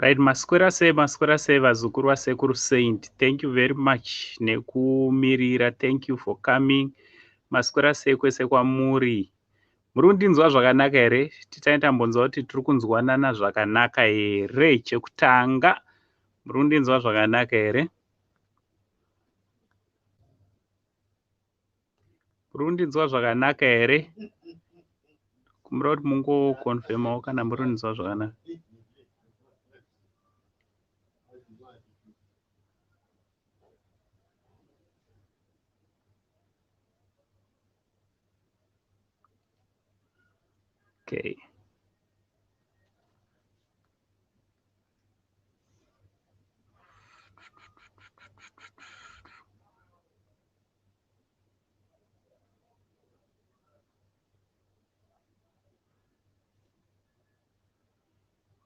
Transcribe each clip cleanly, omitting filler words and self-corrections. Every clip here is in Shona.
Right, maswera sei, maswera sei vazukuru vasekuru Saint. Thank you very much nekumirira. Thank you for coming. Maswera sei kwese kwamuri. Muri kundinzwa zvakanaka here? Titange tambonzwa kuti tiri kunzwanana zvakanaka here chekutanga. Muri kundinzwa zvakanaka here? Muri kundinzwa zvakanaka here? Kumbira kuti mungokonfemawo kana muri kundinzwa zvakanaka. Okay.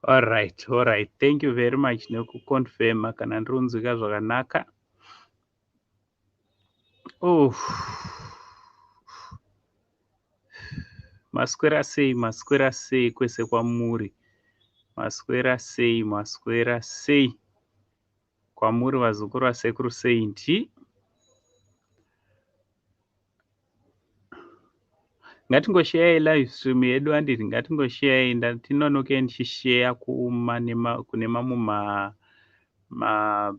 Alright, alright. Thank you very much nekuconfirma kana ndiri kunzwika zvakanaka. Oh. Maswera sei, maswera sei kwese kwamuri. Maswera sei, maswera sei kwamuri vazukuru vasekuru Saint. Ngatingosheyai live stream yedu handiti ngatingosheyai ndatinonokei ndichisheya kune mamwe ma, ma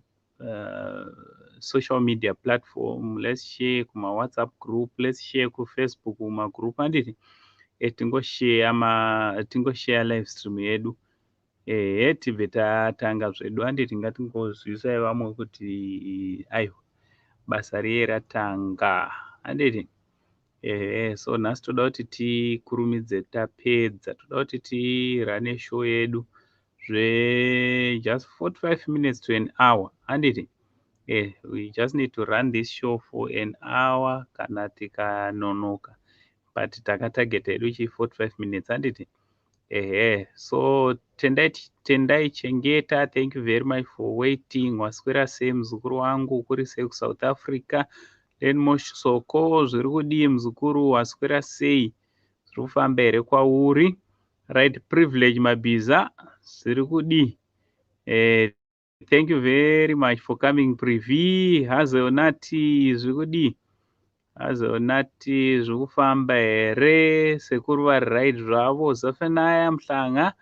social media platform. Let's share kuma WhatsApp group, let's share kuFacebook kumagroup handiti tingosheya ma tingosheya live stream yedu ehe tibve tatanga zvedu handiti ngatingozwisai vamwe kuti aiwa basa riye ratanga handiti ehe. So nhasi toda kuti tikurumidze tapedza, toda kuti tirane show yedu zve just 45 minutes to an hour handiti. We just need to run this show for an hour kana tikanonoka, but takatageta hedu chi 45 minutes handiti. Ehe, so tendai, tendai chengeta. Thank you very much for waiting. Waswera sei muzukuru wangu? Kuri sei kuSouth Africa? Lenmosh Soko, zviri kudii muzukuru? Waswera sei? Zviri kufamba here kwauri? Right, Privilege Mabhiza, zviri kudii? Thank you very much for coming. Privi Hazelnati, zviri kudii? Hazelnati, zviri kufamba here? Sekuru vari right zvavo. Zafenaya Mhlanga,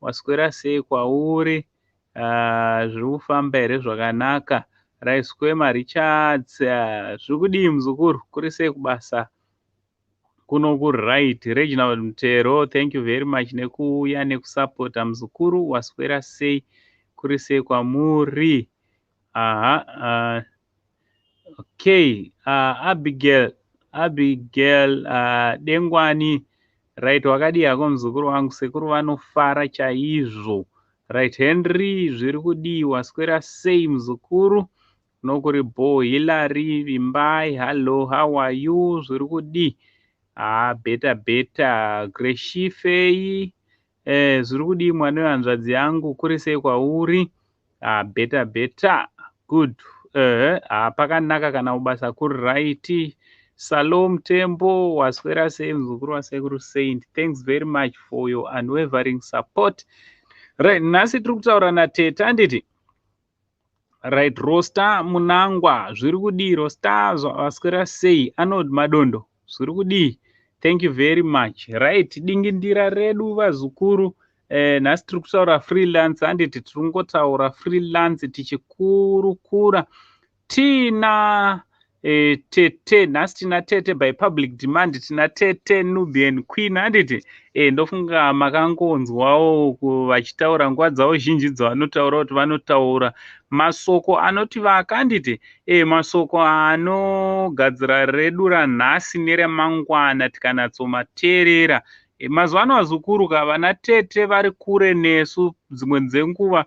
waswera sei kwauri? Zviri kufamba here zvakanaka? Right, Squema Richards, zviri kudii muzukuru? Kuri sei kubasa? Kuno kuright. Reginald Mutero, thank you very much nekuuya nekusapota muzukuru. Waswera sei? Kuri sei kwamuri? Aha, okay. Abigail, Abigail Dengwani, right, wakadii hako muzukuru wangu? Sekuru vanofara chaizvo. Right, Henry, zviri kudii? Waswera sei muzukuru? Nokuri bo. Hillary Vimbai, hello, how are you? Zviri kudii? Ah, better better. Greshifei, zviri kudii mwana wehanzvadzi yangu? Kuri sei kwauri? Ah, better better. Good. Pakanaka kana kubasa kuri right. Salom Tembo, waswera sei muzukuru wasekuru Saint? Thanks very much for your unwavering support. Right, nhasi tiri kutaura natete handiti. Right, Rosta Munangwa, zviri kudii Rosta? Waswera sei? Arnold Madondo, zviri kudii? Thank you very much. Right, dingindira redu vazukuru, nhasi tiri kutaura freelance handiti. Tiri kungotaura freelance tichikurukura tina tete. Nhasi tina tete by public demand, tina tete Nubian Queen handiti. Ndofunga makangonzwawo vachitaura nguva dzavo zhinji dzavanotaura kuti vanotaura masoko anotivaka handiti. Masoko anogadzira redu ranhasi neremangwana tikanatsomateerera. Mazuva ano vazukuru ka, vana tete vari kure nesu dzimwe dzenguva.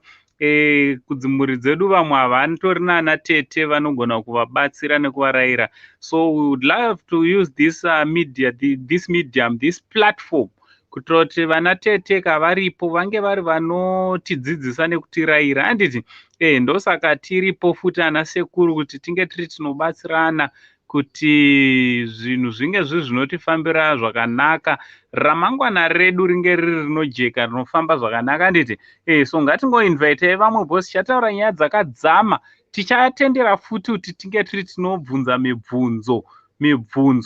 Kudzimhuri dzedu vamwe havanitori nana tete vanogona kuvabatsira nekuvarayira. So we would love to use this media, this medium, this platform kuitira kuti vana tete kavaripo vange vari vanotidzidzisa nekutirayira handiti. Ndosaka tiripo futi ana sekuru kuti tinge tiri tinobatsirana Kuti zvinhu zvinge zviri zvinotifambira zvakanaka, ramangwana redu ringe riri rinojeka, rinofamba zvakanaka, handiti? So ngatingoinvitei vamwe because tichataura nyaya dzakadzama. Tichatendera futi kuti tinge tiri tinobvunza mibvunzo,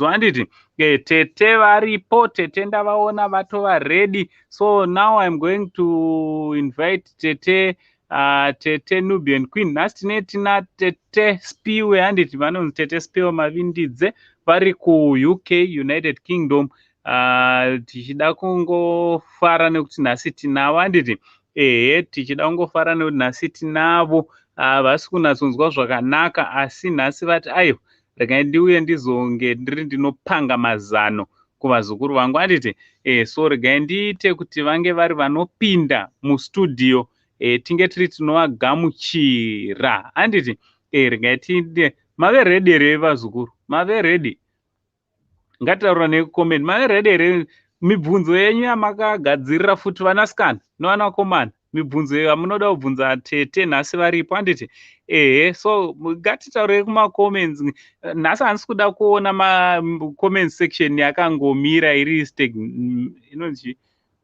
handiti? Tete varipo, tete ndavaona vatova ready. So now I'm going to invite tete, Tete Nubian Queen. Nhasi tine tina Tete Spiwe, handiti? Vanonzi Tete Spiwe Mavindidze, vari kuUK, United Kingdom. Tichida kungofara nekuti nhasi tinavo, handiti? Ehe, tichida kungofara nekuti nhasi tinavo. Havasi kunatsonzwa zvakanaka, asi nhasi vati aiwa, regai ndiuye ndizonge ndiri ndinopanga mazano kuvazukuru vangu, handiti? So regai ndiite kuti vange vari vanopinda mustudio, tinge tiri tinovagamuchira, handiti? Regai tiinde. Mave ready here vazukuru? Mave ready? Ngatitaura nekucomment. Mave ready here? Mibvunzo yenyu yamakagadzirira futi, vanasikana nevanakomana, mibvunzo yamunoda kubvunza tete nhasi varipo, handiti? Ehe, so ngatitaurei kumacomments. Nhasi handisi kuda kuona macomment section yakangomira iri inonzi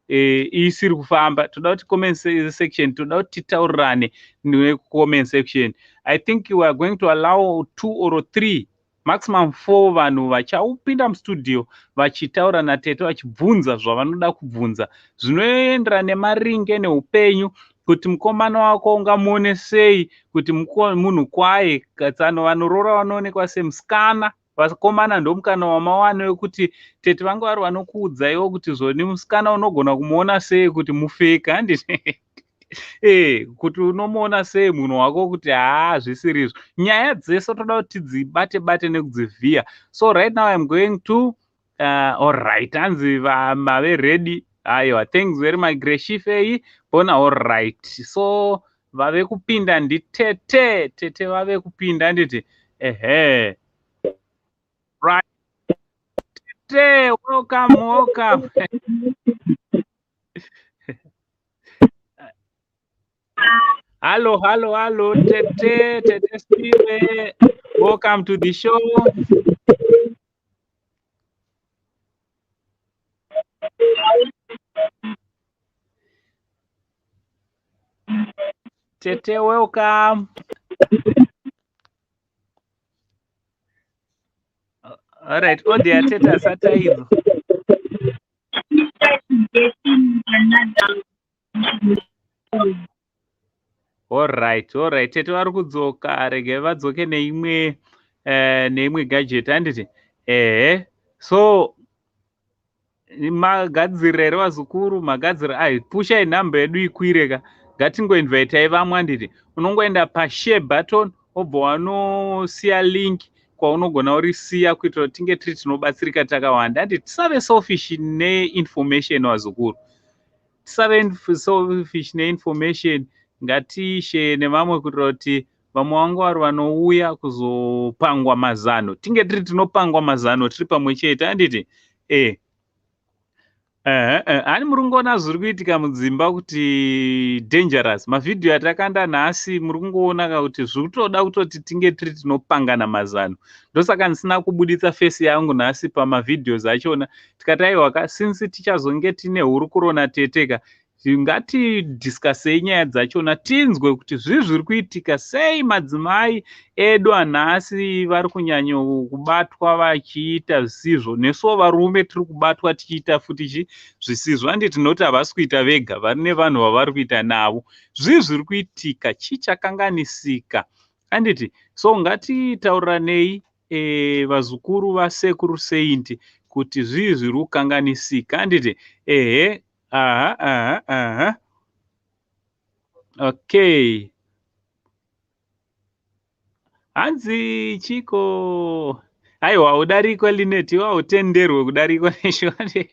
isiri kufamba. Toda kuti comment section, toda kuti titaurirane necomment section. I think we are going to allow two or three, maximum four vanhu vachaupinda mustudio vachitaura natete, vachibvunza zvavanoda kubvunza zvinoenderana nemaringe neupenyu, kuti mukomana wako ungamuone sei kuti munhu kwaye. Tsano vanoroora vanoonekwa semusikana, vakomana ndomukana wamawana wekuti tete vange vari vanokuudzaiwo kuti zvoni musikana unogona kumuona sei kuti mufeka, handiti? Kuti unomuona sei munhu wako kuti haa, zvisiri izvo. Nyaya dzese toda kuti tidzibate bate nekudzivhiya. So right now I'm going to allright, hanzi mave ready. Aiwa, thanks very much, Greshifei bona. Allright, so vave kupinda nditete. Tete vave kupinda, handiti? Ehe, right, tete, welcome, welcome. Hello, hello, hello, Tete, Tete Spiwe. Welcome to the show. Tete, welcome. All right, oh dear, Tete asataidzo. Allright, tete vari kudzoka. Regai vadzoke neimwe gadget, handiti? Ehe, so magadzirira here vazukuru? Magadzirira? Ai, pushai nhamba yedu ikwire ka. Ngatingoinvaitai vamwe, handiti? Unongoenda pashare button, wobva wanosiya link kwaunogona urisiya kuitira kuti tinge tiri tinobatsirika takawanda, handiti? Tisave selfish neinformation vazukuru, tisave selfish neinformation. Ngatishare nevamwe kuitira kuti vamwe vangu vari vanouya kuzopangwa mazano, tinge tiri tinopangwa mazano tiri pamwe chete, handiti? Hani muri kungoona zviri kuitika mudzimba kuti dangerous. Mavhidhiyo atakanda nhasi, muri kungoona ka kuti zviri kutoda kutoti tinge tiri tinopangana mazano. Ndosaka ndisina kubuditsa face yangu nhasi pamavhidhios achona. Tikati aiwa ka, since tichazonge tine hurukuro natete ka, ngatidiscussei nyaya dzachona, tinzwe kuti zvii zviri kuitika, sei madzimai edu anhasi vari kunyanya kubatwa vachiita zvisizvo. Nesuwo varume tiri kubatwa tichiita futi chi zvisizvo, handiti? Tinoti havasi kuita vega, vari nevanhu vavari kuita navo. Zvii zviri kuitika? Chii chakanganisika, handiti? So ngatitauriranei, vazukuru vasekuru Saint, kuti zvii zviri kukanganisika, handiti? Ehe, aha, okay. Hanzi chiko? Aiwa, udarikwa Linet, iwe hautenderwe kudarikwa neshone,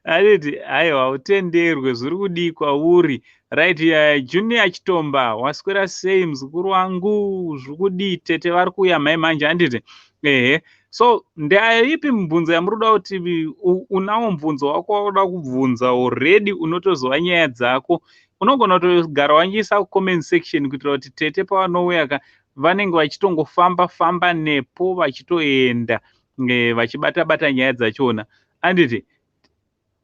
handiti? Aiwa, utenderwe, zviri kudii kwauri? Right, Junior Chitomba, waswera sei muzukuru wangu? Zviri kudii? Tete vari kuuya mhai manje, handiti? Ehe, so ndeipi mibvunzo yamuri kuda kuti unawo mubvunzo wako wauda kubvunza already, unotozova nyaya dzako, unogona kutogara wangiisa kucomment section kuitira kuti tete pavanouya ka. Vanenge vachitongofamba famba nepo vachitoenda vachibata bata nyaya dzachona, anditi?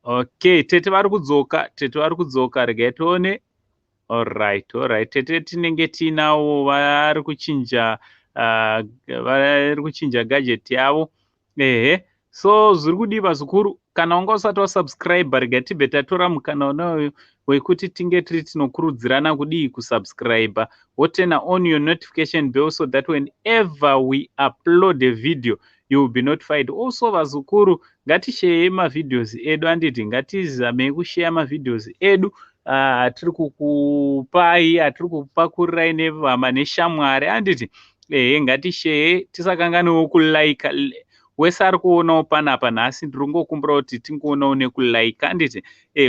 Okay, tete vari kudzoka, tete vari kudzoka, regai tione. Alright, tete tinenge tiinavo, vari kuchinja vari kuchinja gadget yavo. Ehe, so zviri kudii, vazukuru? Kana wanga usati wasubscribe, rega tibve tatora mukana unoyu wekuti tinge tiri tinokurudzirana kudii? Kusubscribe, woturn on your notification bell so that whenever we upload a video you will be notified. Also, vazukuru, ngatisheyei mavideos edu, anditi? Ngatizamei kusheya mavideos edu atiri kukupai, atiri kupakurirai nehama neshamwari, anditi? Ehe, ngatisheye, tisakanganiwo kulike. Wese ari kuonawo panapa nhasi, ndiri kungokumbira kuti tingoonawo nekulike, anditi?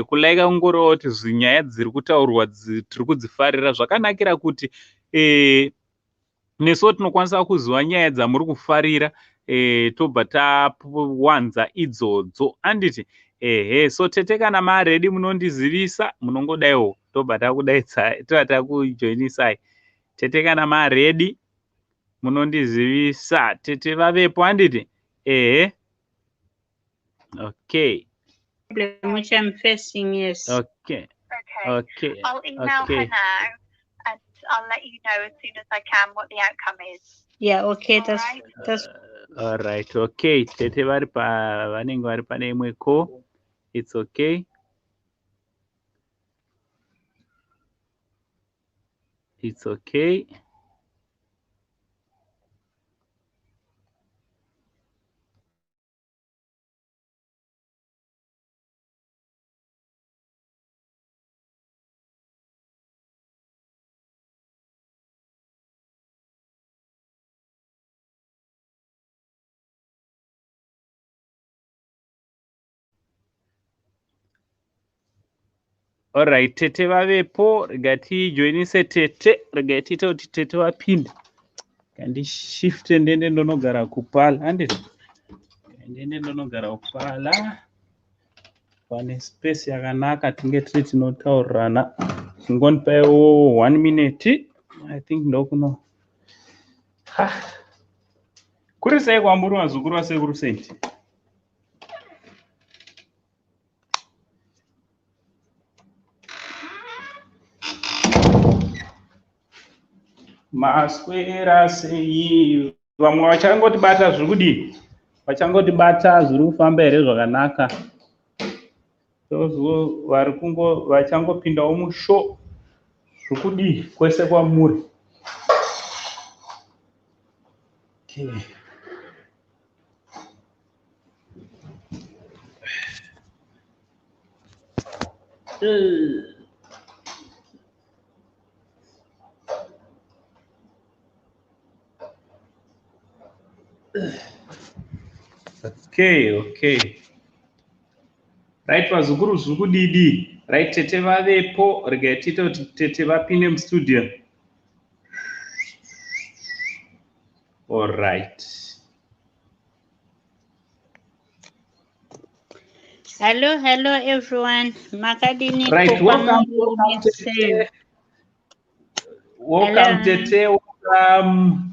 Kulike kungoreva kuti zvinyaya dziri kutaurwa tiri kudzifarira. Zvakanakira kuti nesuwo tinokwanisa kuziva nyaya dzamuri kufarira, tobva tawanza idzodzo, anditi? Ehe, so tete, kana maready munondizivisa, munongodaiwo, tobva takudaidzai, tobva takujoinisai. Tete, kana maready munondizivisa. Tete vavepo, handiti? Ehe, okay. Problem which I'm facing, yes. Okay. Okay. Okay. I'll email her now and I'll let you know as soon as I can what the outcome is. Yeah, okay, All that's right. that's Alright, okay, tete vari pa vanenge vari pane imwe call. It's okay, it's okay. Alright, tete vavepo, rega tijoinise tete, rega tiite kuti tete vapinde. Kandishifte ndiende ndonogara kuparlour, handiti? Ndiende ndonogara kuparlour pane space yakanaka, tinge tiri tinotaurirana. Chingonipaiwo one minute, I think ndokuno. Kuri sei kwamuri, vazukuru vasekuru Saint? Maswera sei? Vamwe vachangotibata, zviri kudii? Vachangotibata, zviri kufamba here zvakanaka? Those vari kungo vachangopindawo mushow, zviri kudii kwese kwamuri? Okay. Okay. Right, vazukuru, zviri kudidi? Right, tete vavepo, regai tiite kuti tete vapinde mustudio. All right. Hello, hello everyone. Makadini? Right, welcome, welcome, tete. Welcome. Hello. Tete, welcome.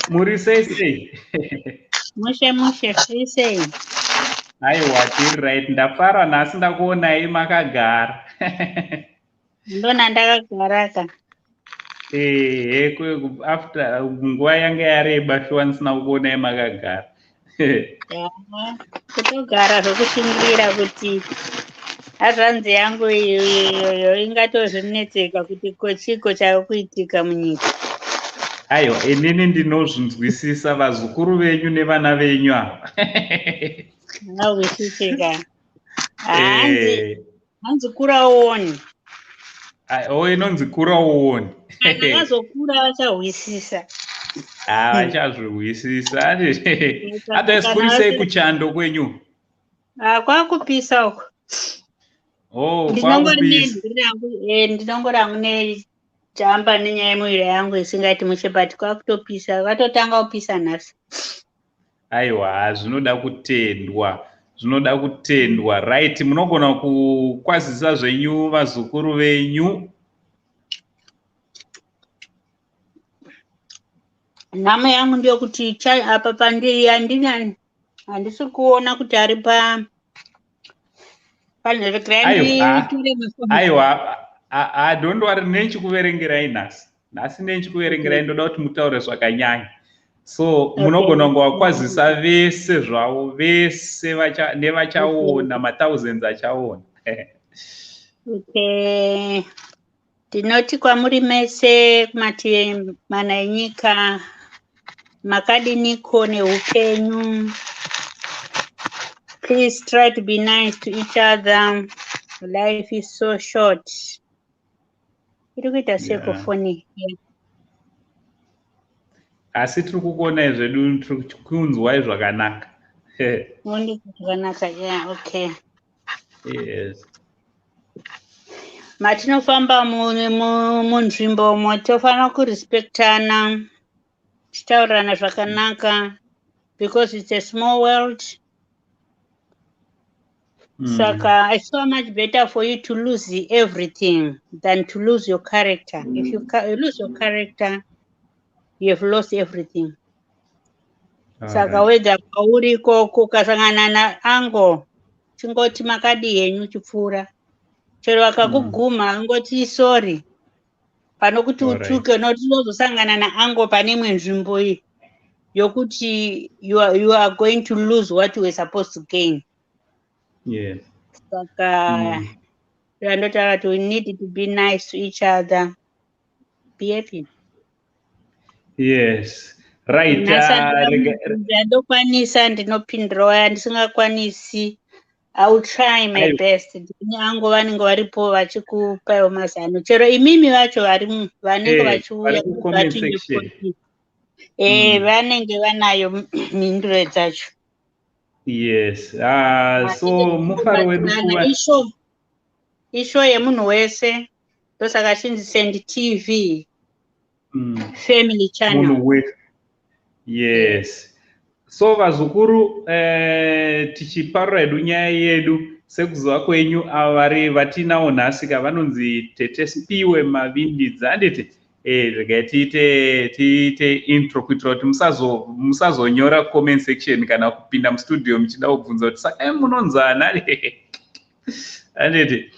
Muri sei sei? Mushe mushe, free sei? Aiwa, tiri right. Ndafara nhasi ndakuonai makagara. Ndona ndakagara ka. Ehe, after nguva yanga yareba shuwa ndisina kukuonai makagara. Ya, kutogara zvokushingirira kuti hazvanzi yangu iyoyo ingatozvinetseka kuti ko chiko chari kuitika munyika. Aiwa, inini ndinozvinzwisisa, vazukuru venyu nevana venyu ava. Ahwisisika. Hanzi hanzi kura uone. O, inonzi kura uone. Kana vazokura vachahwisisa. Ha, vachazvihwisisa. Otherwise, kuri sei kuchando kwenyu? Ah, kwakupisa uko. Oh, Ndinongori kwakupisa. nenhuri yangu, ndinongori hangu nejamba nenyaya yemuviri yangu isingaiti mushe, but kwakutopisa, kwatotanga kupisa nhasi. Aiwa, zvinoda kutendwa, zvinoda kutendwa. Right, munogona kukwazisa zvenyu vazukuru venyu. Nhamo yangu ndeyekuti apa pandiri handina, handisi kuona kuti ari pa Aiwa, aiwa, don't worry, nenchikuverengerai nhasi. Nhasi nenchikuverengerai, ndoda kuti mutaure zvakanyanya. So munogona kunge wakwazisa vese zvavo, vese nevachaona, mathousands achaona. Okay. Ndinoti kwamuri mese kumativi mana enyika, makadiniko neupenyu? Please try to be nice to each other. Life is so short. Iri kuita seko foni? Asi tiri kukuonai zvedu, tiri kunzwai zvakanaka. Zvakanaka, yeah, okay. Yes. Matinofamba munzvimbomo tofanira kurespektana, tichitaurirana zvakanaka, because it's a small world. Saka it's so much better for you to lose everything than to lose your character. If you lose your character, you have lost everything. Saka whether kwauri ikoko ukasangana naango, chingoti makadi henyu, chipfuura. Chero vakakuguma, ngoti sorry, pano kuti utuke. Nokuti unozosangana naango pane imwe nzvimbo iyi yokuti you are going to lose what you were supposed to gain. Saka yandotaura kuti we need to be nice to each other. Be happy. Yes, right. Yandokwanisa ndinopindurawo, yandisingakwanisi I will try my best. Ango vanenge varipo vachikupaiwo mazano, chero imimi vacho vari vanenge vachiuya, vanenge vanayo mhinduro dzacho. Yes, so mufaro wedu kuva Ishow yemunhu wese, ndosaka chinzi Saint TV Family Channel. Munhu wese, yes. So vazukuru, tichiparura hedu nyaya yedu, sekuziva kwenyu, ava vari vatinawo nhasi ka vanonzi Tete Spiwe Mavindidza, handiti? Regai tiite intro kuitira kuti musazonyora comment section kana kupinda mustudio muchida kubvunza kuti saka munonzana, handiti?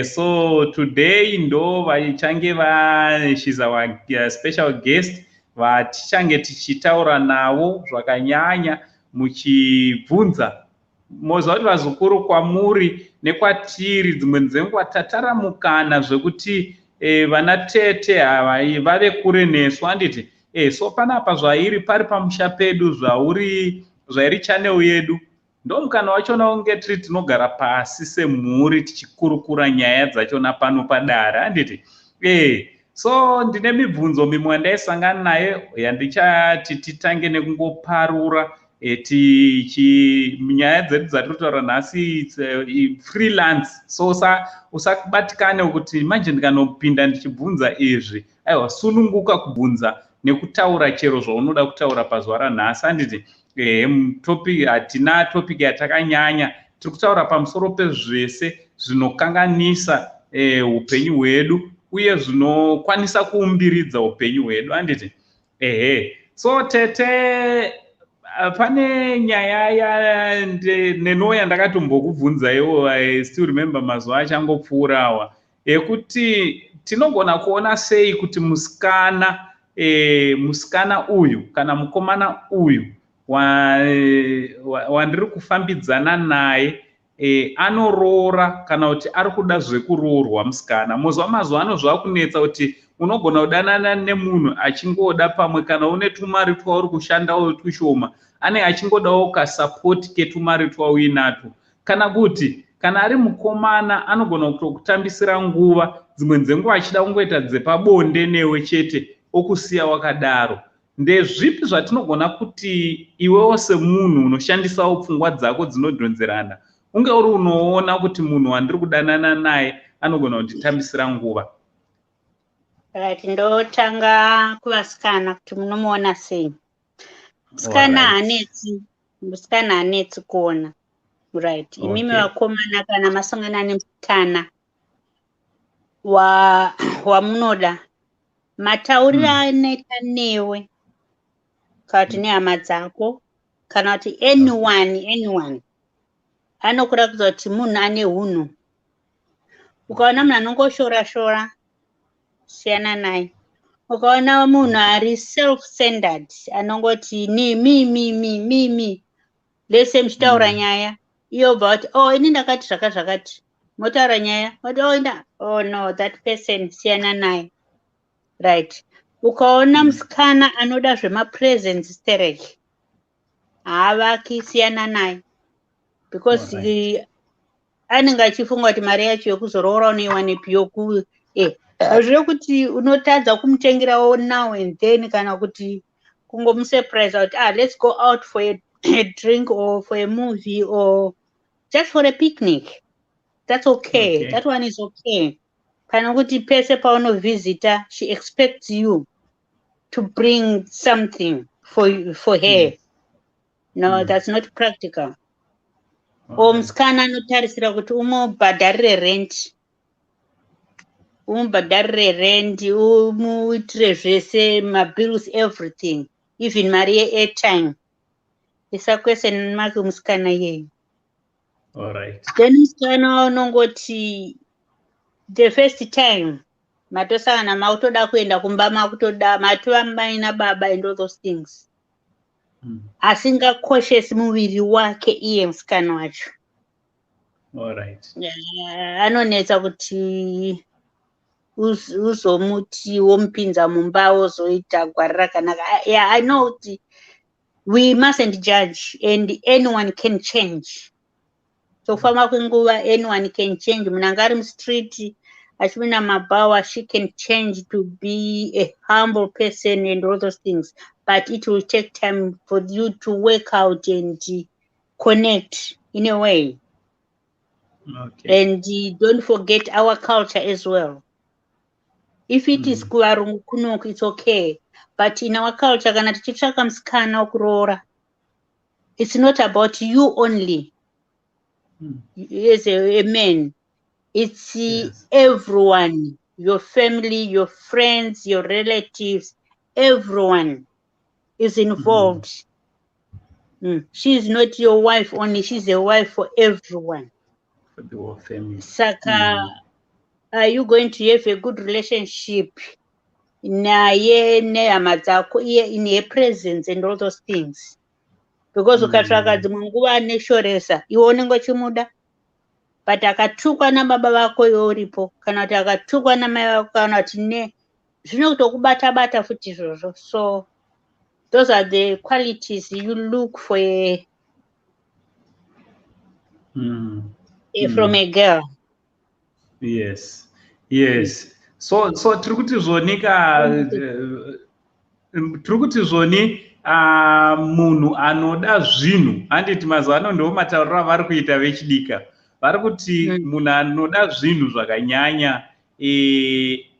So today ndo vachange va she's our special guest vatichange tichitaura navo zvakanyanya, muchibvunza. Moziva kuti vazukuru, kwamuri nekwatiri, dzimwe dzenguva tataramukana zvekuti vana tete hava vave kure nesu, handiti? So panapa zvairi pari pamusha pedu, zvauri zvairi channel yedu, ndo mukana wachona unge tiri tinogara pasi semhuri tichikurukura nyaya dzachona pano padare, handiti? So ndine mibvunzo mimwe yandaisangana nayo yandichati titange nekungoparura. Tichi nyaya dzedu dzatiri kutaura nhasi freelance, so usabatikane kuti manje ndikanopinda ndichibvunza izvi. Aiwa, sununguka kubvunza nekutaura chero zvaunoda kutaura pazuva ranhasi, handiti? Topic, hatina topic yatakanyanya tiri kutaura pamusoro pezvese zvinokanganisa upenyu hwedu uye zvinokwanisa kuumbiridza upenyu hwedu, handiti? Ehe, so tete, pane nyaya neno yandakatombokubvunzaiwo, I still remember mazuva achangopfuurawa, ekuti tinogona kuona sei kuti musikana, musikana uyu kana mukomana uyu wandiri kufambidzana naye anoroora kana kuti ari kuda zvekuroorwa musikana. Moziva mazuva ano zvava kunetsa kuti unogona kudanana nemunhu achingoda pamwe kana une tumari twauri kushandawo tushoma, ane achingodawo kasapoti ketumari twauinatwo, kana kuti kana ari mukomana anogona kutokutambisira nguva, dzimwe dzenguva achida kungoita dzepabonde newe chete, okusiya wakadaro. Ndezvipi zvatinogona kuti iwewo semunhu unoshandisawo pfungwa dzako dzinodhonzerana unge uri unoona kuti munhu wandiri kudanana naye anogona kunditambisira nguva? Right, ndotanga kuvasikana kuti munomuona sei musikana. Hanetsi musikana, hanetsi kuona, right? Imimi vakomana, kana masangana nemusikana wamunoda, matauriro anoita newe. Kana kuti nehama dzako, kana kuti anyone anokuratidza kuti munhu ane hunhu. Ukaona munhu anongoshora shora, siyana naye. Ukaona munhu ari self centered, anongoti ni mi mi mi mi mi lese muchitaura nyaya, iye obva kuti, "Oh, ini ndakati zvaka zvakati." Motaura nyaya, oti, "Oh, inda." Oh no, that person, siyana naye, right? Ukaona musikana anoda zvemapresents sterek, haavaki, siyana naye, because anenge achifunga kuti mari yacho yekuzoroora unoiwanepi yoku hazvive kuti unotadza kumutengerawo now and then, kana kuti kungomusurprise kuti, "Ah, let's go out for a drink or for a movie or just for a picnic." That's okay. That one is okay. Kana kuti pese paunovhizita, she expects you to bring something for her. No, that's not practical. Or musikana anotarisira kuti umubhadharire rent, umubhadharire rent, umuitire zvese, mabills, everything, even mari yeairtime, isa question mark musikana iyeyo. Then musikana unongoti the first time matosangana, makutoda kuenda kumba, makutoda matova mai nababa and all those things, asingakoshesi muviri wake iye musikana wacho. Anonetsa kuti uzomuti womupinza mumba, wozoita gwari rakanaka. Yeah, I know kuti we mustn't judge and anyone can change. So kufamba kwenguva, anyone can change. Munhu anga ari mustreet achipinda mabhawa, she can change to be a humble person and all those things, but it will take time for you to work out and connect in a way. And don't forget our culture as well. If it is kuvarungu kunoku, it's okay, but in our culture, kana tichitsvaka musikana wekuroora, it's not about you only as a man, it's everyone, your family, your friends, your relatives, everyone is involved. She is not your wife only, she's a wife for everyone. For the whole family. Saka are you going to have a good relationship naye nehama dzako iye in her presence and all those things? Because ukatsvaka dzimwe nguva aneshoresa, iwe unenge uchimuda, but akatukwa nababa vako iwe uripo, kana kuti akatukwa namai vako, kana kuti ne zvinotokubata bata futi izvozvo. So those are the qualities you look for from a girl. Yes, so tiri kuti zvoni ka, tiri kuti zvoni, munhu anoda zvinhu, handiti mazuva ano ndo matauriro avari kuita vechidika, vari kuti munhu anoda zvinhu zvakanyanya,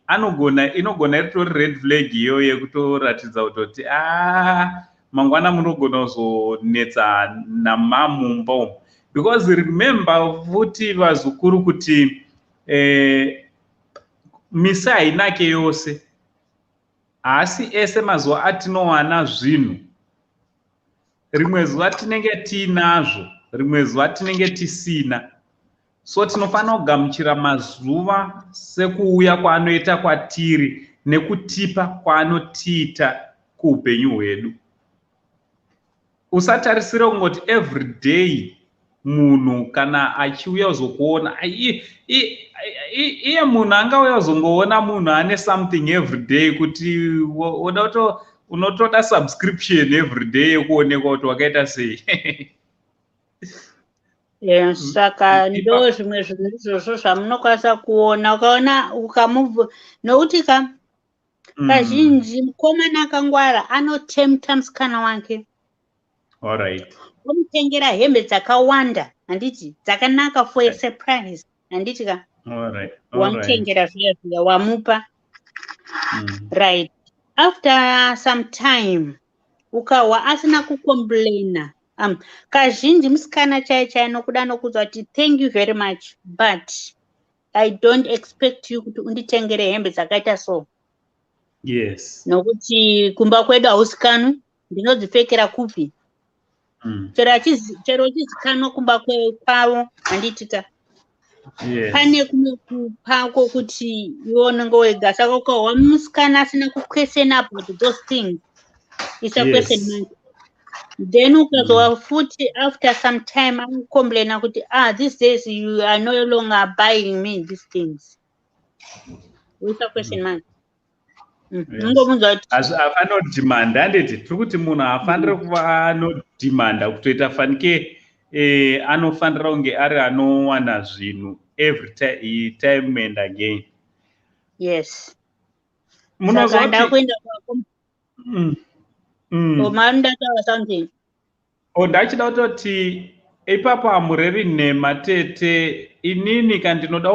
anogona, inogona iritori red flag iyoyo yekutoratidza kutoti a mangwana munogona kuzonetsa namamumba umu. Because remember futi, vazukuru, kuti misi hainake yose, haasi ese mazuva atinowana zvinhu. Rimwe zuva tinenge tiinazvo, rimwe zuva tinenge tisina. So tinofanira kugamuchira mazuva sekuuya kwaanoita kwatiri nekutipa kwaanotiita kuupenyu hwedu. Usatarisire kungoti every day munhu kana achiuya kuzokuona, iye munhu angauya kuzongoona munhu ane something every day, kuti woda kuto unotoda subscription every day yekuonekwa kuti wakaita sei. Yeah, saka ndo zvimwe zvinhu izvozvo zvamunokwanisa kuona. Ukaona ukamubvu nokuti ka kazhinji mukomana akangwara anotempta musikana wake, omutengera hembe dzakawanda, handiti, dzakanaka for a surprise, handiti ka? Wamutengera zviya zviya, wamupa, right? After some time, ukahwa asina kucomplaina, kazhinji musikana chai chai nokuda nokuudza kuti, "Thank you very much, but I don't expect you kuti unditengere hembe dzakaita so." Nokuti kumba kwedu hausikanwi. Ndinodzipfekera kupi? Chero uchizikanwa kumba kwavo, handitika? Pane kumwe kupako kuti iwe unenge wega. Saka ukahwa musikana asina kuquestion about those things, it's a question mark. Then ukazwa futi after some time akucomplaina kuti, "Ah, these days you are no longer buying me these things," with a question mark. Ungomunzwa kuti Anodhimanda, handiti? Tiri kuti munhu haafaniri kuva anodhimanda kutoita fanike anofanira kunge ari anowana zvinhu every time and again. Yes. Munozwa Saka kuti ndakuenda kwako. Mari ndataura something. O, ndachida kutoti ipapo hamurevi nhema, tete. Inini kandinoda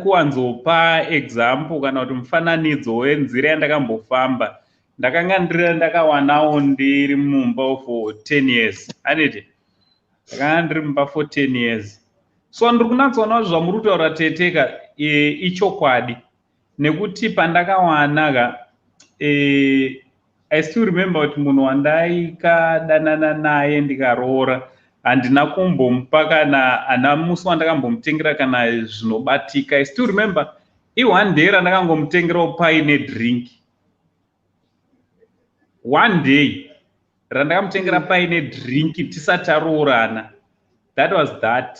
kuwanzopa example kana kuti mufananidzo wenzira yandakambofamba. Ndakanga ndiri ndakawanawo ndiri mumba for 10 years, handiti? Ndakanga ndiri mumba for 10 years, so ndiri kunatsoona zvamuri kutaura, teteka, ichokwadi, nekuti pandakawana ka, I still remember kuti munhu wandaikadanana naye ndikaroora, handina kumbomupa kana, hana musi wandakambomutengera kana zvinobatika. I still remember ione day randakangomutengerawo pie nedrink, one day randakamutengera pie nedrink tisati taroorana. That was that.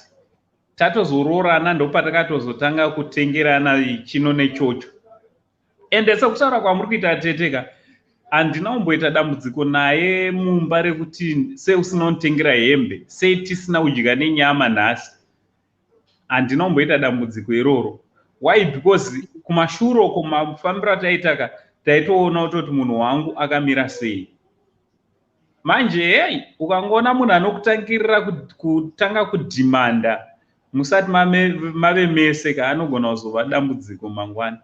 Tatozoroorana ndopatakatozotanga kutengerana chino nechocho. Ende sekutaura kwamuri kuita, teteka, handina kumboita dambudziko naye mumba rekuti sei usina kunditengera hembe, sei tisina kudya nenyama nhasi. Handina kumboita dambudziko iroro. Why? Because kumashure uko, mafambiro ataita ka, taitoona kutoti munhu wangu akamira sei. Manje hei, ukangoona munhu anokutangirira kutanga kudhimanda musati mave mese ka, anogona kuzova dambudziko mangwana.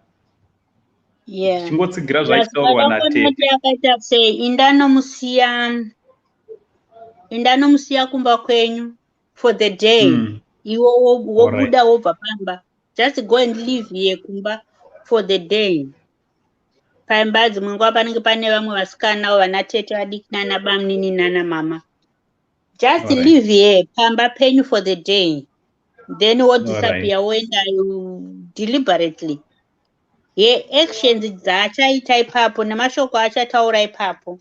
Chingotsigira zvachitaurwa natete. Akaita sei, indanomusiya kumba kwenyu for the day. Iwe wobuda, wobva pamba. Just go and live here kumba for the day. Paimba dzimwe nguva panenge pane vamwe vasikanawo, vana tete vadiki nana bamunini nana mama. Just live here pamba penyu for the day, then wodisappear, woenda deliberately. Yeactions dzaachaita ipapo nemashoko achataura ipapo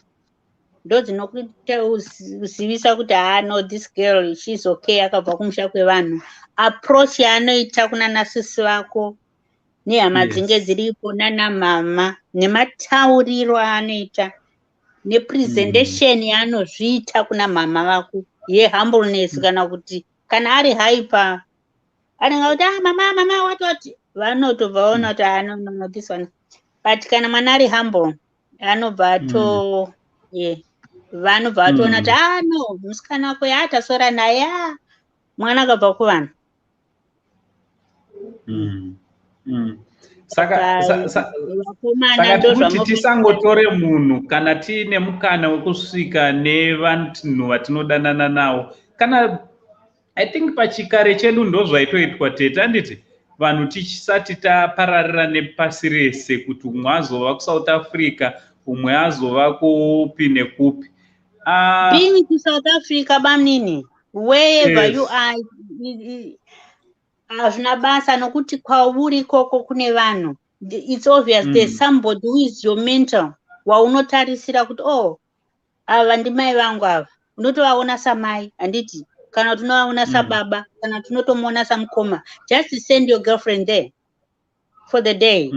ndo dzinokuzivisa kuti, "Ha, no, this girl, she's okay, akabva kumusha kwevanhu." Approach yaanoita kuna nasisi vako nehama dzinge dziripo nana mama, nematauriro aanoita, nepresentation yaanozviita kuna mama vako yehumbleness, kana kuti kana ari hyper, anenge kuti, "Ah, mama, mama," what what, vanotobva vaona kuti, "Ah, no, no, no, this one." But kana mwana ari humble, anobva ato ye vanobva vatoona kuti, "Ah, no, musikana wako yaatasora naye, ah, mwana akabva kuvanhu." Saka Vakomana, saka ndo tikuti tisangotore munhu kana tiine mukana wekusvika nevanhu vatinodanana navo. Kana, I think pachikare chedu ndo zvaitoitwa, tete, handiti? Vanhu tisati tapararira nepasi rese, kuti umwe azova kuSouth Africa, umwe azova kupi nekupi. Ah, Being to South Africa, bamnini, wherever you are, hazvina basa, nokuti kwauri ikoko kune vanhu. It's obvious there's somebody who is your mentor waunotarisira kuti, "Oh, ava ndimai vangu ava." Unotovaona samai, handiti? Kana kuti unovaona sababa, kana kuti unotomuona samukoma. Just send your girlfriend there for the day.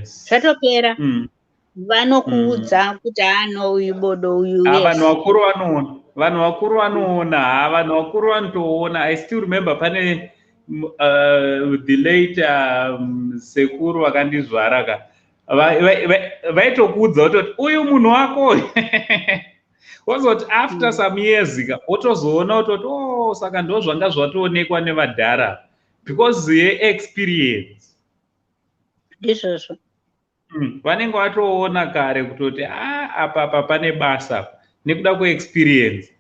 Zvatopera. Vanokuudza kuti, "Ano uyu bodo uyu." Ah, vanhu vakuru vanoona, vanhu vakuru vanoona. Ha, vanhu vakuru vanotoona. I still remember pane the late sekuru vakandizvara ka, vaitokuudza kutoti uyu munhu wako. Wozoti after some years ka, wotozoona kutoti, "Oh, saka ndo zvanga zvatoonekwa nevadhara," because yeexperience. Ndizvozvo. Vanenge vatoona kare kutoti, "Ah, apa pane basa," nekuda kweexperience,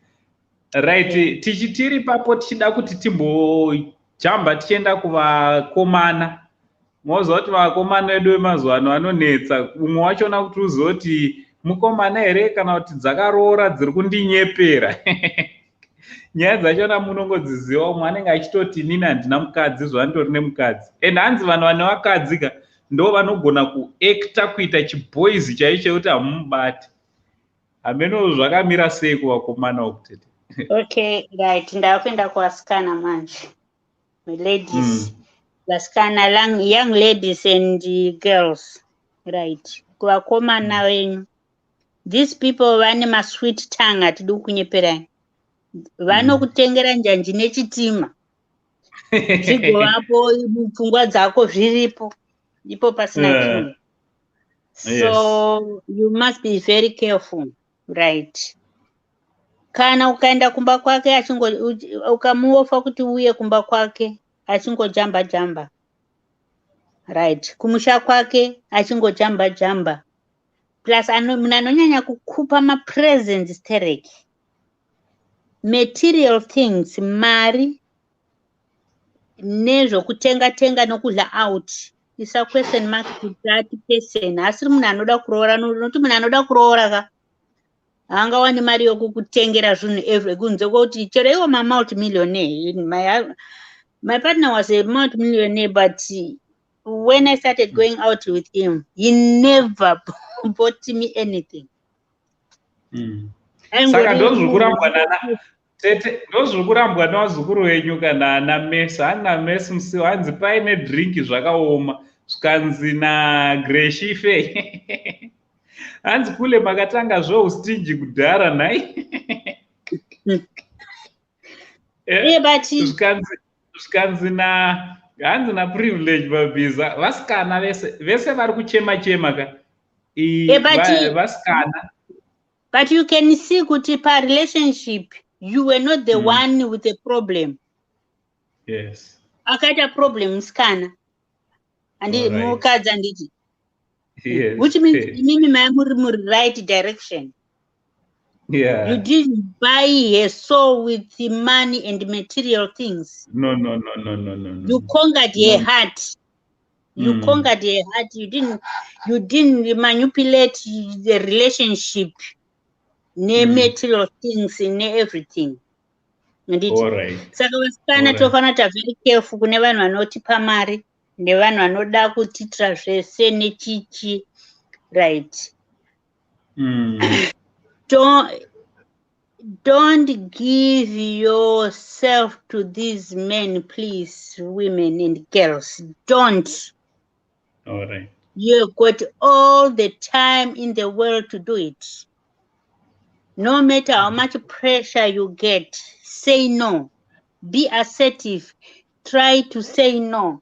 right? Tichitiri papo, tichida kuti timbojamba tichienda kuvakomana. Moziva kuti vakomana vedu vemazuva ano anonetsa. Umwe wachona kuti uzoti Mukomana here kana kuti dzakaroora dziri kundinyepera? Nyaya dzachona munongodziziva, umwe anenge achitoti inini handina mukadzi, zvandori nemukadzi. And hanzi vanhu vane vakadzi ka ndo vanogona kuacta kuita chiboys chaicho chekuti hamumubati. Hameno zvakamira sei kuvakomana uku, tete. Okay, right, ndakuenda kuvasikana manje, ladies, vasikana, young ladies and girls, right? Kuvakomana venyu, these people vane masweet tongue, hatidi kunyeperai. Vanokutengera njanji nechitima, zvigovapo mupfungwa dzako, zviripo ipo pasina chinhu. So you must be very careful, right? Kana ukaenda kumba kwake achingo ukamuofa kuti uye kumba kwake achingojamba jamba, right, kumusha kwake achingojamba jamba, plus munhu anonyanya kukupa mapresents terek, material things, mari nezvokutenga tenga nokudya out, isa question mark to that person. Asiri munhu anoda kuroora, nokuti munhu anoda kuroora ka haangawani mari yokukutengera zvinhu every, kunze kwekuti chero iwo mamultimillionaire. My partner was a multimillionaire, but when I started going out with him, he never bought me anything. Saka ndozviri kurambwa nana tete, ndozviri kurambwa nevazukuru venyu kana ana Mesi. Hanzi Mesi musiwo, hanzi paine drink zvakaoma. Zvikanzi naGreshife, hanzi kule makatanga zvoustingy kudhara nhai. Zvikanzi na hanzi naPrivilege Mabhiza, vasikana vese vese vari kuchema chema ka vasikana. But you can see kuti parelationship you were not the one with the problem. Akaita problem musikana, mukadzi, handiti? Yes. Which means imimi mai muri muri right direction. You didn't buy her soul with the money and material things. No. You conquered her No. heart. You conquered her heart. You didn't manipulate the relationship ne-material things ne-everything, handiti? All right. Saka vasikana, tofanira kuita very careful kune vanhu vanotipa mari nevanhu vanoda kutiitira zvese nechichi, right? Don't give yourself to these men, please, women and girls, don't. All right. You've got all the time in the world to do it. No matter how much pressure you get, say no. Be assertive. Try to say no.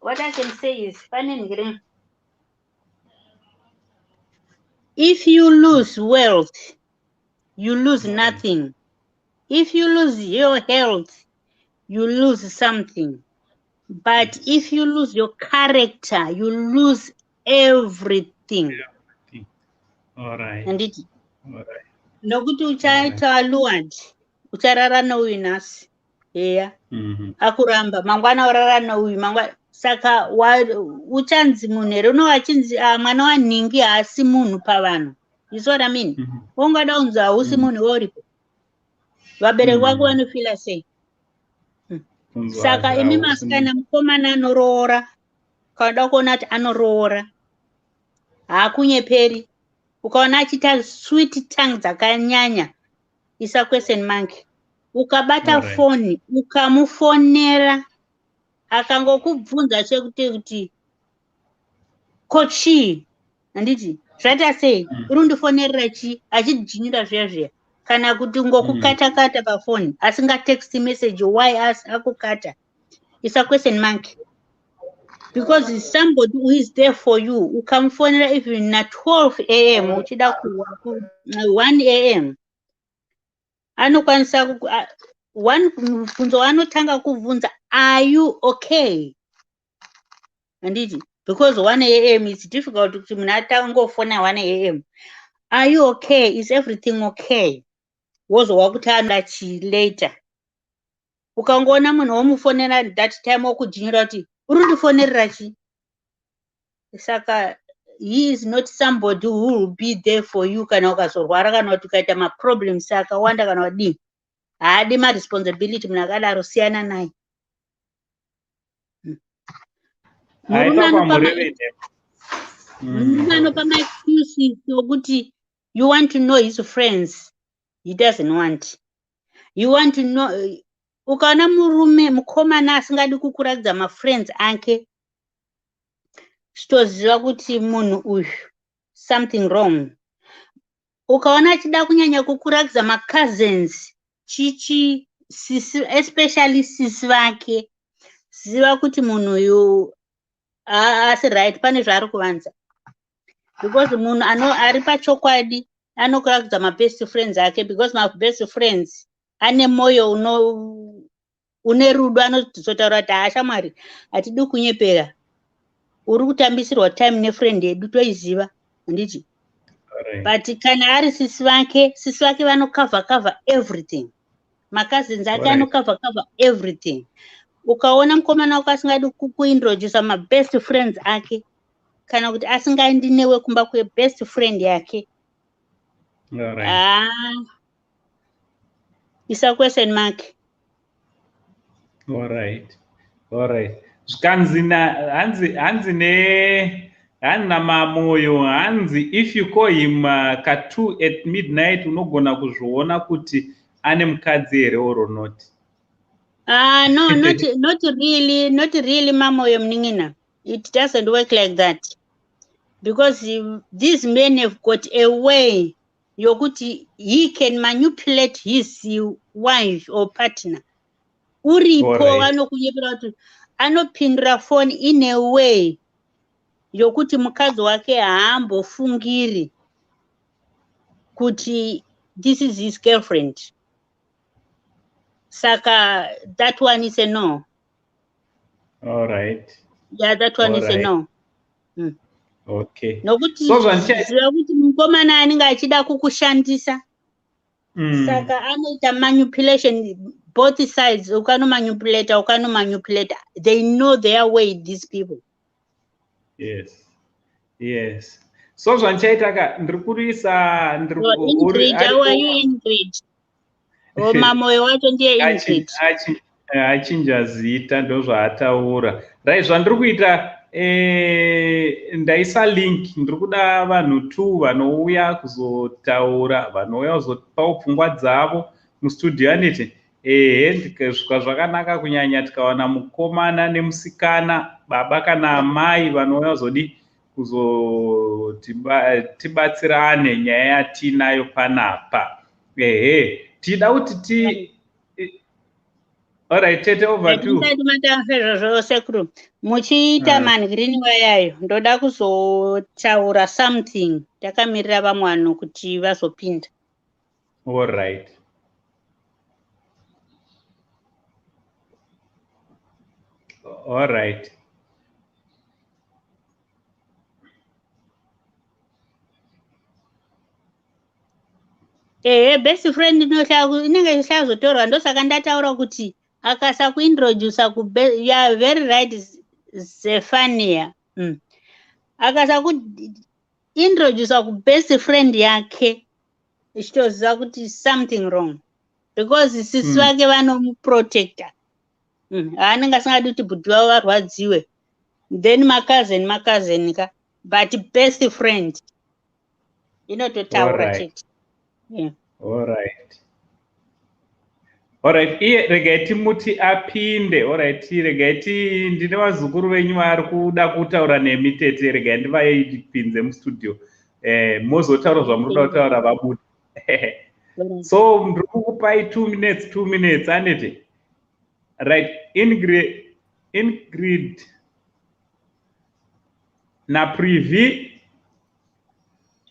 What I can say is, pane, if you lose wealth, you lose nothing. If you lose your health, you lose something. But if you lose your character, you lose everything. All right. Handiti? All right. Nokuti uchaita lured, ucharara nouyu nhasi, eya, akuramba, mangwana urara nouyu, mangwana. Saka uchanzi munhu here? Unova achinzi, "Ah, mwana wanhingi haasi munhu pavanhu." You see what I mean? Mhm. Ungada kunzi hausi munhu uripo, vabereki vako vanofeela sei? Kunzwa Saka imi hausi masikana, mukomana anoroora, kana uda kuona kuti anoroora, haakunyeperi. Ukaona achiita sweet tongue dzakanyanya, isa question mark. Ukabata foni, ukamufonera, akangokubvunza chekuti kuti ko chii, handiti, zvaita sei, uri kundifonerera chii, achidzvinyira zviya zviya, kana kuti ngokukata kata pafoni asingatext message, why akukata, isa question mark, because somebody who is there for you, ukamufonera even na12 a.m. uchida 1 a.m., anokwanisa one mubvunzo waanotanga kubvunza, "Are you okay?" Handiti? Because 1 a.m. is difficult kuti munhu atangofona 1 a.m., "Are you okay? Is everything okay?" Wozova kuti anoda chii later. Ukangoona munhu womufonera that time wokujinyira kuti uri kundifonerera chii, saka He is not somebody who will be there for you kana ukazorwara, kana kuti ukaita maproblems akawanda kana wadii. Haadi maresponsibility. Munhu akadaro, siyana naye. Murume anopa maexcuses okuti you want to know his friends. He doesn't want. You want to know. Ukaona murume mukomana asingadi kukuratidza mafriends ake, chitoziva kuti munhu uyu, something wrong. Ukaona achida kunyanya kukuratidza macousins, chichi, sisi, especially sisi vake, ziva kuti munhu uyu haasi right, pane zvaari kuvanza, because munhu ari pachokwadi anokuratidza mabest friends ake, because mabest friends ane mwoyo une rudo, anozotaura kuti, "Haashamwari, hatidi kunyepera, uri kutambisirwa time nefriend yedu, toiziva, handiti?" But kana ari sisi vake, sisi vake vanocover cover everything. Macousins ake anocover cover everything. Ukaona mukomana wako asingadi kuintrodusa mabest friends ake, kana kuti asingaendi newe kumba kwebest friend yake, ah, isa question mark. Alright. Zvikanzi hanzi ne hanzi namamoyo, hanzi if you call him ka2 at midnight, unogona kuzviona kuti ane mukadzi here or not. No, not really, not really, Mamoyo munin'ina. It doesn't work like that. Because these men have got a way yokuti he can manipulate his wife or partner. Uripo anokunyepera kuti anopindura phone in a way yokuti mukadzi wake haambofungiri kuti this is his girlfriend. Saka that one is a no. All right. Yeah, that one is a no. Okay. Nokuti So ziva kuti mukomana anenge achida kukushandisa. Saka anoita manipulation both sides. Ukanomanipulata, ukanomanipulata, they know their way, these people. Yes. So zvandichaita ka, ndiri kuisa ndiri So, Ingrid, how are you, Ingrid? O Mamoyo wacho ndiye Ingrid. Achinja zita, ndozvaataura. Right, zvandiri kuita, ndaisa link. Ndiri kuda vanhu two vanouya kuzotaura, vanouya kuzopawo pfungwa dzavo mustudio, aniti? Ehe, ndikasvika zvakanaka, kunyanya tikawana mukomana nemusikana, baba kana amai, vanouya kuzodi kuzotibatsirane nyaya yatinayo panapa. Ehe, tida kuti ti alright, tete, over to Musati matanga izvozvo, sekuru, muchiita mangirini wayayo, ndoda kuzotaura something takamirira vamwe vanhu kuti vazopinda. Alright. Ehe, best friend inenge ichazotorwa. Ndosaka ndataura kuti akasakuintrodusa ku, you very right, Zefania. Akasakuintrodusa kubest friend yake, ichitoziva kuti something wrong, because sisi vake vanomuprotecta. Haanenge asingadi kuti bhudhi vavo varwadziwe. Then macousin, macousin ka, but best friend inototaura chete, yeah. Alright, iye regai timuti apinde. Alright, regai ti ndine vazukuru venyu vari kuda kutaura nemi, tete. Regai ndivaipinze mustudio, mozotaura zvamuri kuda kutaura vabuda. So ndiri kukupai 2 minutes, 2 minutes, anete? Right, Ingrid, Ingrid naPrivi.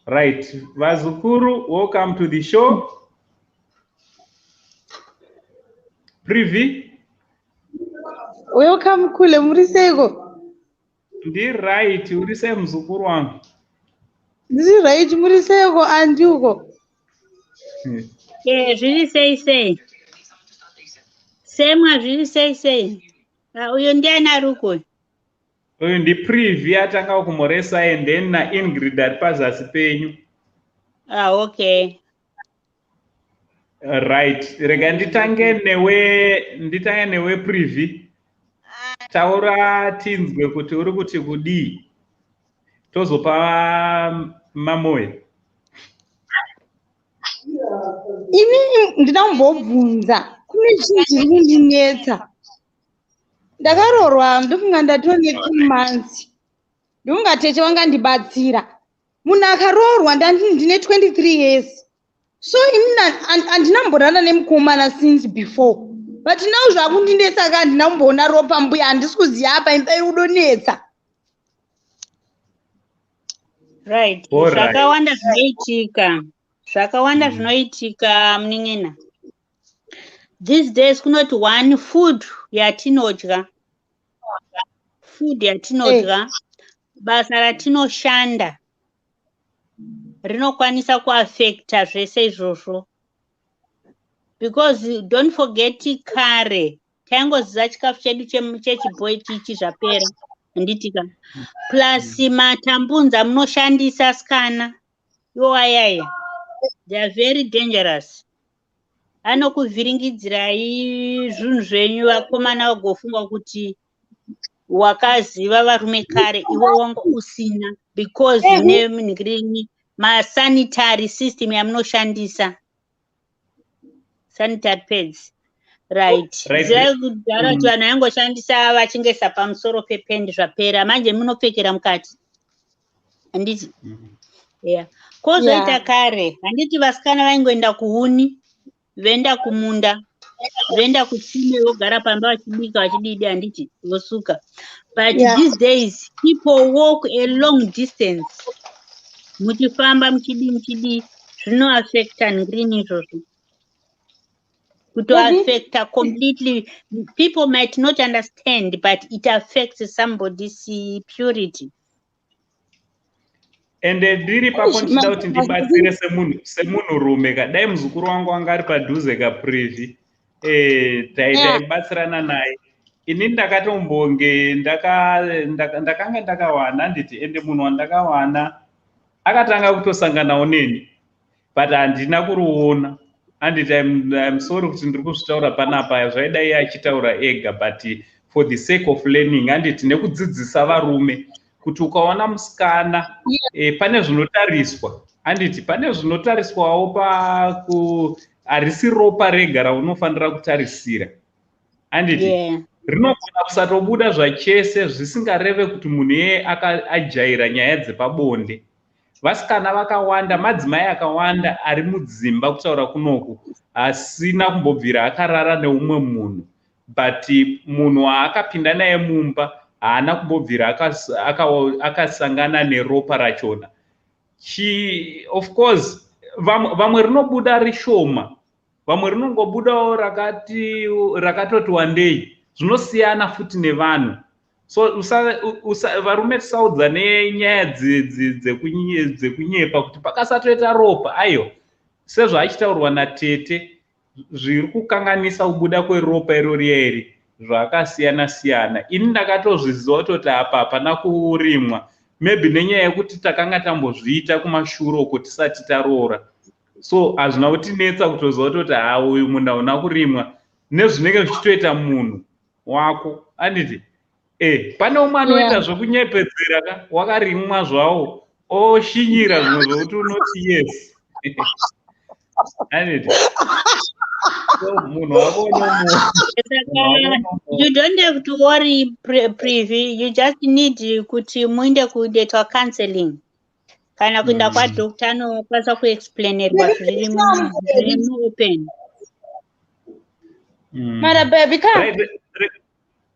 Right, vazukuru, welcome to the show. Privi. Welcome, kule. Muri seiko? Ndi right, uri sei, muzukuru wangu? Ndiri right. Muri seiko, andi uko? Zviri sei sei, semwa, zviri sei sei. Ah, uyo ndiani ari uko? Uyu ndiPrivi atanga kumhoresa and then naIngrid ari pazasi penyu. Ah, okay. Right, rega nditange newe, nditange newe Privi. Taura tinzwe kuti uri kuti kudii, tozopa Mamoyo. Ini ndinambobvunza, kune chinhu chiri kundinetsa. Ndakaroorwa ndofunga ndatone 2 months, ndofunga tete wangandibatsira. Munhu akaroorwa, ndandi ndine 23 years, so ini handinamborara nemukomana since before, but now zvakundinetsa ka, handina kumboona ropa mbuya, handisi kuziva apa imba iri kudonetsa. Right, zvakawanda zvinoitika, zvakawanda zvinoitika munin'ina. These days kunoti one, food yatinodya, food yatinodya, basa ratinoshanda rinokwanisa kuafecta zvese izvozvo, because don't forget, kare taingoziva chikafu chedu chechibhoi chichi, zvapera, handitika? Plus matambunza munoshandisa sikana iwo ayaya, they are very dangerous, anokuvhiringidzirai zvinhu zvenyu. Vakomana vagofunga kuti wakaziva varume kare, iwe wanga usina, because nenhikirini masanitary system yamunoshandisa, sanitary pads, right? Zivai kudhara kuti vanhu vaingoshandisa vachingesa pamusoro pependi, zvapera. Manje munopfekera mukati, handiti? Yeah. Kwozoita kare, handiti vasikana vaingoenda kuhuni, voenda kumunda, voenda kutsime, vogara pamba vachibika, vachididi, handiti? Vosuka. But these days people walk a long distance, muchifamba, muchidii, muchidii, zvinoafecta ngirini izvozvo, kutoafecta completely. People might not understand, but it affects somebody's purity. Ende ndiri papo ndichida kuti ndibatsire semunhurume ka. Dai muzukuru wangu anga ari padhuze kaPrivi, taibatsirana naye. Ini ndakatombonge ndakanga ndakawana, handiti? Ende munhu wandakawana akatanga kutosanganawo neni, but handina kuriona, handiti? I'm sorry kuti ndiri kuzvitaura panapa, zvaidai achitaura ega, but for the sake of learning, handiti, nekudzidzisa varume kuti ukaona musikana, pane zvinotariswa, handiti? Pane zvinotariswawo paku harisi ropa rega raunofanira kutarisira, handiti? Rinogona kusatobuda zvachese, zvisingareve kuti munhu iyeye ajaira nyaya dzepabonde. Vasikana vakawanda, madzimai akawanda ari mudzimba kutaura kunoku, asina kumbobvira akarara neumwe munhu, but munhu waakapinda naye mumba haana kumbobvira akasangana neropa rachona. Of course vamwe rinobuda rishoma, vamwe rinongobudawo rakati rakatoti wandei, zvinosiyana futi nevanhu. So varume tisaudza nenyaya dzekunyepa kuti pakasatoita ropa aiwa. Sezvaachitaurwa natete, zviri kukanganisa kubuda kweropa iroriya iri zvakasiyana siyana. Ini ndakatozviziva kutoti apa hapana kurimwa, maybe nenyaya yekuti takanga tambozviita kumashure uko tisati taroora, so hazvina kutinetsa kutoziva kutoti ha, uyu munhu hauna kurimwa nezvinenge zvichitoita munhu wako, handiti? Pane umwe anoita zvekunyepedzera ka, wakarimwa zvawo, oshinyira zvimwe zvokuti unoti yes, handiti? So munhu wako unomu Saka you don't have to worry, Privi. You just need kuti muinde kunoitwa counseling kana kuenda kwadoctor anokwanisa kuexplainerwa zviri muopen. Mara baby ka.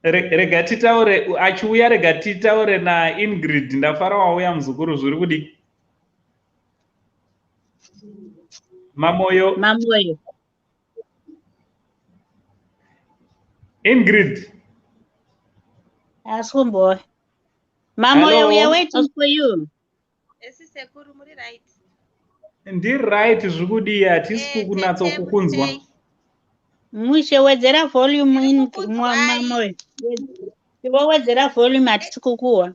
Right, rega titaure achiuya, rega titaure naIngrid. Ndafara wauya muzukuru, zviri kudi Mamoyo? Mamoyo. Ingrid. Asumbo Mamoyo. Hello. We are waiting for you. Esi sekuru, muri right? Ndiri right, zviri kudii? Hatisi kukunatsa Tete, kukunzwa. muri sei? Mushe, wedzera volume Ndiri in kukunzwai. Mamoyo. Wowedzera volume, hatisi kukuwa.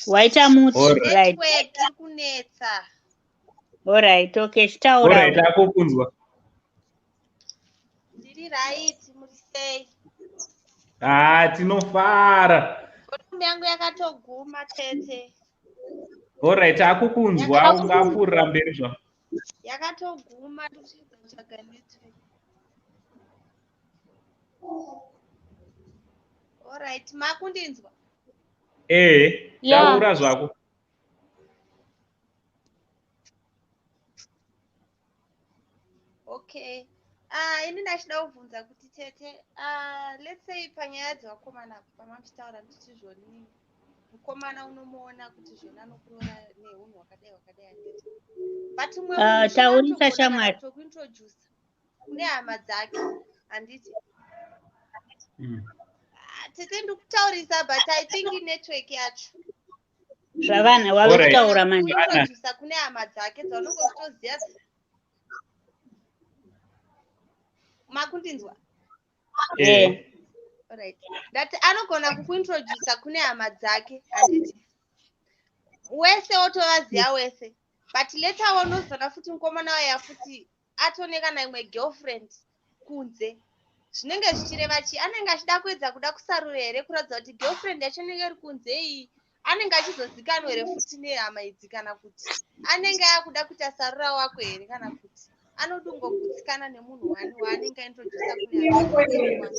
Waita mute. Alright. Right. Network iri kunetsa. Alright, okay, chitaura. Alright, akukunzwa. Ndiri right, muri sei? Ah, tinofara. Volume yangu yakatoguma, tete. Alright, akukunzwa, ungapfuurira mberi zva. Yakatoguma, ndikuchiedza kutsvaga network. Alright, makundinzwa? Ehe. Yeah. Taura zvako. Okay. Ah, ini ndachida kubvunza kuti tete, ah, let's say panyaya dzevakomana apa pamamuchitaura muchiti zvoni mukomana unomuona kuti zvoni anokuroora neunhu hwakadai hwakadai, handiti? But umwe Ah, munhu taurisa, zvinatogona kana shamwari. kutokuintroduce kune hama dzake, handiti? Ah, tete, ndikutaurisa, but I think network yacho. Zvavana wave Alright. kutaura manje. Kuintrodusa kune hama dzake dzaunenge uchitoziva. Makundinzwa? Eh. Alright. Ndati anogona kukuintrodusa kune hama dzake, handiti? Wese wotovaziva wese, but later on unozoona futi mukomana waya futi atone kana imwe girlfriend kunze. Zvinenge zvichireva chii? Anenge achida kuedza kuda kusarura here, kuratidza kuti girlfriend yacho inenge iri kunze iyi anenge achizozikanwa here futi nehama idzi, kana kuti anenge akuda kuita sarura wako here, kana kuti anodungogutsikana nemunhu wani waanenge aintrodusa kune hama dzake?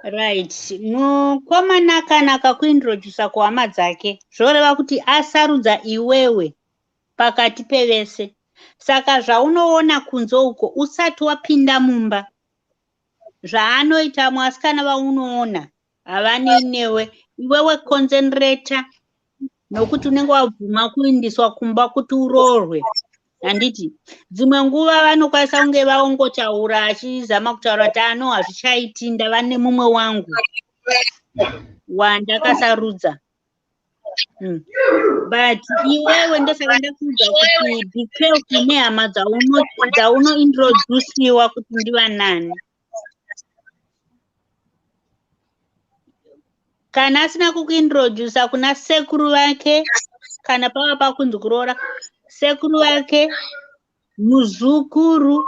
Right, mukomana kana akakuintrodusa kuhama dzake, zvoreva kuti asarudza iwewe pakati pevese. Saka zvaunoona kunze uko usati wapinda mumba, zvaanoita mwasikana vaunoona havanei newe. Iwewe concentrata, nokuti unenge wabvuma kuindiswa kumba kuti uroorwe, handiti? Dzimwe nguva vanokwanisa kunge vaongotaura, achizama kutaura kuti ano hazvichaiti, ndava nemumwe wangu wandakasarudza. But iwewe, ndosaka ndakuudza kuti be careful nehama dzaunointrodusiwa kuti ndivanani. Kana asina kukuintrodusa kuna sekuru vake, kana pava pakunzi kuroora, sekuru vake, muzukuru,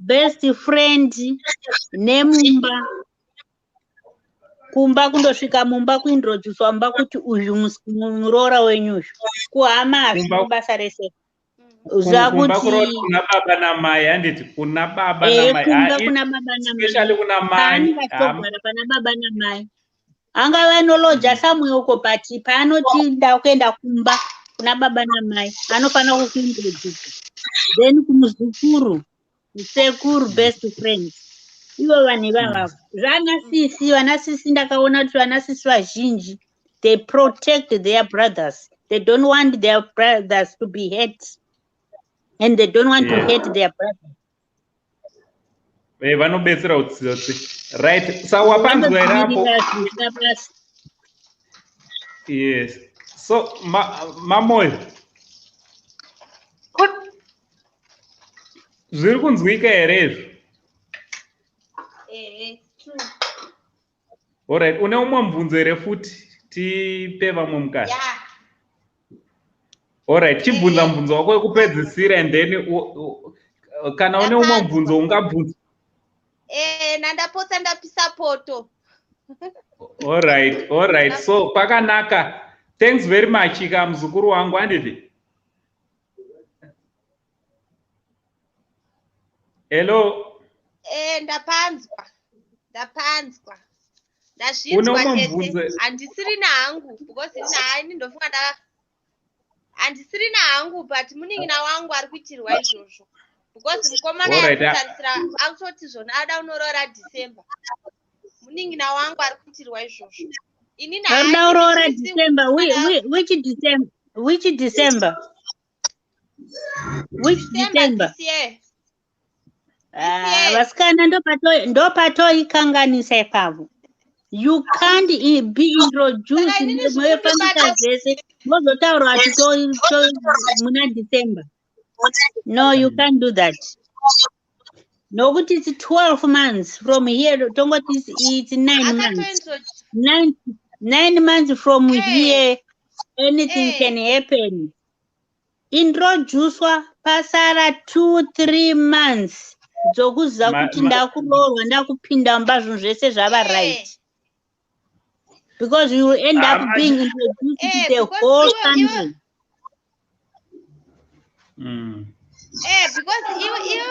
best friend, nemumba, kumba, kundosvika mumba, kuintroducwa mumba kuti uyu muroora wenyu uyu, kuhama hazvina basa rese. Kumba Zvakuti kuroora kuna baba namai, handiti? Kuna baba namai. Kumba Ah, kuna baba namai. Especially kuna mai. Paanenge achitogara pana baba namai, angava anoloja somewhere uko, but paanoti ndakuenda kumba kuna baba namai, anofanira kukuintrodusa then kumuzukuru, sekuru, best friend, ivo vanhu ivavavo. Zvana sisi, vana sisi, ndakaona kuti vana sisi vazhinji, they protect their brothers. They don't want their brothers to be hurt and they don't want to hurt their brothers. Vanobetsera utsotsi. Right, sa wapanzwa here apo? Vanodzivirira zvisina basa. Yes, so mamoyo, zviri kunzwika here izvo? Ehe, true. Alright, une umwe mubvunzo here futi, tipe vamwe mukana? Yeah. Alright, chibvunza mubvunzo wako wekupedzisira and then kana une umwe mubvunzo ungabvunza. Nandapotsa ndapisa poto. Alright, so pakanaka. Thanks very much ka, muzukuru wangu, handiti? Hello? Ndapanzwa, ndapanzwa. Une Ndazvinzwa, umwe tete. mubvunzo? Handisirina hangu, because ini haini ndofunga nda handisirina hangu, but munin'ina wangu ari kuitirwa izvozvo, because mukomana Alright, ah. yakutarisira akutoti zvona ada unoroora December. Munin'ina wangu ari kuitirwa izvozvo. Inini Arida kuroora haini. December? Which December? Which December? Which December? December? This year. Ah, Yes. vasikana, ndopatoikanganisa ipapo. You can't be introduced Saka inini moyofambisa zvikundibata- zvese, mozotaura kuti muna December. No, you can't do that. Nokuti it's 12 months from here, tongoti it's 9 months. Akatointroduce. 9 months from here, anything can happen. Introducwa pasara 2, 3 months dzokuziva kuti ndakuroorwa, ndakupinda mumba, zvinhu zvese zvava right, because you will end up being introduced to the Because whole iwe country. Because iwe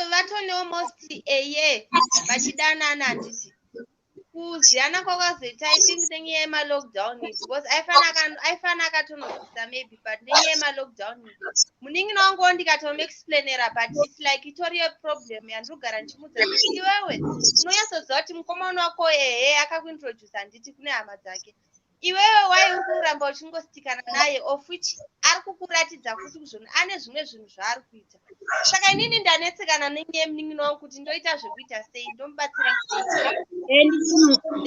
vatone almost a year vachidanana, handiti? Kuziyana kwakazoita, I think, nenyaya yemalockdown, because aifana akatonobvisa maybe, but nenyaya yemalockdown munin'ina wanguwo ndikatomuexplainera, but it's like itori yeproblem yandinogara ndichimudza kuti iwewe unonyatsoziva kuti mukomana wako ehe akakuintroduce, handiti, kune hama dzake. Iwewe wai uri kuramba uchingostikana naye, of which ari kukuratidza kuti kuzvoni ane zvimwe zvinhu zvaari kuita? Saka inini ndanetsekana nenyaya yemunin'ina wangu kuti ndoita zvekuita sei, ndomubatsira sei And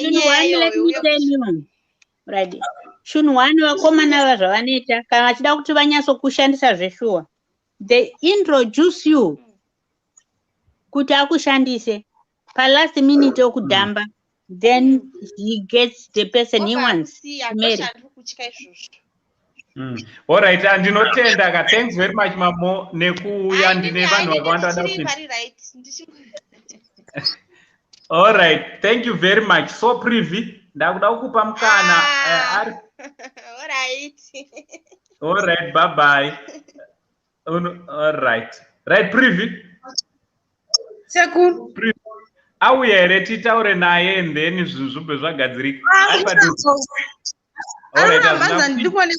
chinhu nenyaya one, let iyoyo. Me tell you, right, chinhu one, vakomana ava zvavanoita kana vachida kuti vanyatsokushandisa zveshuwa, they introduce you kuti akushandise, palast minute okudhamba, then he gets the person he Obva wants akusiya. To marry. Ndozvandiri kutya izvozvo. Alright, andinotenda ka. Thanks very much, Mamo, nekuuya. Hai, Ndine vanhu ndini vakawanda vada ndichiri kupinda. pari right. Alright, thank you very much. So Privy, ndakuda kukupa mukana. Ah. Ari Alright. Alright, bye bye. Alright, right, Privy. Sekuru. Privy auya here titaure naye and then zvinhu zvibve zvagadzirika? Ari padhuze. Alright, Anoramba. hazvina Ndiri kuone.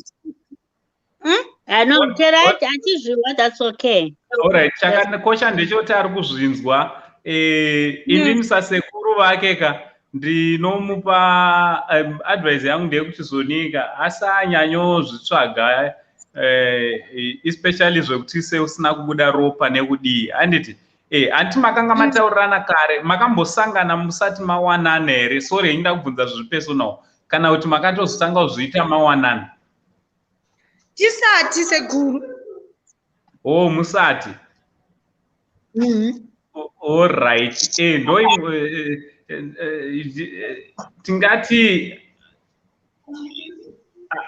Anotera achizviwa, that's okay. Alright, chakakosha ndechekuti ari kuzvinzwa. Inini sasekuru vake ka ndinomupa advice yangu ndeyekuti zonika asanyanyozvitsvaga, especially zvekuti seusina kubuda ropa nekudii, handiti? Handiti makanga mataurirana kare, makambosangana musati mawanana here? Sorry, henyu ndakubvunza zviri personal, kana kuti makatozotanga kuzviita mawanana? Tisati, sekuru. Oh, musati. Alright, ndo tingati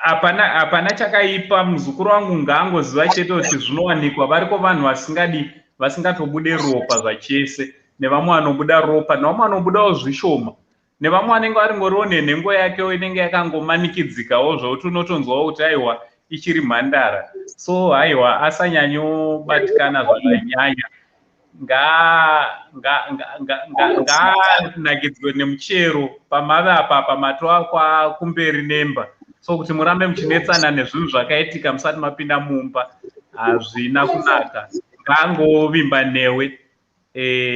hapana chakaipa. Muzukuru wangu ngaangoziva chete kuti zvinowanikwa, variko vanhu vasingadi, vasingatobude ropa zvachese, nevamwe vanobuda ropa, nevamwe vanobudawo zvishoma, nevamwe vanenge varingoriwo nenhengo yakewo inenge yakangomanikidzikawo zvokuti unotonzwawo kuti aiwa, ichiri mhandara. So haiwa, asanyanyobatikana zvakanyanya, ngaanakidzwe nemuchero pamave apa pamatoakwa kumberi nemba. So kuti murambe muchinetsana nezvinhu zvakaitika musati mapinda mumba hazvina kunaka. Ngaangovimba newe,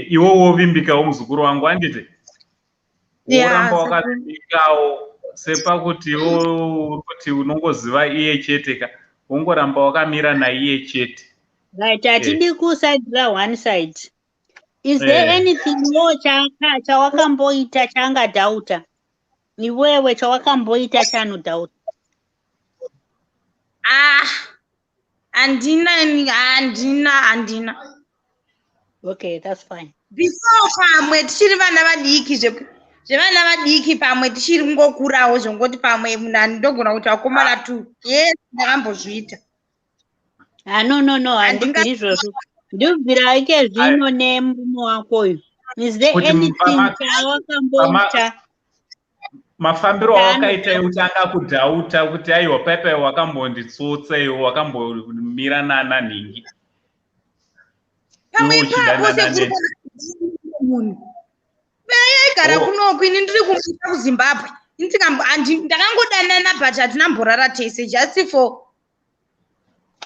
iwe wovimbikawo, muzukuru wangu, handiti? Woramba wakavimbikawo sepakuti iwe uri kuti unongoziva iye chete ka, wongoramba wakamira naiye chete. Right, hatidi kusaidira one side. Is there anything wo chawakamboita chaangadhauta iwewe, chawakamboita chaanodhauta? Ah, handina, handina, handina. Okay, that's fine. Before pamwe tichiri vana vadiki, zvevana vadiki, pamwe tichiri kungokurawo, zvongoti pamwe munhu andogona kuti vakomana tu, yes, ndakambozviita. Ah, no, handibviri izvozvo. Ndibvira ike zvino nemurume wako uyu. Is there Kuti anything chawakamboita? Mafambiro awakaita ekuti angakudhauta kuti aiwa, paipai wakambonditsotsa iwe, wakambomira nananhingi. Pamwe Iwe ipapo uchidanana sekuru, munhu yaigara kunoku, ini ndiri kumusha kuZimbabwe. Ini ndakangodanana, but hatinamborara tese, just for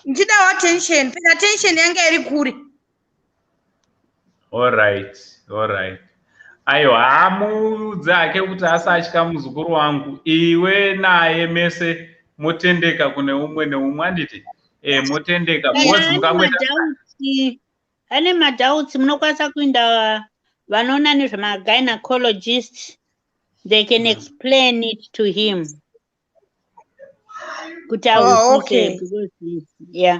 ndichidawo attention, but attention yanga iri kure. Alright, aiwa, hamuudze hake kuti asatya, muzukuru wangu. Iwe naye mese motendeka kune umwe neumwe, handiti? Motendeka because mukangoita Madoubts, ane madoubts, munokwanisa kuenda vanoona nezvemagynecologist. They can explain it to him kuti ahwisise because, yeah,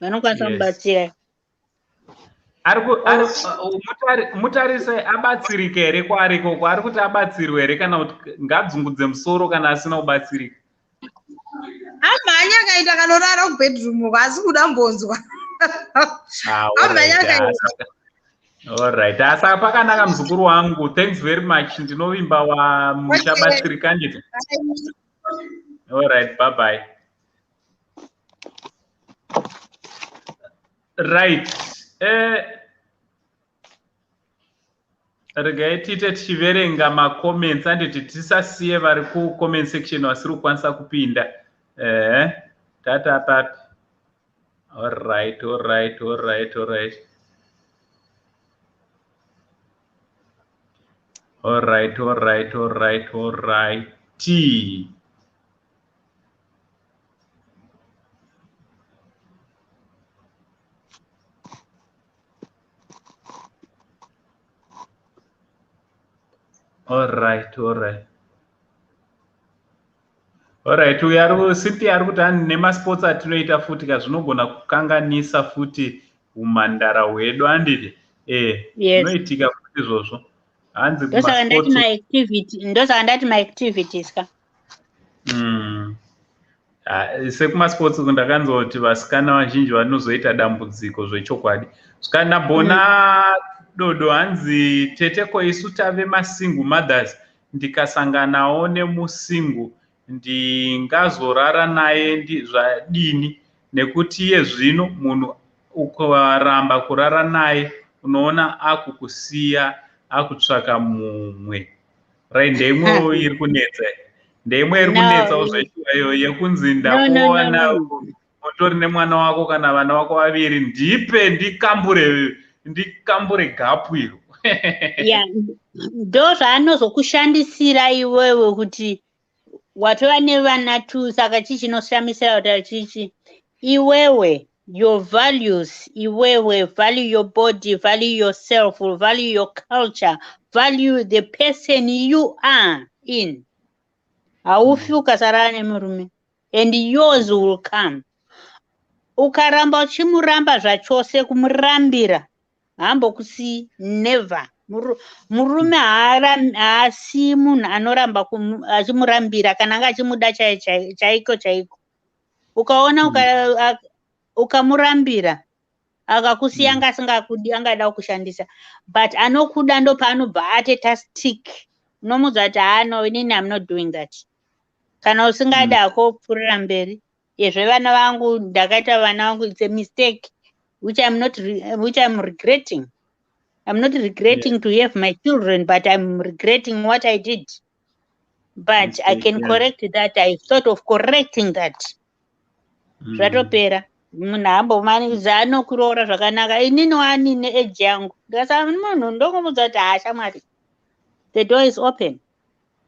vanokwanisa kumubatsira. Ari mutarise abatsirike here kwaari ikoko? Ari kuti abatsirwe here kana kuti ngadzungudze musoro kana asina kubatsirika? Amhanya akaenda kanorara kubedroom uko, asi kuda mbonzwa. Ah, Amhanya alright, akaenda. Alright, saka pakanaka, muzukuru wangu. Thanks very much. Ndinovimba wa muchabatsirika, nditi. Alright, bye bye. Right, regai tiite tichiverenga macomments, anditi tisasiye vari kucomment section vasiri kukwanisa kupinda. Tata papi? Alright. Alright, uyu ari Cynthia ari kuti ani nemasports atinoita futi ka zvinogona kukanganisa futi umhandara hwedu, anditi? Yes. Zvinoitika futi izvozvo, hanzi Ndosaka ndati kumasports. maactivity, ndosaka ndati maactivities ka. Ah, sekumasports uku ndakanzwa kuti vasikana vazhinji vanozoita dambudziko zvechokwadi. Zvikana Bona Dodo, hanzi, "Tete, ko isu tave masingle mothers, ndikasanganawo nemusingle ndingazorara naye zvadini? Nekuti iye zvino munhu ukaramba kurara naye unoona akukusiya akutsvaka mumwe." Right, ndeimwewo iri kunetsa, ndeimwe iri No, kunetsawo zveshuwa iyo yekunzi No, no, no, ndakuona no. utori nemwana wako kana vana vako vaviri, ndipe ndikambure, ndikambure gapu iro. Ya, ndo zvaanozokushandisira iwewe kuti watova nevana two. Saka chii chinoshamisira kuti chichi iwewe your values, iwewe value your body, value yourself, value your culture, value the person you are in. Haufi ukasarara nemurume, and yours will come. Ukaramba uchimuramba zvachose, kumurambira, haambokusii, never. Murume haasii munhu anoramba achimurambira kana anga achimuda chaiko chaiko. Ukaona ukamurambira akakusiya, anga asingakudi, angada kukushandisa. But anokuda ndopaanobva ateta stick. Unomudza kuti, "Hano, inini am not doing that. Kana usingadi hako, pfuurira mberi." Yezve vana vangu, ndakaita vana vangu, it's a mistake which I'm not which I'm regretting. I'm not regretting to have my children, but I'm regretting what I did. But I Mistake, can correct that. I thought of correcting that. Zvatopera. Munhu haambomanikidza, anokuroora zvakanaka. Inini wani neage yangu, ndikasava munhu ndongomudza kuti, "Ha, shamwari, the door is open."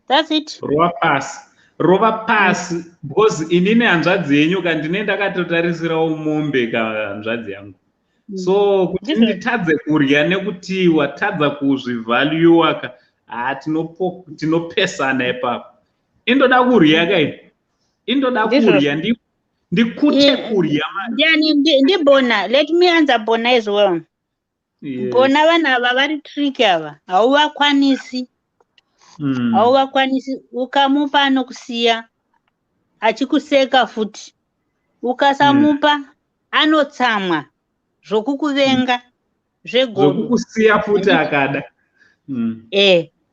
That's it. Rova pasi, rova pasi, because inini hanzvadzi yenyu ka ndine ndakatotarisirawo mombe ka hanzvadzi yangu. So kuti Ndizvo. nditadze kurya nekuti watadza kuzvivaluewa ka, ha, tinopesana ipapo. Indoda kurya kai, indoda Ndizvo. kurya, ndikute kurya manje. Ndiani? Ndibona. Let me answer Bona as well. Yes. Bona, vanhu ava vari tricky ava, hauvakwanisi. Hauvakwanisi. Ukamupa anokusiya achikuseka futi. Ukasamupa anotsamwa zvokukuvenga zvegodo. Zvokukusiya futi akada.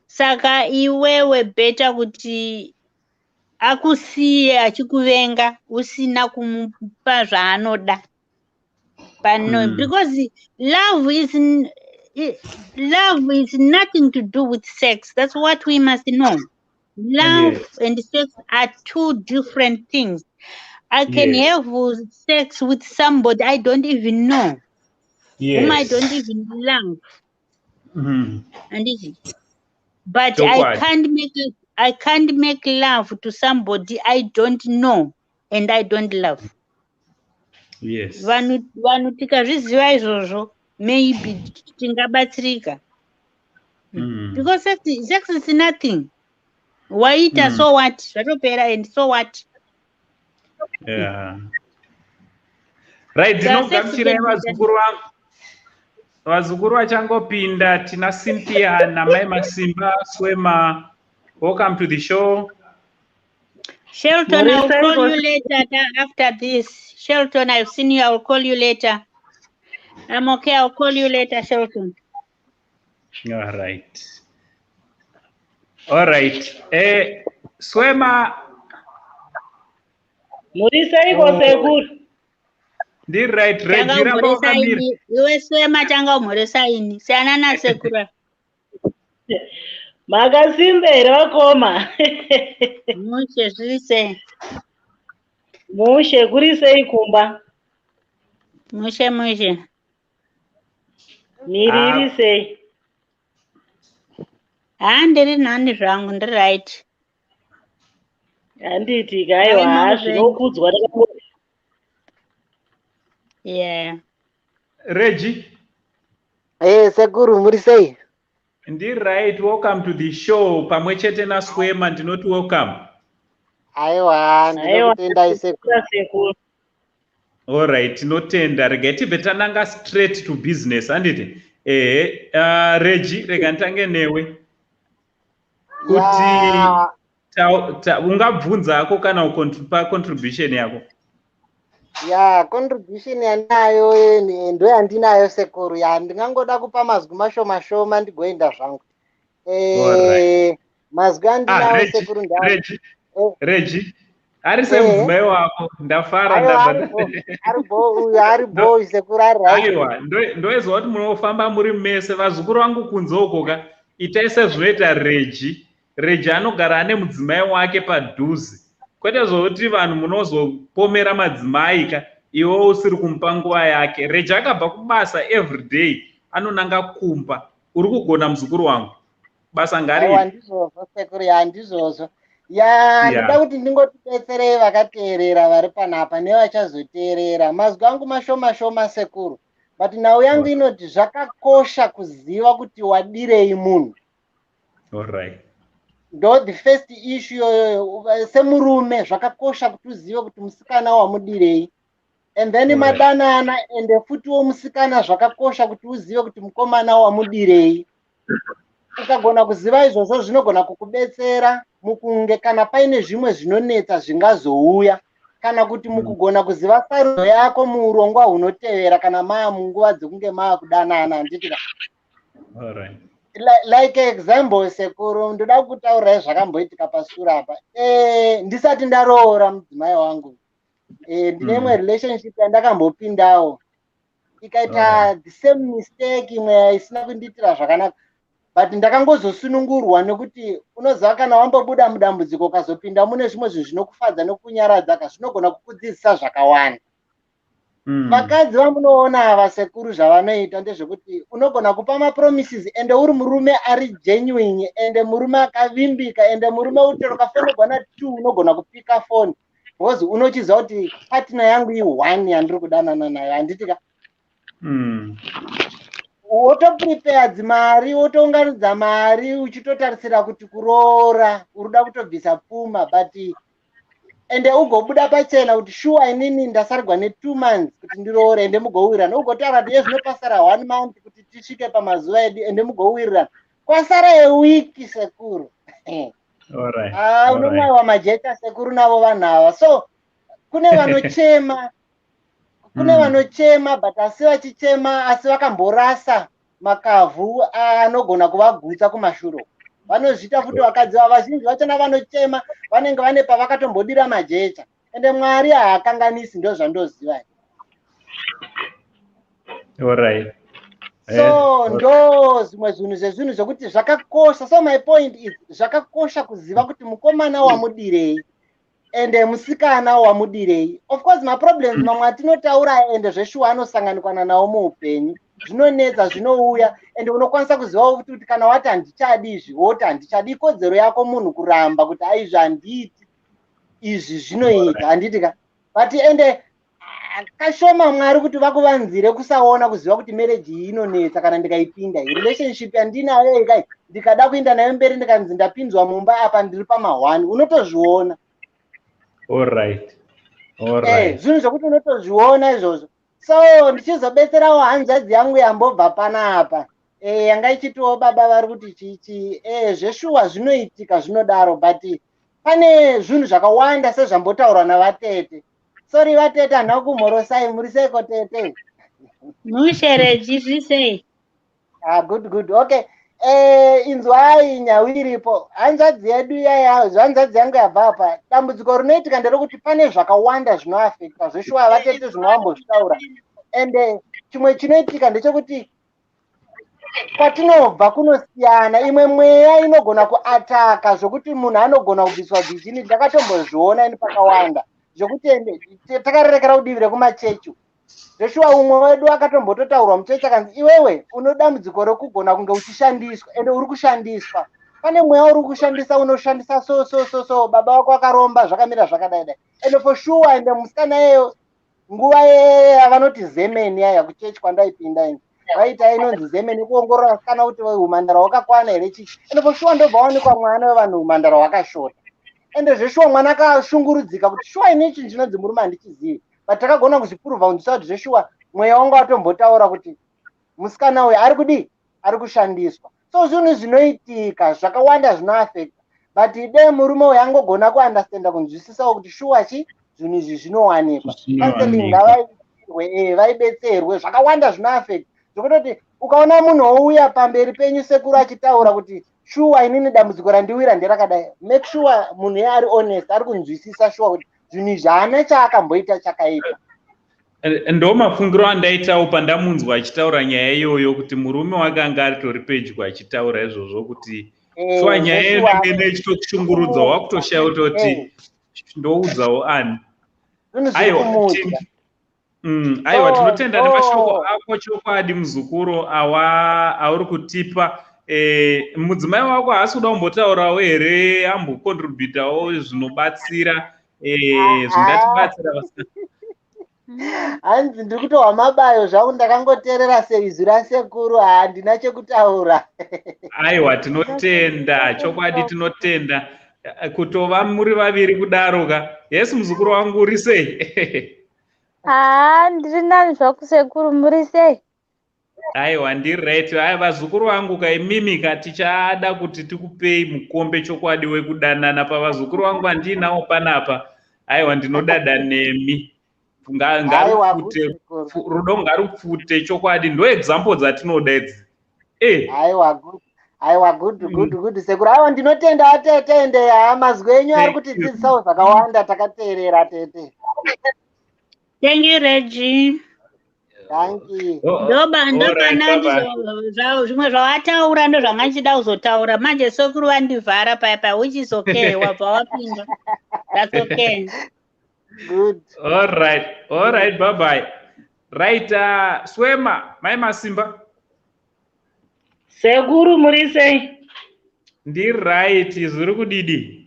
Saka iwewe better kuti akusiye achikuvenga usina kumupa zvaanoda pano, because love is nothing to do with sex. That's what we must know. Love and sex are two different things. I can have sex with somebody I don't even know, whom I don't even love, anditi? But I Chokwadi. can't make it, I can't make love to somebody I don't know and I don't love. Vanhu tikazviziva izvozvo, maybe tingabatsirika, because sex is nothing. Waita, so what? Zvatopera, and so what? Yeah. Right, Saka sex ndinogamuchirai can be vazukuru vangu. Vazukuru vachangopinda, tina Cynthia namai Masimba. Swema, welcome to the show. Shelton, I'll Morisa call you iko- later after this. Shelton, I've seen you. I'll call you later. I'm okay. I'll call you later, Shelton. All right. Swema. Muriseiko, Oh. sekuru? Ndiri right. Tanga Regi, ramba umhoresa wakamira. ini. Iwe Swema, tanga umhoresa ini. Siyana nasekuru. Makasimba here, vakoma? Mushe, zviri sei? Mushe, kuri sei kumba? Mushe mushe. Miri Ah. iri sei? Ha, ndiri nani zvangu, ndiri right. Handiti kaiwa. Aiwa, Ha, zvinokudzwa. Regi. Sekuru, muri sei? Ndiri right. Welcome to the show. Pamwe chete naSwema ndinoti welcome. Aiwa, ndinokutendai, sekuru. Sekuru. Alright, tinotenda. Regai tibve tananga straight to business, handiti? Ehe, Regi, rega nditange newe kuti ungabvunza hako kana upa contribution yako. Ya, contribution yandinayo ndo yandinayo, sekuru. Ya, ndingangoda kupa mazwi mashoma shoma ndigoenda zvangu. Mazwi andinawo, Regi, sekuru, nda Regi, Regi ari semudzimai wako, ndafara. Aiwa, Ndabva ari bo uyu, ari bo, sekuru, ari right. Aiwa, ndoizwa kuti munofamba muri mese. Vazukuru vangu kunze uko ka, itai sezvinoita Regi. Regi anogara ane mudzimai wake padhuze, kwete zvokuti vanhu munozopomera madzimai ka, iwe usiri kumupa nguva yake. Regi akabva kubasa everyday anonanga kumba. Uri kugona, muzukuru wangu, basa Aiwa, ngariri. Ndizvozvo, sekuru. Ya, ndizvozvo. Ya, ndoda kuti ndingotibetserei vakateerera vari panapa nevachazoteerera. Mazwi angu mashoma shoma, sekuru, but nhau yangu inoti zvakakosha kuziva kuti wadirei munhu. Ndo the first issue iyoyo. Semurume zvakakosha kuti uzive kuti musikana wamudirei, and then madanana, ende futiwo musikana zvakakosha kuti uzive kuti mukomana wamudirei. Ukagona kuziva izvozvo, zvinogona kukubetsera mukunge kana paine zvimwe zvinonetsa zvingazouya, kana kuti mukugona kuziva sarudzo yako muurongwa hunotevera kana maa munguva dzekunge maa kudanana, handiti ka? Like example, sekuru, ndoda kutaurirai zvakamboitika pasure apa. Ndisati ndaroora mudzimai wangu, ndine imwe relationship yandakambopindawo, ikaita the same mistake imwe isina kundiitira zvakanaka, but ndakangozosunungurwa nekuti unoziva kana wambobuda mudambudziko ukazopinda mune zvimwe zvinhu zvinokufadza nokunyaradza ka, zvinogona kukudzidzisa zvakawanda. Vakadzi vamunoona ava, sekuru, zvavanoita ndezvekuti unogona kupa mapromises, ende uri murume ari genuine, ende murume akavimbika, ende murume utero ukafonerwa na2 unogona kupika foni because unochiziva kuti partner yangu i1 yandiri kudanana nayo, handiti ka? Wotoprepare dzimari, wotounganidza mari uchitotarisira kuti kuroora uri kutobvisa pfuma, but ende ugobuda pachena kuti shuwa inini ndasarigwa ne2 months kuti ndiroore, ende mugowirirana. Ugotaura kuti iye zvino pasara one month kuti tisvike pamazuva edu, ende mugowirirana. Kwasara ewiki, sekuru, ah, unomwayiwa majecha, sekuru, navo vanhu ava. So kune vanochema, kune vanochema, but asi vachichema asi vakamborasa makavhu anogona kuvagutsa kumashure. Vanozviita futi vakadzi vava, vazhinji vachona vanochema vanenge vane pavakatombodira majecha, ende Mwari haakanganisi, ndo zvandoziva. So ndo zvimwe zvinhu zvezvinhu zvokuti zvakakosha. So my point is, zvakakosha kuziva kuti mukomana wamudirei ende musikana wamudirei. Of course maproblems mamwe atinotaura ende zveshuwa anosanganikwana nawo muupenyu, zvinonetsa, zvinouya, ende unokwanisa kuzivawo futi kuti kana wati handichadi izvi, woti handichadi. Ikodzero yako munhu kuramba kuti aizvi handiiti, izvi zvinoita, handiti ka? But ende kashoma Mwari kuti vakuvanzire kusaona kuziva kuti marriage iyi inonetsa kana ndikaipinda, relationship yandinayo ikai, ndikada kuenda nayo mberi, ndikanzi ndapinzwa mumba apa ndiri pama1, unotozviona. Zvinhu zvokuti unotozviona izvozvo. So ndichizobetserawo hanzvadzi yangu yambobva panapa, yanga ichitiwo baba vari kuti chichi, zveshuwa zvinoitika, zvinodaro, but pane zvinhu zvakawanda sezvambotaurwa navatete. Sorry vatete, handina kumhorosai. Muri seiko tete? Mushereji, zvisei? Ah, good, good, okay. Inzwai nhau iripo, hanzvadzi yedu iyaya, hanzvadzi yangu yabva apa. Dambudziko rinoitika nderekuti pane zvakawanda zvinoafecta. Zveshuwa vatete zvinovambozvitaura, ende chimwe chinoitika ndechekuti kwatinobva kunosiyana. Imwe mweya inogona kuataka zvokuti munhu anogona kubviswa virginity. Ndakatombozviona ini pakawanda zvokuti ende takarerekera kudivi rekumachechi. Zveshuwa umwe wedu akatombototaurwa muchechi, akanzi, "Iwewe une dambudziko rekugona kunge uchishandiswa, ende uri kushandiswa, pane mweya uri kushandisa, unoshandisa so so so so, baba vako akaromba, zvakamira zvakadai dai." Ende for sure, ende musikana iyeyo nguva yavanoti zemeni yaya kuchechi kwandaipinda ini, vaita inonzi zemeni kuongorora vasikana kuti umhandara hwakakwana here, chichi. Ende for sure ndobva waonekwa mwana wevanhu umhandara hwakashota. Ende zveshuwa mwana akashungurudzika kuti shuwa ini chinhu chinonzi murume handichizivi, but takagona kuzvipuruvha kunzwisa kuti zveshuwa mweya wanga watombotaura kuti musikana uyu ari kudii, ari kushandiswa. So zvinhu zvinoitika zvakawanda zvinoafecta, but de murume uyu angogona kuunderstanda, kunzwisisawo kuti shuwa chi zvinhu izvi zvinowanikwa. Counseling ngavaitirwe, vaibetserwe. Zvakawanda zvinoafecta zvekutoti ukaona munhu ouya pamberi penyu sekuru achitaura kuti shuwa inini dambudziko randiwira nderakadai, make sure munhu iye ari honest, ari kunzwisisa shuwa kuti zvinhu izvi haana chaakamboita chakaipa. Ndo mafungiro andaitawo pandamunzwa achitaura nyaya iyoyo, kuti murume wake anga aritori pedyo achitaura izvozvo, kuti shuwa nyaya Zveshuwa. inenge ichitokushungurudza, wakutoshaya kutoti ndoudzawo ani. Zvinhu zviri Aiwa, kumudya. Aiwa, So, tinotenda nemashoko so ako chokwadi muzukuru awa auri kutipa. Mudzimai wako haasi kuda kumbotaurawo here, ambocontributawo zvinobatsira, zvingatibatsira vasikana? Hanzi ndiri kutohwa mabayo zvangu, ndakangoteerera seizwi rasekuru, handina chekutaura. Aiwa, tinotenda chokwadi, tinotenda. Kutova muri vaviri kudaro ka. Yes muzukuru wangu, uri sei? Haa, ndiri nani zvaku sekuru, muri sei? Aiwa, ndiri right. Aya vazukuru vangu kaimimi ka, tichada kuti tikupei mukombe chokwadi wekudanana pavazukuru vangu vandinawo panapa. Aiwa, ndinodada nemi. Aiwa, Ngarupfute good sekuru. Rudo ngarupfute chokwadi, ndo example dzatinoda idzi. Aiwa, good, aiwa, good, good, good sekuru. Aiwa, ndinotenda atete, ende haa, mazwi enyu ari Thank you. kutidzidzisawo zvakawanda, takateerera tete. Thank you, Reggie. Thank you. Oh, Ndoba all right, ndopana bye-bye. zvimwe zvawataura ndo zvanga ndichida kuzotaura manje. Sekuru vandivhara paya paya, which is okay. Wabva wapinda, that's okay. Good. All right, bye bye. Right, Swema mai Masimba. Sekuru, muri sei? Ndiri right, zviri kudidi?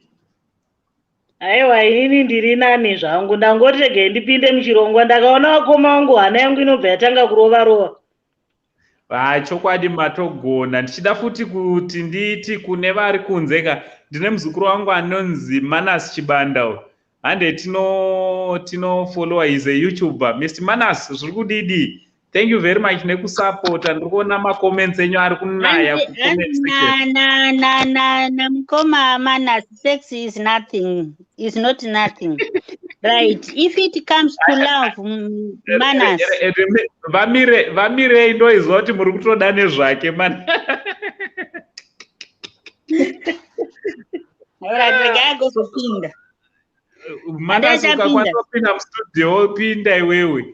Aiwa, inini ndiri nani zvangu. Ndangoti regai ndipinde muchirongwa. Ndakaona vakoma vangu, hana yangu inobva yatanga kurova rova. Ha, chokwadi matogona. Ndichida futi kuti nditi kune vari kunze ka, ndine muzukuru wangu anonzi Manas Chibanda uyu. Hande tinofollowa, is a YouTuber. Mr Manas, zviri kudidi? Thank you very much nekusapota. Ndiri kuona macomments enyu ari kunaya kucomment section. Na na na na mukoma Manas, sex is nothing, is not nothing, right? If it comes to love, Manas. Vamire, vamirei, ndoizwa kuti muri kutoda nezvake man. Alright, regai agozopinda. Manas, Handachapinda. ukakwanisa kupinda mustudio, pinda iwewe.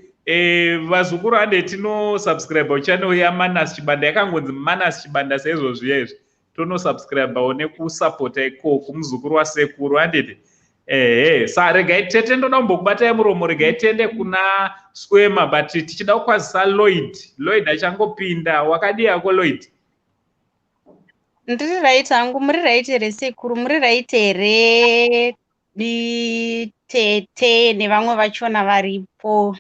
Vazukuru, hande tinosubscribe channel yaManas Chibanda, yakangonzi Manas Chibanda saizvozviya izvi. Tonosubscribewo nekusapota ikoko muzukuru wasekuru, handiti? Ehe, sa regai tete, ndoda kumbokubatai muromo. Regai tiende kuna Swema, but tichida kukwazisa Lloyd. Lloyd achangopinda. Wakadii hako Lloyd? Ndiri right hangu. Muri right here sekuru? Muri right here tete nevamwe vachona varipo?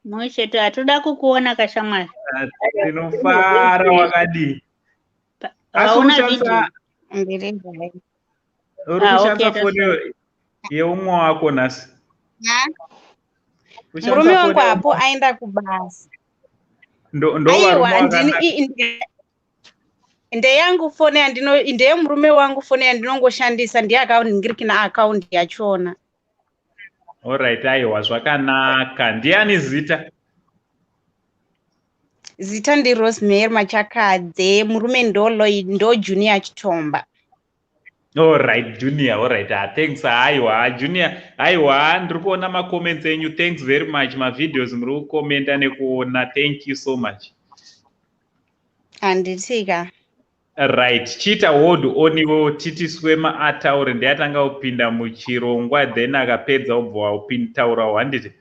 Musheto, hatoda kukuona kashamwari. Tinofara, wakadii? Asi Hauna uri kushandisa Ndiri right. Uri Ah, kushandisa okay, foni yeumwe wako nhasi? Ha? Murume wangu hapo aenda kubasa. Ndo Aiwa, varume handini vakanaka. Ndeyangu foni yandino, ndeyemurume wangu foni yandinongoshandisa, ndiye akandingirikina akaundi yachona. Alright, aiwa, zvakanaka. Ndiani zita? Zita ndiRosemary Machakadze, murume ndo Lloyd, ndo Junior Chitomba. Alright, Junior. Alright, ah, thanks. Aiwa, Junior, aiwa, ndiri kuona macomments enyu. Thanks very much. Mavideos muri kukomenta nekuona. Thank you so much. Handitika. Right, chiita hold on iwewo, titiswe maataure. Ndeyatanga kupinda muchirongwa, then akapedza ubva waupintaurawo, handiti?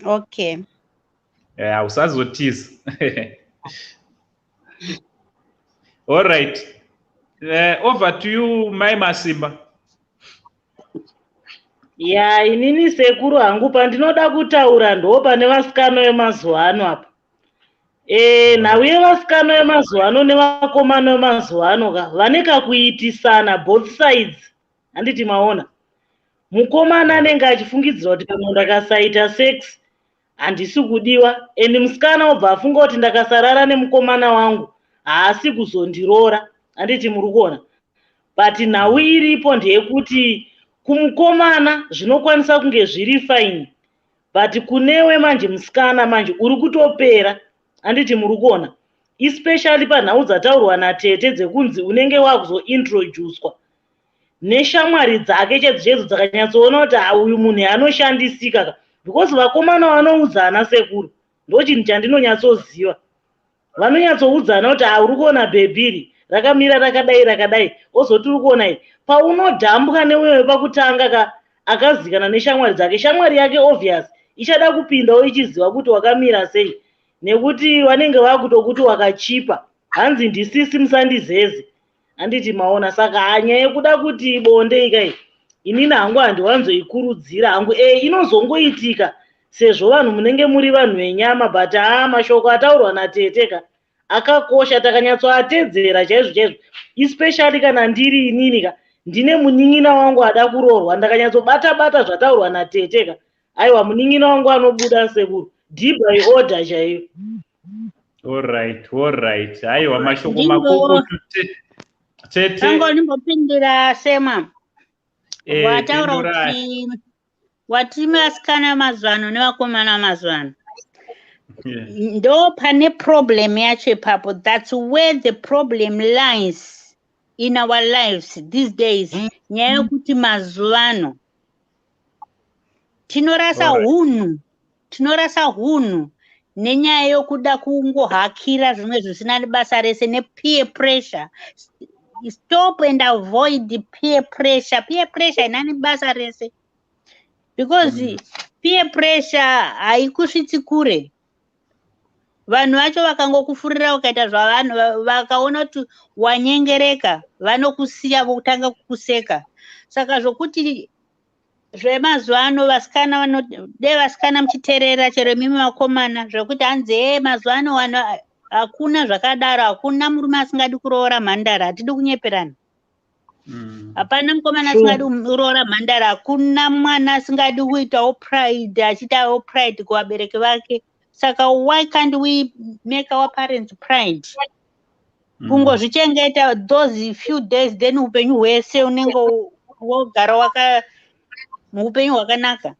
Okay. Usazotiza. Alright, over to you, Mai Masimba. Ya, inini sekuru hangu, pandinoda kutaura ndo pane vasikana vemazuva ano apa. Nhau yevasikana vemazuva ano nevakomana vemazuva ano ka, vane kakuitisana both sides, handiti maona? Mukomana anenge achifungidzira kuti pamwe ndakasaita sex handisi kudiwa, and musikana obva afunga kuti ndakasarara nemukomana wangu haasi kuzondiroora, handiti muri kuona? But nhau iripo ndeyekuti kumukomana zvinokwanisa kunge zviri fine, but kunewe manje musikana manje uri kutopera, handiti muri kuona? Especially panhau dzataurwa natete dzekunzi unenge wakuzointroducwa neshamwari dzake chedzo chedzo dzakanyatsoona kuti ha, uyu munhu anoshandisika ka, because vakomana vanoudzana, sekuru, ndo chinhu chandinonyatsoziva. Vanonyatsoudzana kuti ha, uri kuona bhebhiri rakamira rakadai rakadai, ozoti uri kuona iri paunodhambwa neuyo pakutanga ka, akazikana neshamwari dzake, shamwari yake obvious ichada kupindawo ichiziva kuti wakamira sei, nekuti vanenge vakutokuti wakachipa, hanzi ndisisi musandizeze, handiti maona? Saka hanya yekuda kuti bonde ikai, inini hangu handiwanzoikurudzira hangu. Inozongoitika sezvo vanhu munenge muri vanhu venyama, but haa, mashoko ataurwa natete ka akakosha, takanyatsoatedzera chaizvo chaizvo, especially kana ndiri inini ka, ndine munin'ina wangu ada kuroorwa, ndakanyatsobata bata zvataurwa natete ka, aiwa, munin'ina wangu anobuda, sekuru, d by order chaiyo. Alright, aiwa, mashoko makukutu, tete. Tango ndimbopindira sema. Wataura Pindurai. kuti wati vasikana mazuva ano nevakomana mazuva ano, ndo pane problem yacho ipapo. That's where the problem lies in our lives these days, nyaya yekuti mazuva ano tinorasa hunhu, tinorasa hunhu nenyaya yokuda kungohakira zvimwe zvisina basa rese nepeer pressure. Stop and avoid the peer pressure. Peer pressure inani basa rese, because peer pressure haikusvitsi kure. Vanhu vacho vakangokufurira ukaita zvavanhu vakaona kuti wanyengereka, vanokusiya votanga kukuseka. Saka zvokuti zvemazuva ano vasikana vanode, vasikana muchiteerera, chero imimi vakomana, zvokuti hanzi e mazuva ano vanhu, hakuna zvakadaro. Hakuna murume asingadi kuroora mhandara, hatidi kunyeperana. Hapana mukomana asingadi kuroora mhandara. Hakuna mwana asingadi kuitawo pride, achiitawo pride kuvabereki vake. Saka why can't we make our parents pride? Kungozvichengeta those few days, then upenyu hwese unenge wogara waka muupenyu hwakanaka.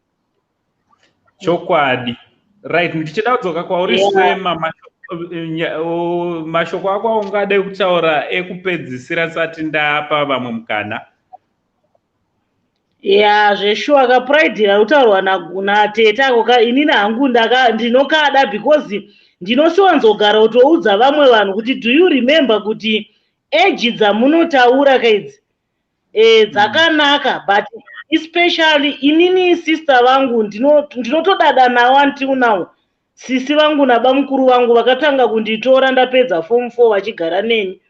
Chokwadi. Right, ndichida kudzoka kwauri, Swema. Mashoko ako aungade kutaura ekupedzisira sati ndapa vamwe mukana. Ya, zveshuwa kapride kutaurwa natete ako ka, inini hangu ndinokada because ndinosiwanzogara kutoudza vamwe vanhu kuti do you remember kuti age dzamunotaura kaidzi dzakanaka, but especially inini sister vangu ndinotodada navo until now. Sisi vangu nabamukuru vangu vakatanga kunditora ndapedza form 4, vachigara neni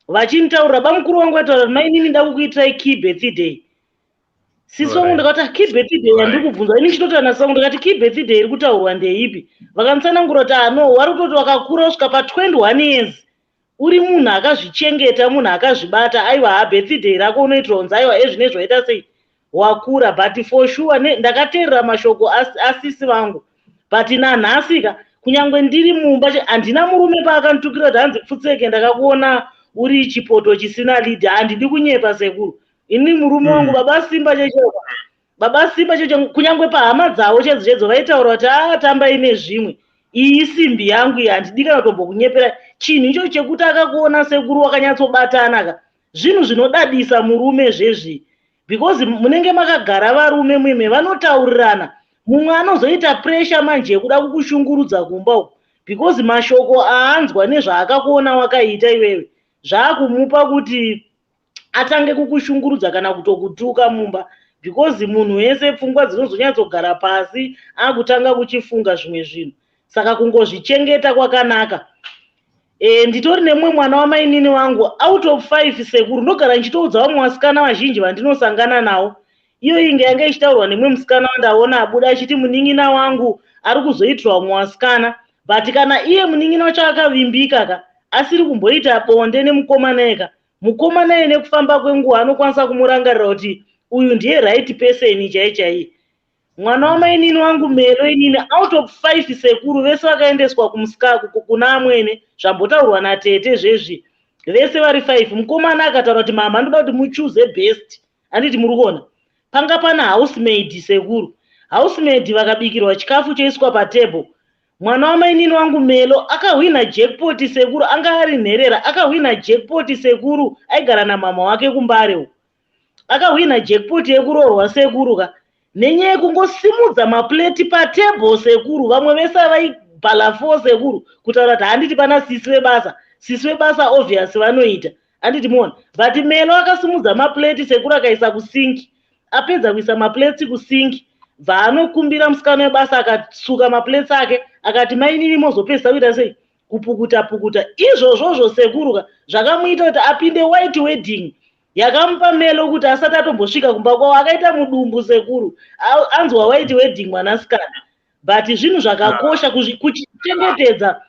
vachinitaurira. Bamukuru vangu vaitaura kuti mainini nda kukuitirai key birthday. Sisi vangu ndakati key birthday yandiri kubvunzwa ini, chitotaura nasisi vangu, ndakati key birthday iri kutaurwa ndeipi? Vakanditsanangura kuti ano vari kutoti wakakura kusvika pa21 years uri munhu akazvichengeta, munhu akazvibata, aiwa, ha, birthday rako unoitirwa kunzi aiwa, ezvinezvi waita sei. Wakura, but for sure ndakateerera mashoko asisi vangu. But nanhasi ka, kunyange ndiri mumba, handina murume paakanditukira kuti hanzi, "Pfutseke, ndakakuona uri chipoto chisina lid." Handidi kunyepa, sekuru. Ini murume wangu, baba Simba chechoka, baba Simba checho, kunyange pahama dzavo chedzo chedzo vaitaura kuti, "A, tambai nezvimwe, iyi isimbi yangu iyi." Handidi kana kutombokunyepera. Chinhu icho chekuti akakuona, sekuru, wakanyatsobatana ka, zvinhu zvinodadisa murume zvezvi, because munenge makagara varume mwime vanotaurirana. Mumwe anozoita pressure manje yekuda kukushungurudza kumba uku, because mashoko aanzwa nezvaakakuona wakaita iwewe zvaakumupa kuti atange kukushungurudza kana kutokutuka mumba, because munhu wese pfungwa dzinozonyatsogara pasi akutanga kuchifunga zvimwe zvinhu. Saka kungozvichengeta kwakanaka. Nditori nemumwe mwana wamainini wangu, out of five, sekuru. Ndogara ndichitoudza vamwe vasikana vazhinji vandinosangana navo. Iyo inge yanga ichitaurwa nemumwe musikana wandaona abuda achiti munin'ina wangu ari kuzoitirwa mumwe wasikana, but kana iye munin'ina wacho akavimbika ka, asiri kumboita bonde nemukomana eka, mukomana iye nekufamba kwenguva anokwanisa kumurangarira kuti uyu ndiye right person chai chaiye. Mwana wamainini wangu Melo, inini out of five, sekuru, vese vakaendeswa kuna amwene. Zvambotaurwa natete zvezvi, vese vari five, mukomana akataura kuti, "Mama, ndoda kuti muchoose best." Handiti muri kuona panga pana housemaid, sekuru? Housemaid vakabikirwa chikafu choiswa patable. Mwana wamainini wangu Melo akahwina jackpot, sekuru. Anga ari nherera, akahwina jackpot, sekuru. Aigara namama wake kuMbare. Akahwina jackpot yekuroorwa, sekuru ka, nenyaya yekungosimudza maplate patable, sekuru. Vamwe vese vaibhalafo, sekuru, kutaura kuti, "Handiti pana sisi vebasa?" Sisi vebasa obvious vanoita, handiti muona? But Melo akasimudza maplate, sekuru, akaisa kusink. Apedza kuisa maplates kusink, bvaanokumbira musikana webasa, akasuka maplates ake, akati, "Mainini, mozopedzisa kuita sei?" Kupukuta pukuta izvozvozvo, sekuruka, zvakamuita kuti apinde white wedding. Yakamupa Melo kuti asati atombosvika kumba kwavo akaita mudumbu, sekuru. Anzwa white wedding mwanasikana. But zvinhu zvakakosha kuchichengetedza.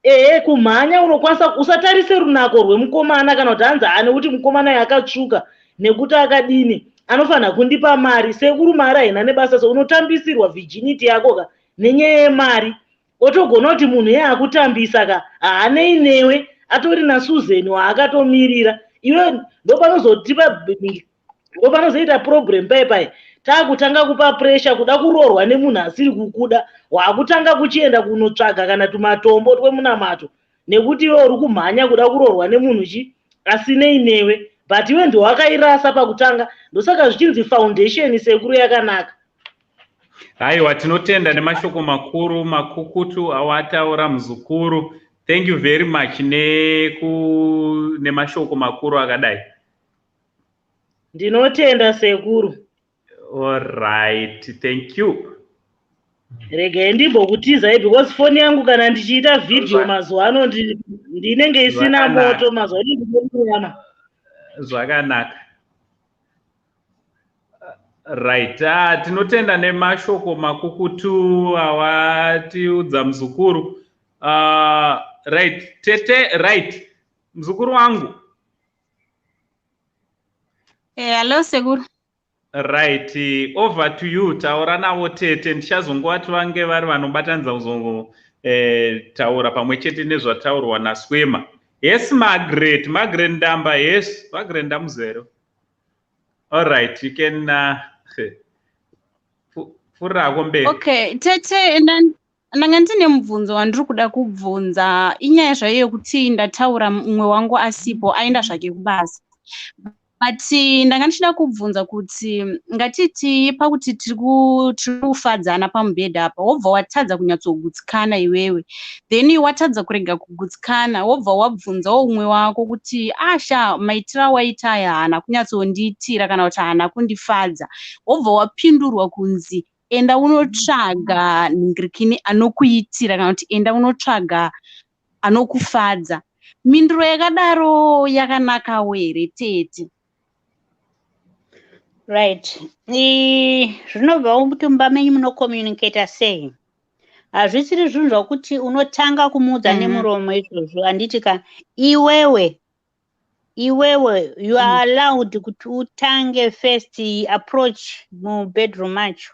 Ehe, kumhanya unokwanisa usatarise runako rwemukomana, kana kuti hanzi ane kuti mukomana yakatsvuka, nekuti akadini, anofanira kundipa mari. Sekuru, mari haina nebasa. So unotambisirwa virginity yako ka nenyaya yemari. Otogona kuti munhu iye akutambisa ka haanei newe, atori naSusan waakatomirira iwe. Ndopanozotipa, ndopanozoita problem pai pai taakutanga kupa pressure kuda kuroorwa nemunhu asiri kukuda. Waakutanga kuchienda kunotsvaga kana tumatombo twemunamato, nekuti iwe uri kumhanya kuda kuroorwa nemunhu chi asinei newe, but iwe ndiwakairasa pakutanga. Ndosaka zvichinzi foundation, sekuru, yakanaka. Aiwa, tinotenda nemashoko makuru makukutu awataura, muzukuru. Thank you very much nemashoko makuru akadai. Ndinotenda, sekuru. Alright, thank you. Regai ndimbokutizai, because foni yangu kana ndichiita vhidhiyo mazuva ano ndinenge isina moto. Mazuva ano ndinoiwana. Zvakanaka. Right, tinotenda nemashoko makukutu awatiudza muzukuru. Right, tete, right, muzukuru wangu. Hello, sekuru. Right, over to you. Taura navo, tete. Ndichazongowati vange vari vanobatanidza kuzongo taura pamwe chete nezvataurwa naSwema. Yes, Margaret, Margaret Ndamba. Yes, Margaret Ndamuzero. All right, you can pfurirako mberi. Okay, tete, ndanga ndine mubvunzo wandiri kuda kubvunza. Inyaya zvayo yekuti ndataura mumwe wangu asipo, aenda zvake kubasa, but ndanga ndichida kubvunza kuti ngatiti pakuti tiri kufadzana pamubhedha apa, wobva watadza kunyatsogutsikana iwewe, then watadza kurega kugutsikana, wobva wabvunzawo umwe wako kuti, "Asha, maitiro awaita aya haana kunyatsondiitira," kana kuti, "Haana kundifadza." Wobva wapindurwa kunzi, "Enda unotsvaga nhingirikini anokuitira," kana kuti, "Enda unotsvaga anokufadza." Minduro yakadaro yakanakawo here, tete? Right, zvinobvawo kuti mumba menyu munocommunicata sei. Hazvisiri zvinhu zvokuti unotanga kumuudza nemuromo izvozvo, handiti ka? Iwewe. Iwewe, you are allowed kuti utange first approach mubedroom macho,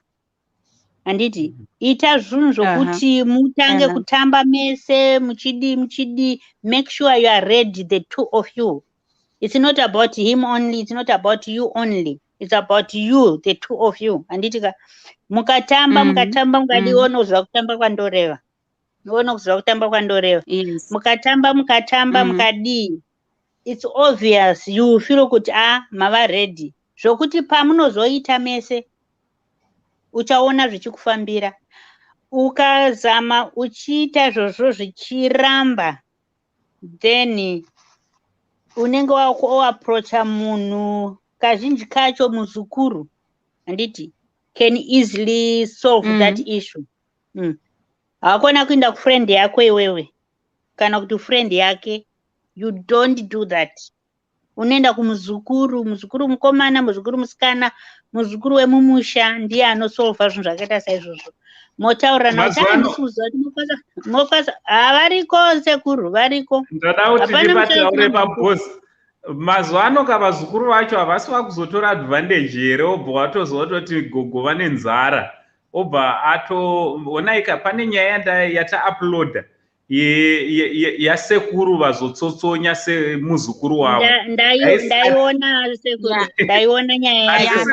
handiti? Ita zvinhu zvokuti mutange kutamba mese, muchidi muchidi. Make sure you are ready, the two of you. It's not about him only, it's not about you only, it's about you, the two of you, handiti ka? Mukatamba, mukatamba, mukadi, unoziva kutamba kwandoreva, unoziva kutamba kwandoreva. Mukatamba, mukatamba, mukadii, it's obvious you feel kuti a mava ready, zvokuti pamunozoita mese uchaona zvichikufambira. Ukazama uchiita izvozvo zvichiramba, then unenge wakuapproacha munhu. Kazhinji kacho muzukuru, handiti, can easily solve that issue. Hakona kuenda kufriend yako iwewe kana kuti friend yake. You don't do that. Unoenda kumuzukuru, muzukuru mukomana, muzukuru musikana, muzukuru wemumusha, ndiye anosolva zvinhu zvakaita saizvozvo. Motaurirana kuti handisi kuziva kuti mokwanisa. Havariko sekuru, variko. Ndada kuti ndipataure pabhosi. Mazuva ano ka, vazukuru vacho havasi vakuzotora advantage here? Obva watoziva kutoti gogo vane nzara, obva ato onaika. Pane nyaya yatauploada yasekuru vazotsotsonya semuzukuru wavo. Ndaiona sekuru, ndaiona nyaya yacho.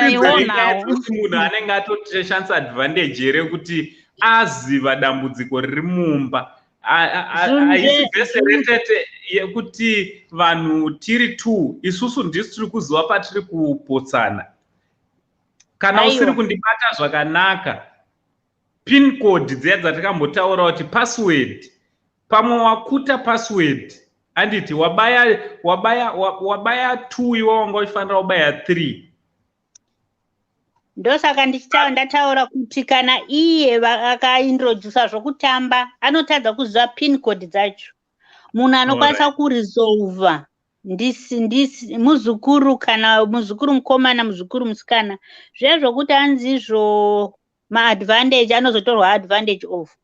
Munhu anenge atoshandisa advantage here kuti aziva dambudziko riri mumba? Haisi vhese retete yekuti vanhu tiri two, isusu ndisu tiri kuziva patiri kupotsana. Kana usiri kundibata zvakanaka, pin code dziya dzatikambotaura kuti password, pamwe wakuta password, handiti? Wabaya, wabaya, wabaya two, iwe wanga uchifanira kubaya three. Ndosaka ndichitaura, ndataura kuti kana iye akaintrodusa zvokutamba, anotadza kuziva pin code dzacho. Munhu anokwanisa kuresolva ndisi muzukuru, kana muzukuru mukomana, muzukuru musikana. Zviya zvokuti hanzi izvo maadvantage, anozotorwa advantage of,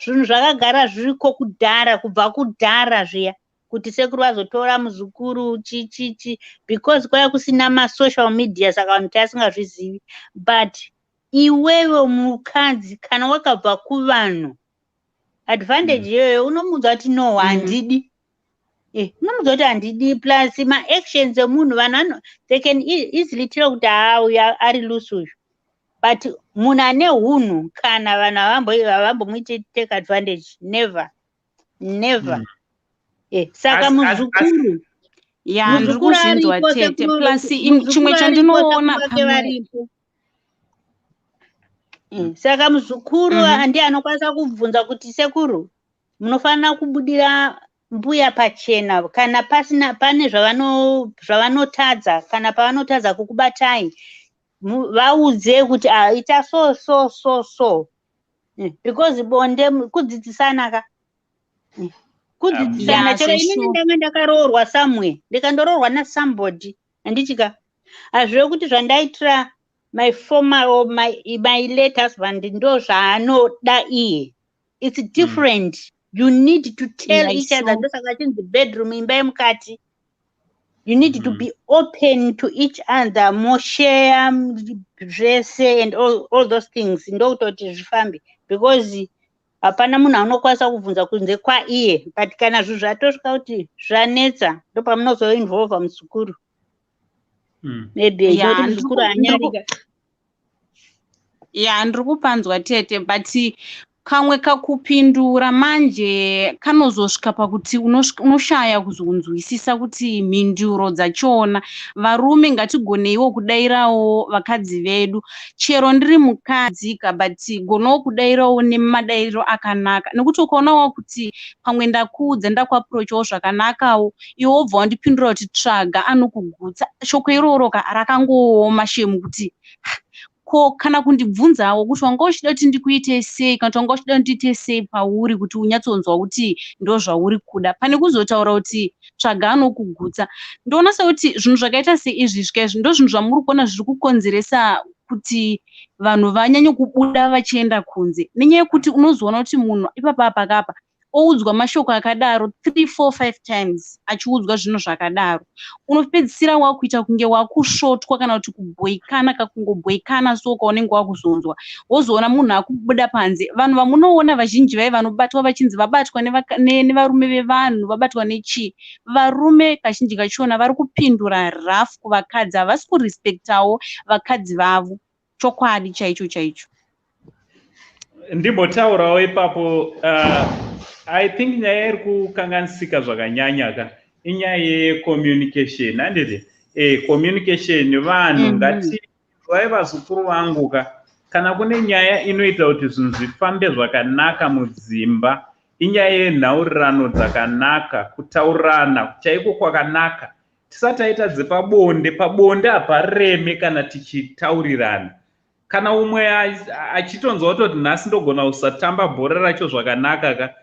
zvinhu zvakagara zviriko kudhara, kubva kudhara zviya, kuti sekuru vazotora muzukuru chichichi, because kwaiva kusina masocial media, saka vanhu taisingazvizivi. But iwewe mukadzi, kana wakabva kuvanhu, advantage iyoyo unomuudza kuti no, handidi. Unomuudza kuti handidi. Plus maactions emunhu, vanhu they can easily tell kuti haa, uyu ari loose uyu. But munhu ane hunhu, kana vanhu havambomuiti take advantage, never, never. Saka muzukuru Ya, ndiri kuzvinzwa tete. Plus chimwe chandinoona varipo. Saka muzukuru ndiye anokwanisa kubvunza kuti sekuru, munofanira kubudira mbuya pachena kana pasina, pane zvavanotadza, kana pavanotadza kukubatai, vaudze kuti ita so so so so. Because bonde kudzidzisana ka, kudzidzisana. Chero inini ndanga ndakaroorwa somewhere, ndikandoroorwa nasomebody, handiti ka? Hazvive kuti zvandaitira my former or my late husband ndo zvaanoda iye. It's different. You need to tell each other. Ndosaka chinzi bedroom, imba yemukati. You need to be open to each other, moshare zvese and all those things, ndokutoti zvifambe, because hapana munhu anokwanisa kubvunza kunze kwaiye. But kana zvinhu zvatosvika kuti zvanetsa, ndopamunozoinvolva muzukuru. Maybe nokuti muzukuru anyarika. Ya, ndiri kupanzwa tete, but kamwe kakupindura manje kanozosvika pakuti unoshaya kuzonzwisisa kuti mhinduro dzachona. Varume, ngatigoneiwo kudayirawo vakadzi vedu. Chero ndiri mukadzi ka, but gonawo kudayirawo nemadayiro akanaka, nekuti ukaonawo kuti pamwe ndakuudza, ndakuapproachawo zvakanakawo, iwe wobva wandipindura kuti tsvaga anokugutsa. Shoko iroro ka rakangooma shame, kuti ko kana kundibvunzawo kuti wanga uchida kuti ndikuite sei, kana kuti wanga uchida kuti ndiite sei pauri, kuti unyatsonzwa kuti ndo zvauri kuda, pane kuzotaura kuti tsvaga anokugutsa. Ndoona sekuti zvinhu zvakaita seizvi zvikaizvi ndo zvinhu zvamuri kuona zviri kukonzeresa kuti vanhu vanyanye kubuda vachienda kunze, nenyaya yekuti unozoona kuti munhu ipapa apakapa Oudzwa mashoko akadaro 3, 4, 5 times, achiudzwa zvinhu zvakadaro, unopedzisira wakuita kunge wakusvotwa kana kuti kubhoikana, kakungobhoikana. So kaunenge wakuzonzwa, wozoona munhu akubuda panze. Vanhu vamunoona vazhinji vai vanobatwa vachinzi vabatwa nevarume vevanhu, vabatwa nechii, varume kazhinji kachona vari kupindura rough kuvakadzi. Havasi kurespektawo vakadzi vavo, chokwadi chaicho chaicho. Ndimbotaurawo ipapo. I think nyaya iri kukanganisika zvakanyanya ka inyaya yecommunication, handiti? Communication, vanhu ngati vai, vazukuru vangu ka, kana kune nyaya inoita kuti zvinhu zvifambe zvakanaka mudzimba, inyaya yenhaurirano dzakanaka, kutaurirana chaiko kwakanaka. Tisati taita dzepabonde, pabonde hapareme kana tichitaurirana. Kana umwe achitonzwa kutoti nhasi ndogona kusatamba bhora racho zvakanaka ka,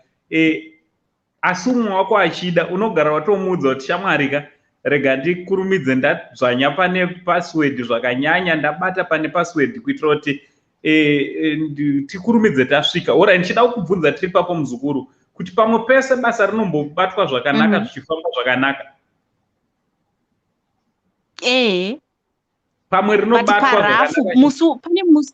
asi umwe wako achida, unogara watomuudza kuti, "Shamwari ka, rega ndikurumidze ndadzvanya pane password zvakanyanya, ndabata pane password kuitira kuti tikurumidze tasvika." Ora, ndichida kukubvunza tiri papo, muzukuru, kuti pamwe pese basa rinombobatwa zvakanaka, zvichifamba zvakanaka? Ehe. Pamwe but rinobatwa parafu zvakanaka. Musi pane musi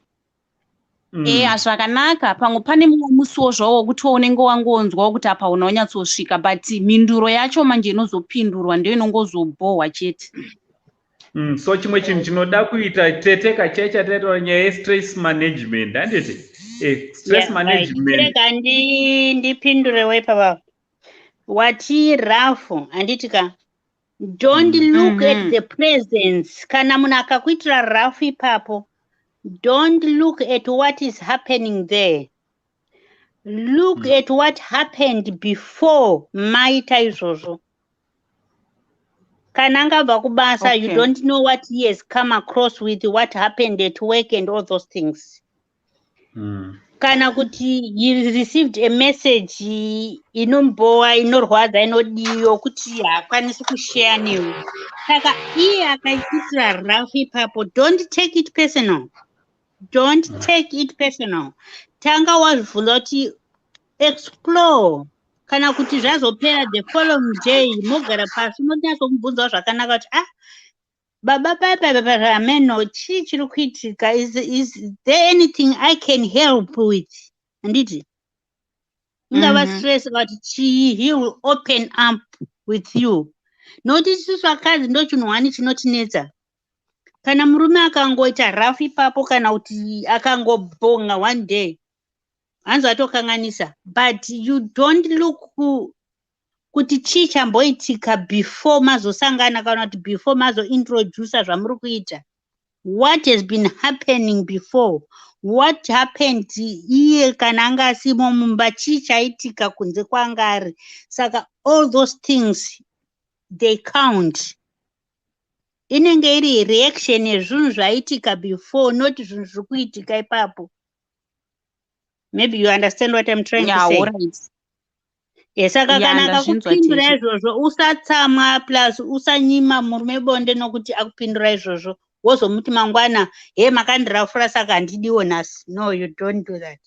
eya, zvakanaka. Pamwe pane mumwe musiwo zvawo wekuti unenge wangonzwawo kuti apa una unyatsosvika, but mhinduro yacho manje inozopindurwa ndiyo inongozobhohwa chete. So chimwe chinhu chinoda kuita, tete, kachecha taitaura nyaya yestress management, handiti? Stress management. Rega ndipindurewo ipapa. Wati rough, handiti ka? Don't look at the presence. Kana munhu akakuitira rough ipapo, don't look at what is happening there. Look at what happened before maita izvozvo. Kana angabva kubasa, you don't know what he has come across with, what happened at work and all those things. Kana kuti he received a message inombowa, inorwadza, inodiyo kuti haakwanisi kushare newe. Saka iye akaitira rough ipapo, don't take it personal, don't take it personal. Tanga wazvibvunza kuti, explore, kana kuti zvazopera, the following day mogara pasi, monyatsomubvunzawo zvakanaka kuti, "Ah, baba, paipai, chii chiri kuitika? Is there anything I can help with?" Handiti ingava stress kuti chii? He will open up with you, nokuti isusu vakadzi ndo chinhu wani chinotinetsa. Kana murume akangoita rough ipapo, kana kuti akangobhonga one day, hanzi atokanganisa, but you don't look kuti chii chamboitika before mazosangana, kana kuti before mazointroduca zvamuri kuita. What has been happening before? What happened iye kana anga asimo mumba? Chii chaitika kunze kwaanga ari? Saka all those things, they count. Inenge iri reaction yezvinhu zvaitika before, not zvinhu zviri kuitika ipapo. Maybe you understand what I'm trying to say. Saka kana akakupindura izvozvo, usatsamwa, plus usanyima murume bonde nokuti akupindura izvozvo, wozomuti mangwana, "He, makandirafura, saka handidiwo nhasi." No, you don't do that.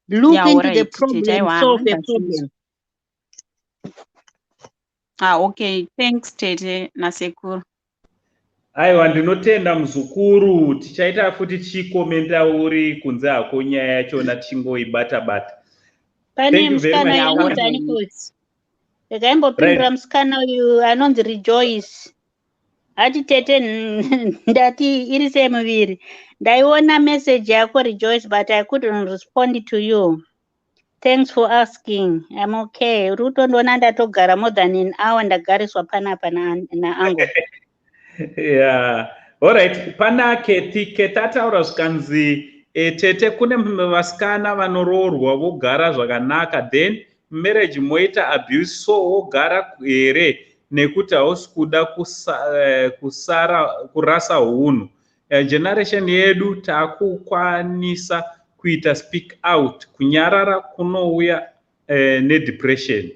Look into the problem, solve the problem. Ah, okay, thanks, tete nasekuru. Aiwa, ndinotenda, muzukuru. Tichaita futi tichikomenda uri kunze hako nyaya yachona, tichingoibata bata. Pane musikana anonzi anikuti, ndakaimbopindura musikana uyu anonzi Rejoice. Ati, "Tete, ndati iri sei muviri?" Ndaiona message yako, Rejoice, but I couldn't respond to you. Thanks for asking, I'm okay. Uri kutondiona ndatogara more than an hour, ndagariswa panapa naangu. Yeah, alright. Pana Keti. Keti ataura zvikanzi, "Tete, kune vasikana vanoroorwa vogara zvakanaka, then marriage moita abuse. So wogara here nekuti hausi kuda kusara kurasa hunhu? Generation yedu taakukwanisa kuita speak out. Kunyarara kunouya nedepression."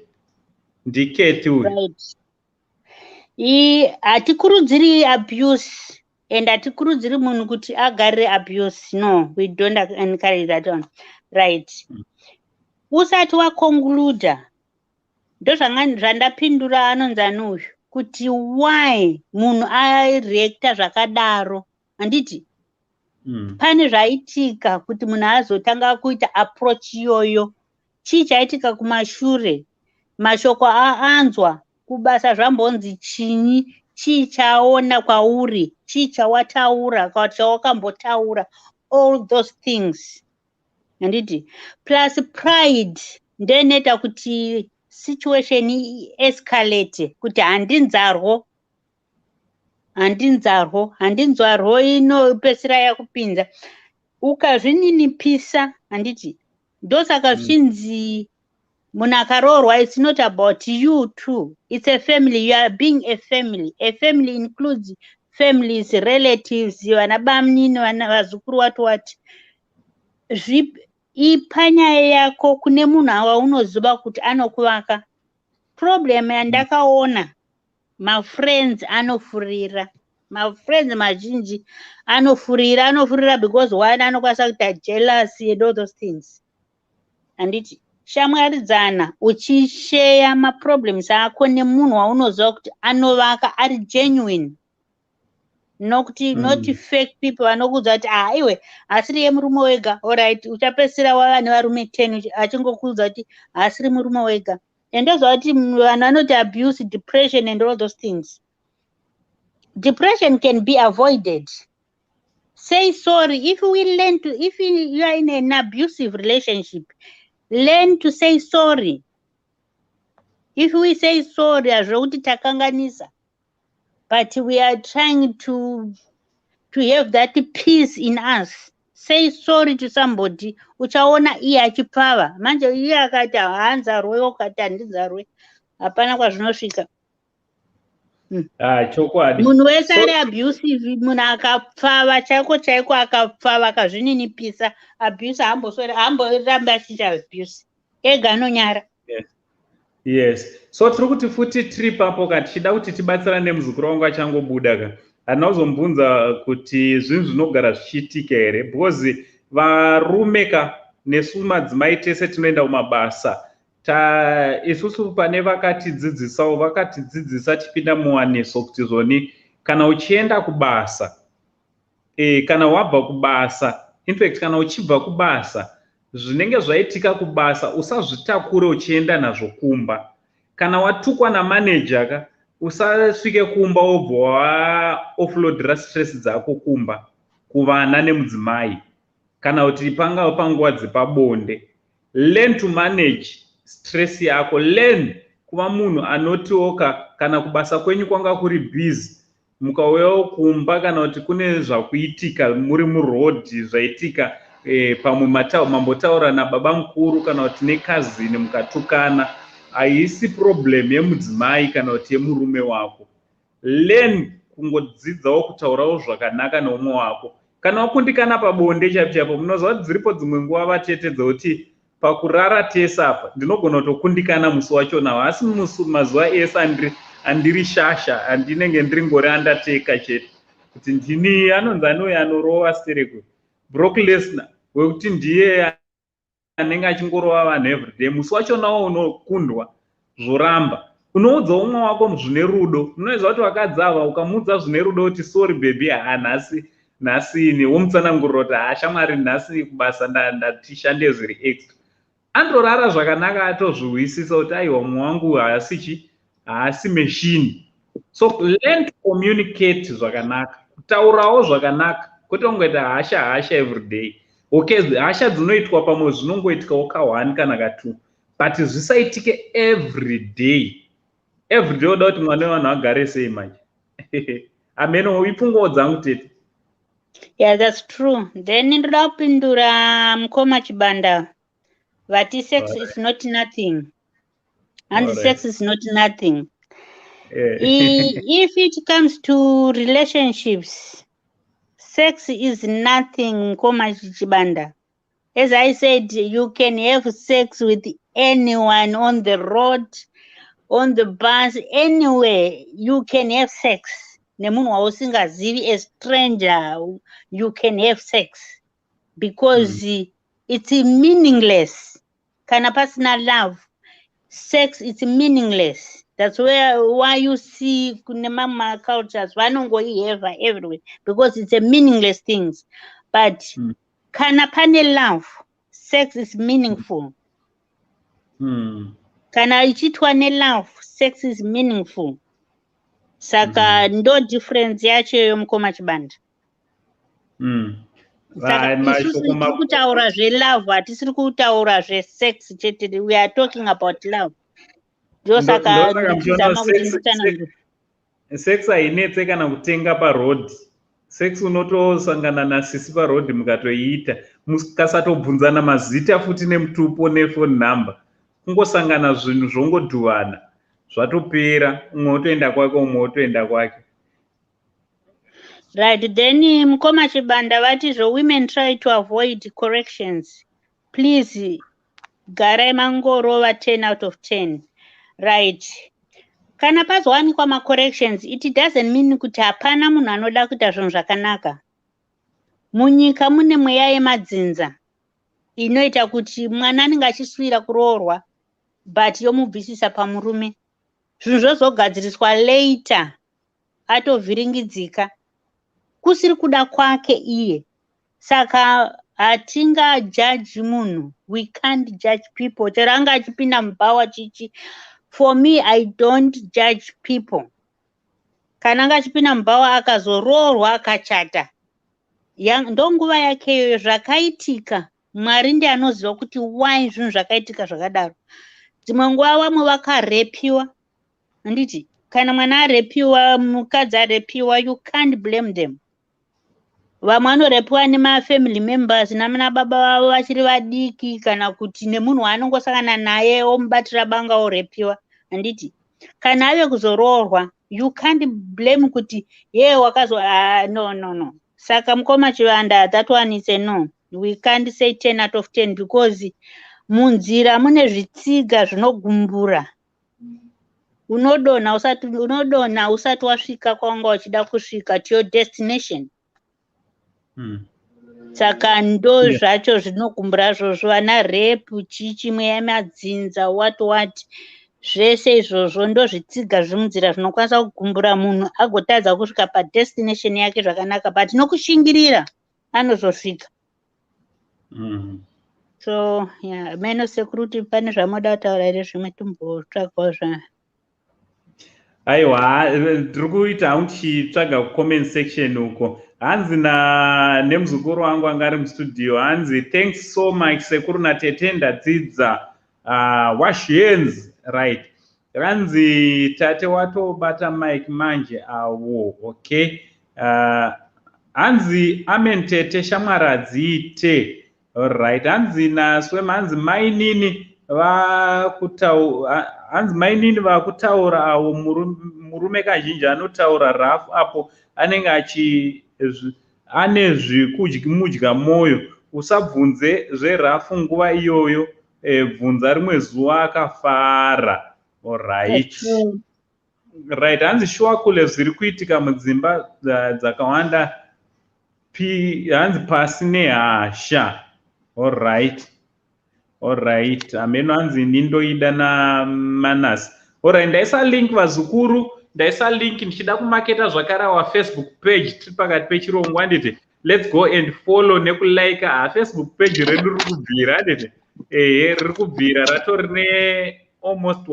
NdiKeti uyu. Right. Hatikurudziri abuse and hatikurudziri munhu kuti agarire abuse. No, we don't encourage that one, right? Usati waconcluda, ndozvanga zvandapindura anonzi ani uyu, kuti why munhu areacta zvakadaro, handiti? Pane zvaitika kuti munhu azotanga kuita approach iyoyo. Chii chaitika kumashure? Mashoko aanzwa kubasa zvambonzi chinyi? Chii chaona kwauri? Chii chawataura kana chawakambotaura? All those things, handiti? Plus pride ndoinoita kuti situation escalate, kuti handinzarwo, handinzarwo, handinzwarwo, inopedzisira yakupinza. Ukazvininipisa, handiti? Ndosaka zvichinzi munhu akaroorwa, it's not about you two, it's a family. You are being a family. A family includes families, relatives, vana bamunini, vana vazukuru, wati wati. Ipa nyaya yako kune munhu waunoziva kuti anokuvaka. Problem yandakaona, mafriends anofurira. Mafriends mazhinji anofurira, anofurira because one, anokwanisa kuita jealousy and all those things, handiti? Shamwaridzana uchisheya maproblems ako nemunhu waunoziva kuti anovaka, ari genuine, nokuti not fake people vanokuudza kuti, "Ah, iwe hasiri yemurume wega." Alright, uchapedzisira wava nevarume 10 achingokuudza kuti haasiri murume wega. And ndoziva kuti vanhu vanoti abuse, depression and all those things. Depression can be avoided. Say sorry. If we learn to if you are in an abusive relationship, learn to say sorry. If we say sorry, hazvokuti takanganisa, but we are trying to have that peace in us. Say sorry to somebody, uchaona iye achipfava. Manje iye akati haanzarwe, ukati handinzarwe, hapana kwazvinosvika. Ah, chokwadi. Munhu wese ari abusive, munhu akapfava chaiko chaiko, akapfava, akazvininipisa, abuse haamborambi achiita abuse ega, anonyara. Yes, so tiri kuti futi tiri papo ka, tichida kuti tibatsirane nemuzukuru wangu achangobuda ka. Handina kuzomubvunza kuti zvinhu zvinogara zvichiitika here, because varume ka nesu madzimai tese tinoenda kumabasa. Ta isusu pane vakatidzidzisawo, vakatidzidzisa tipinda muwaniso kuti zvoni kana uchienda kubasa, kana wabva kubasa, infact kana uchibva kubasa, zvinenge zvaitika kubasa usazvitakure uchienda nazvo kumba. Kana watukwa namaneja ka, usasvike kumba wobva waoffloadira stress dzako kumba kuvana nemudzimai, kana kuti pangava panguva dzepabonde. Learn to manage stress yako. Learn kuva munhu anotioka kana kubasa kwenyu kwanga kuri busy, mukauyawo kumba, kana kuti kune zvakuitika muri murodhi zvaitika, pamwe mambotaura nababa mukuru kana kuti nekazini mukatukana, haisi problem yemudzimai kana kuti yemurume wako. Learn kungodzidzawo kutaurawo zvakanaka neumwe wako. Kana wakundikana pabonde chaipo chaipo, munoziva kuti dziripo dzimwe nguva, vatete, dzekuti pakurara tese apa ndinogona kutokundikana musi wachonawo, asi mazuva ese andiri shasha, andinenge ndiri ngori andateka chete kuti ndini anonzi anouya anorova stereko, Brock Lesnar, wekuti ndiye anenge achingorova vanhu everyday. Musi wachonawo unokundwa, zvoramba, unoudza umwe wako zvine rudo. Unoziva kuti vakadzi ava, ukamuudza zvine rudo kuti, "Sorry baby, ha, nhasi nhasini," womutsanangurira kuti, "Ha, shamwari, nhasi kubasa ndatishande zviri extra," andorara zvakanaka, atozvihwisisa kuti aiwa, mumwe wangu haasi chi, haasi machine. So learn to communicate zvakanaka, kutaurawo zvakanaka, kwete kungoita hasha hasha everyday. Okay, hasha dzinoitwa pamwe, zvinongoitikawo ka1 kana ka2, but zvisaitike every day, every day. Oda kuti mwana wevanhu agare sei manje? Ameno, ipfungawo dzangu, tete. Yeah, that's true. Then ndoda kupindura mukoma Chibanda vati sex is not nothing. Hanzi sex is not nothing. If it comes to relationships, sex is nothing, mukoma Chibanda. As I said, you can have sex with anyone on the road, on the bus, anywhere you can have sex nemunhu wausingazivi, a stranger. You can have sex because it's meaningless. Kana pasina love, sex is meaningless. That's where why you see kune mamwe cultures vanongoiheva everywhere, because it's a meaningless things. But kana pane love, sex is meaningful. Kana ichiitwa nelove, sex is meaningful. Saka ndo difference yacho iyoyo, mukoma Chibanda. Saka isusu tiri kutaura zvelove, hatisiri kutaura zvesex chete. We are talking about love. Ndosaka ndichizama kuti nditsanangure. Sex hainetse kana kutenga paroad. Sex unotosangana nasisi paroad, mukatoiita, mukasatobvunzana mazita futi nemutupo nephone number, kungosangana, zvinhu zvongodhuvana, zvatopera, umwe wotoenda kwake, umwe wotoenda kwake. Right, then mukoma Chibanda vati zvo, "Women try to avoid corrections. Please garai mangorova 10 out of 10." Right, kana pazowanikwa macorrections, it doesn't mean kuti hapana munhu anoda kuita zvinhu zvakanaka. Munyika mune mweya yemadzinza inoita kuti mwana anenge achiswira kuroorwa, but yomubvisisa pamurume, zvinhu zvozogadziriswa later, atovhiringidzika kusiri kuda kwake iye. Saka hatingajaji munhu. We can't judge people, chero anga achipinda mubhawa chichi. For me, I don't judge people. Kana anga achipinda mubhawa, akazoroorwa, akachata, ndonguva yake iyoyo. Zvakaitika, Mwari ndiye anoziva kuti why zvinhu zvakaitika zvakadaro. Dzimwe nguva vamwe vakarepiwa, handiti? Kana mwana arepiwa, mukadzi arepiwa, you can't blame them. Vamwe vanorepiwa nemafamily members, namana baba vavo vachiri vadiki, kana kuti nemunhu waanongosangana naye, omubatira banga, orepiwa, handiti? Kana ave kuzoroorwa, you can't blame kuti ye wakazo, ah, no, no, no. Saka mukoma Chivanda, that one is a no. We can't say 10 out of 10 because munzira mune zvitsiga zvinogumbura. Unodonha usati, unodonha usati wasvika kwawanga uchida kusvika, to your destination. Saka ndo zvacho zvinogumbura zvozvo, vana rape, chichi, mweya madzinza, what what, zvese izvozvo ndo zvitsiga zviri munzira zvinokwanisa kugumbura munhu, agotadza kusvika padestination yake zvakanaka, but nokushingirira anozosvika. So yeah, meno sekuru, pane zvamoda kutaura here zvimwe? Timbotsvagawo zva Aiwa, tiri kuita hangu tichitsvaga kucomment section uko. Hanzi na nemuzukuru wangu anga ari mustudio, hanzi, "Thanks so much, sekuru natete, ndadzidza." Wash hands, right. Hanzi tate watobata mike manje awo. Okay. Hanzi amen tete, shamwari hadziite. Right. Hanzi naswem, hanzi mainini hanzi mainini vakutaura avo, murume kazhinji anotaura rafu apo anenge achi ane zvikumudya mwoyo. Usabvunze zverafu nguva iyoyo, bvunza rimwe zuva akafara. Alright, right. Hanzi sure kule, zviri kuitika mudzimba dzakawanda. Hanzi pasi nehasha. Alright, alright. Hameno, hanzi ini ndoida namanasi. Alright, ndaisa link, vazukuru, ndaisa link ndichida kumaketa zvakare our Facebook page. Tiri pakati pechirongwa, handiti? Let's go and follow nekulike. Ha, Facebook page redu riri kubvira, handiti? Ehe, riri kubvira, ratori nealmost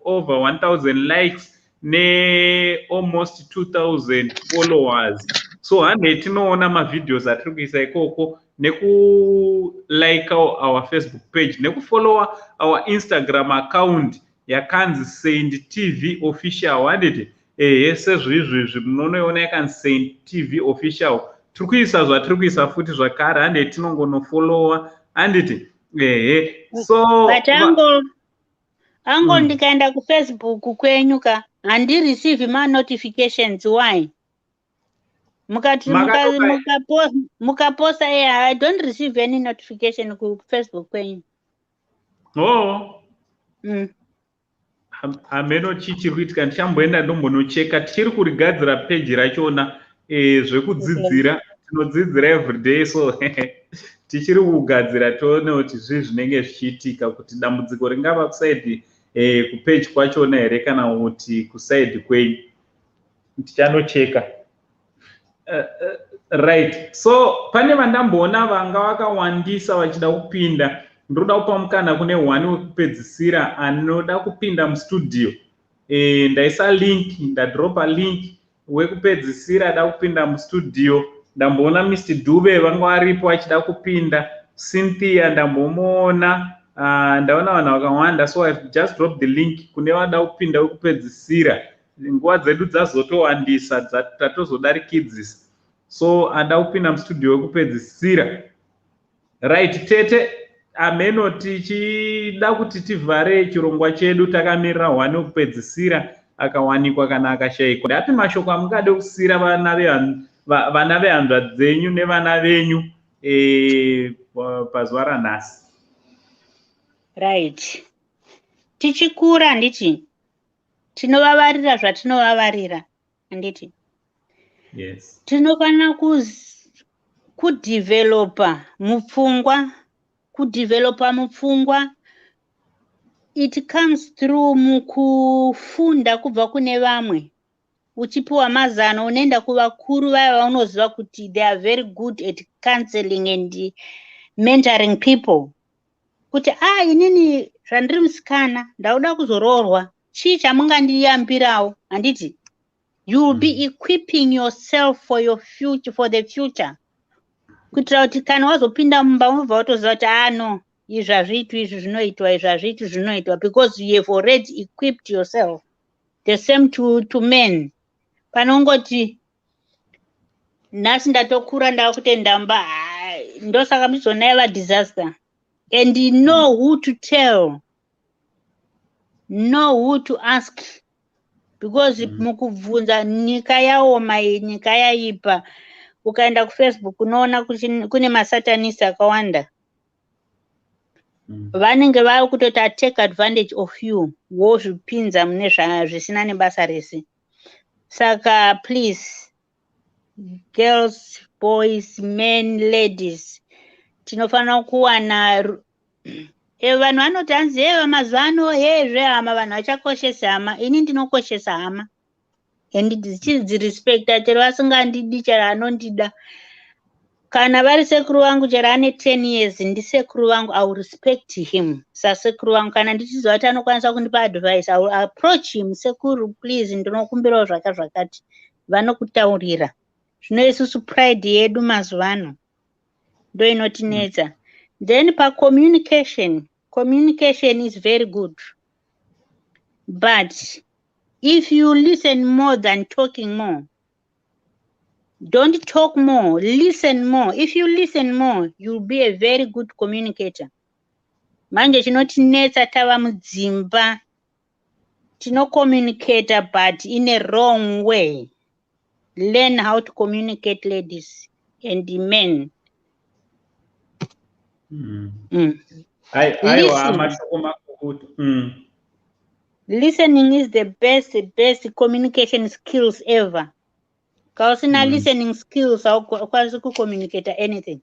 over 1000 likes nealmost 2000 followers. So handei tinoona mavideos atiri kuisa ikoko, nekulike our Facebook page, nekufollowa our Instagram account yakanzi Saint TV Official, handiti? Ehe, sezvizvizvi munonoiona yakanzi Saint TV Official. Tiri kuisa zvatiri kuisa futi zvakare. Handei tinongonofollowa, handiti? Ehe, so But ango ango, ndikaenda kuFacebook kwenyu ka, handireceive manotifications. Why? Mukati mukaposta, I don't receive any notification kuFacebook kwenyu. Oh. Hameno chii chiri kuitika. Ndichamboenda ndombonocheka. Tichiri kurigadzira peji rachona. Zvekudzidzira, tinodzidzira everyday, so Tichiri kugadzira, tione kuti zvii zvinenge zvichiitika, kuti dambudziko ringava kuside kupage kwachona here kana kuti kuside kwenyu. Tichanocheka. Right, so pane vandamboona vanga vakawandisa vachida kupinda. Ndoda kupa mukana kune one wekupedzisira anoda kupinda mustudio. Ndaisa link, ndadropa link. Wekupedzisira ada kupinda mustudio. Ndamboona Mr Dube vanga varipo vachida kupinda. Cynthia ndambomuona. Ndaona vanhu vakawanda, so I just drop the link kune vada kupinda wekupedzisira. Nguva dzedu dzazotowandisa, tatozodarikidzisa, so ada kupinda mustudio wekupedzisira. Right, tete ameno, tichida kuti tivhare chirongwa chedu takamirira hwani wekupedzisira akawanikwa kana akashayikwa. Ndapi mashoko amungade kusiyira vana vehanzvadzi dzenyu nevana venyu pazuva ranhasi? Right, tichikura, handiti tinovavarira zvatinovavarira, handiti? Yes. Tinofanira kudhivhelopa mupfungwa. Kudhivhelopa mupfungwa, it comes through mukufunda kubva kune vamwe, uchipiwa mazano. Unoenda kuvakuru vaya vaunoziva kuti they are very good at counseling and mentoring people, kuti a ah, inini zvandiri musikana, ndauda kuzoroorwa, chii chamungandiyambirawo, handiti? You will be equipping yourself for your future, for the future, kuitira kuti kana wazopinda mumba unobva watoziva kuti, ah no, izvi hazviitwi, izvi zvinoitwa, izvi hazviitwi, zvinoitwa, because you have already equipped yourself. The same to men. Panongoti nhasi ndatokura, ndava kutoenda mumba, ndosaka muchizoona yava disaster. And know who to tell, know who to ask, because mukubvunza, nyika yaoma iyi, nyika yaipa. Ukaenda kuFacebook unoona kune masatanist akawanda. Vanenge vava kutoti take advantage of you, wozvipinza mune zvisina nebasa rese. Saka please, girls, boys, men, ladies, tinofanira kuwana vanhu vanoti hanzi eva mazuva ano hezvehama, vanhu vachakoshesa hama. Ini ndinokoshesa hama and ndichidzirespecta, chero vasingandidi, chero anondida. Kana vari sekuru vangu, chero ane 10 years, ndisekuru vangu. I will respect him sasekuru vangu. Kana ndichiziva kuti anokwanisa kundipa advice, I will approach him: "Sekuru, please, ndinokumbirawo zvaka zvakati." Vanokutaurira. Zvino isusu pride yedu mazuva ano ndo inotinetsa. Then pacommunication, communication is very good, but if you listen more than talking more. Don't talk more, listen more. If you listen more, you'll be a very good communicator. Manje chinotinetsa, tava mudzimba, tinocommunicata but in a wrong way. Learn how to communicate, ladies and men. Aiwa, mashoko makukutu. Listening is the best communication skills ever. Kausina listening skills, haukwanisi kucommunicata anything.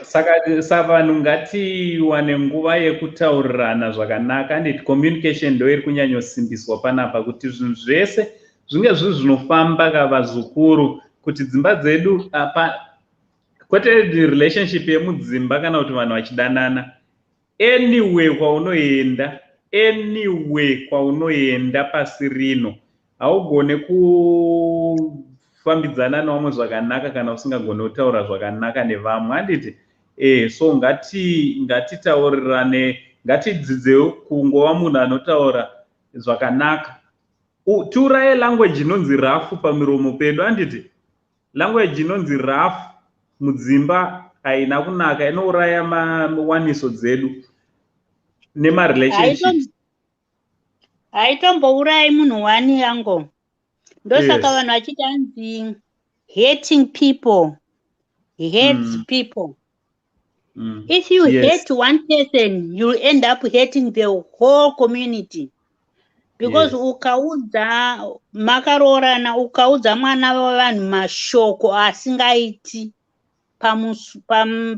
Saka savanhu ngatiwane nguva yekutaurirana zvakanaka, anditi? Communication ndo iri kunyanyosimbiswa panapa, kuti zvinhu zvese zvinge zviri zvinofamba kavazukuru, kuti dzimba dzedu apa, kwete relationship yemudzimba kana kuti vanhu vachidanana. Anyway, kwaunoenda, anyway kwaunoenda pasi rino, haugone kufambidzana nevamwe zvakanaka kana usingagoni kutaura zvakanaka nevamwe, handiti? So ngatitaurirane, ngatidzidzewo kungova munhu anotaura zvakanaka. Tiuraye language inonzi rough pamiromo pedu, handiti? Language inonzi rough mudzimba haina kunaka, inouraya mawaniso dzedu nemarelationships. Haitombourayi munhu wani yango. Ndosaka vanhu vachiti hanzi hating people hates people. If you hate one person, you'll end up hating the whole community. Because ukaudza makaroorana, ukaudza mwana wavanhu mashoko asingaiti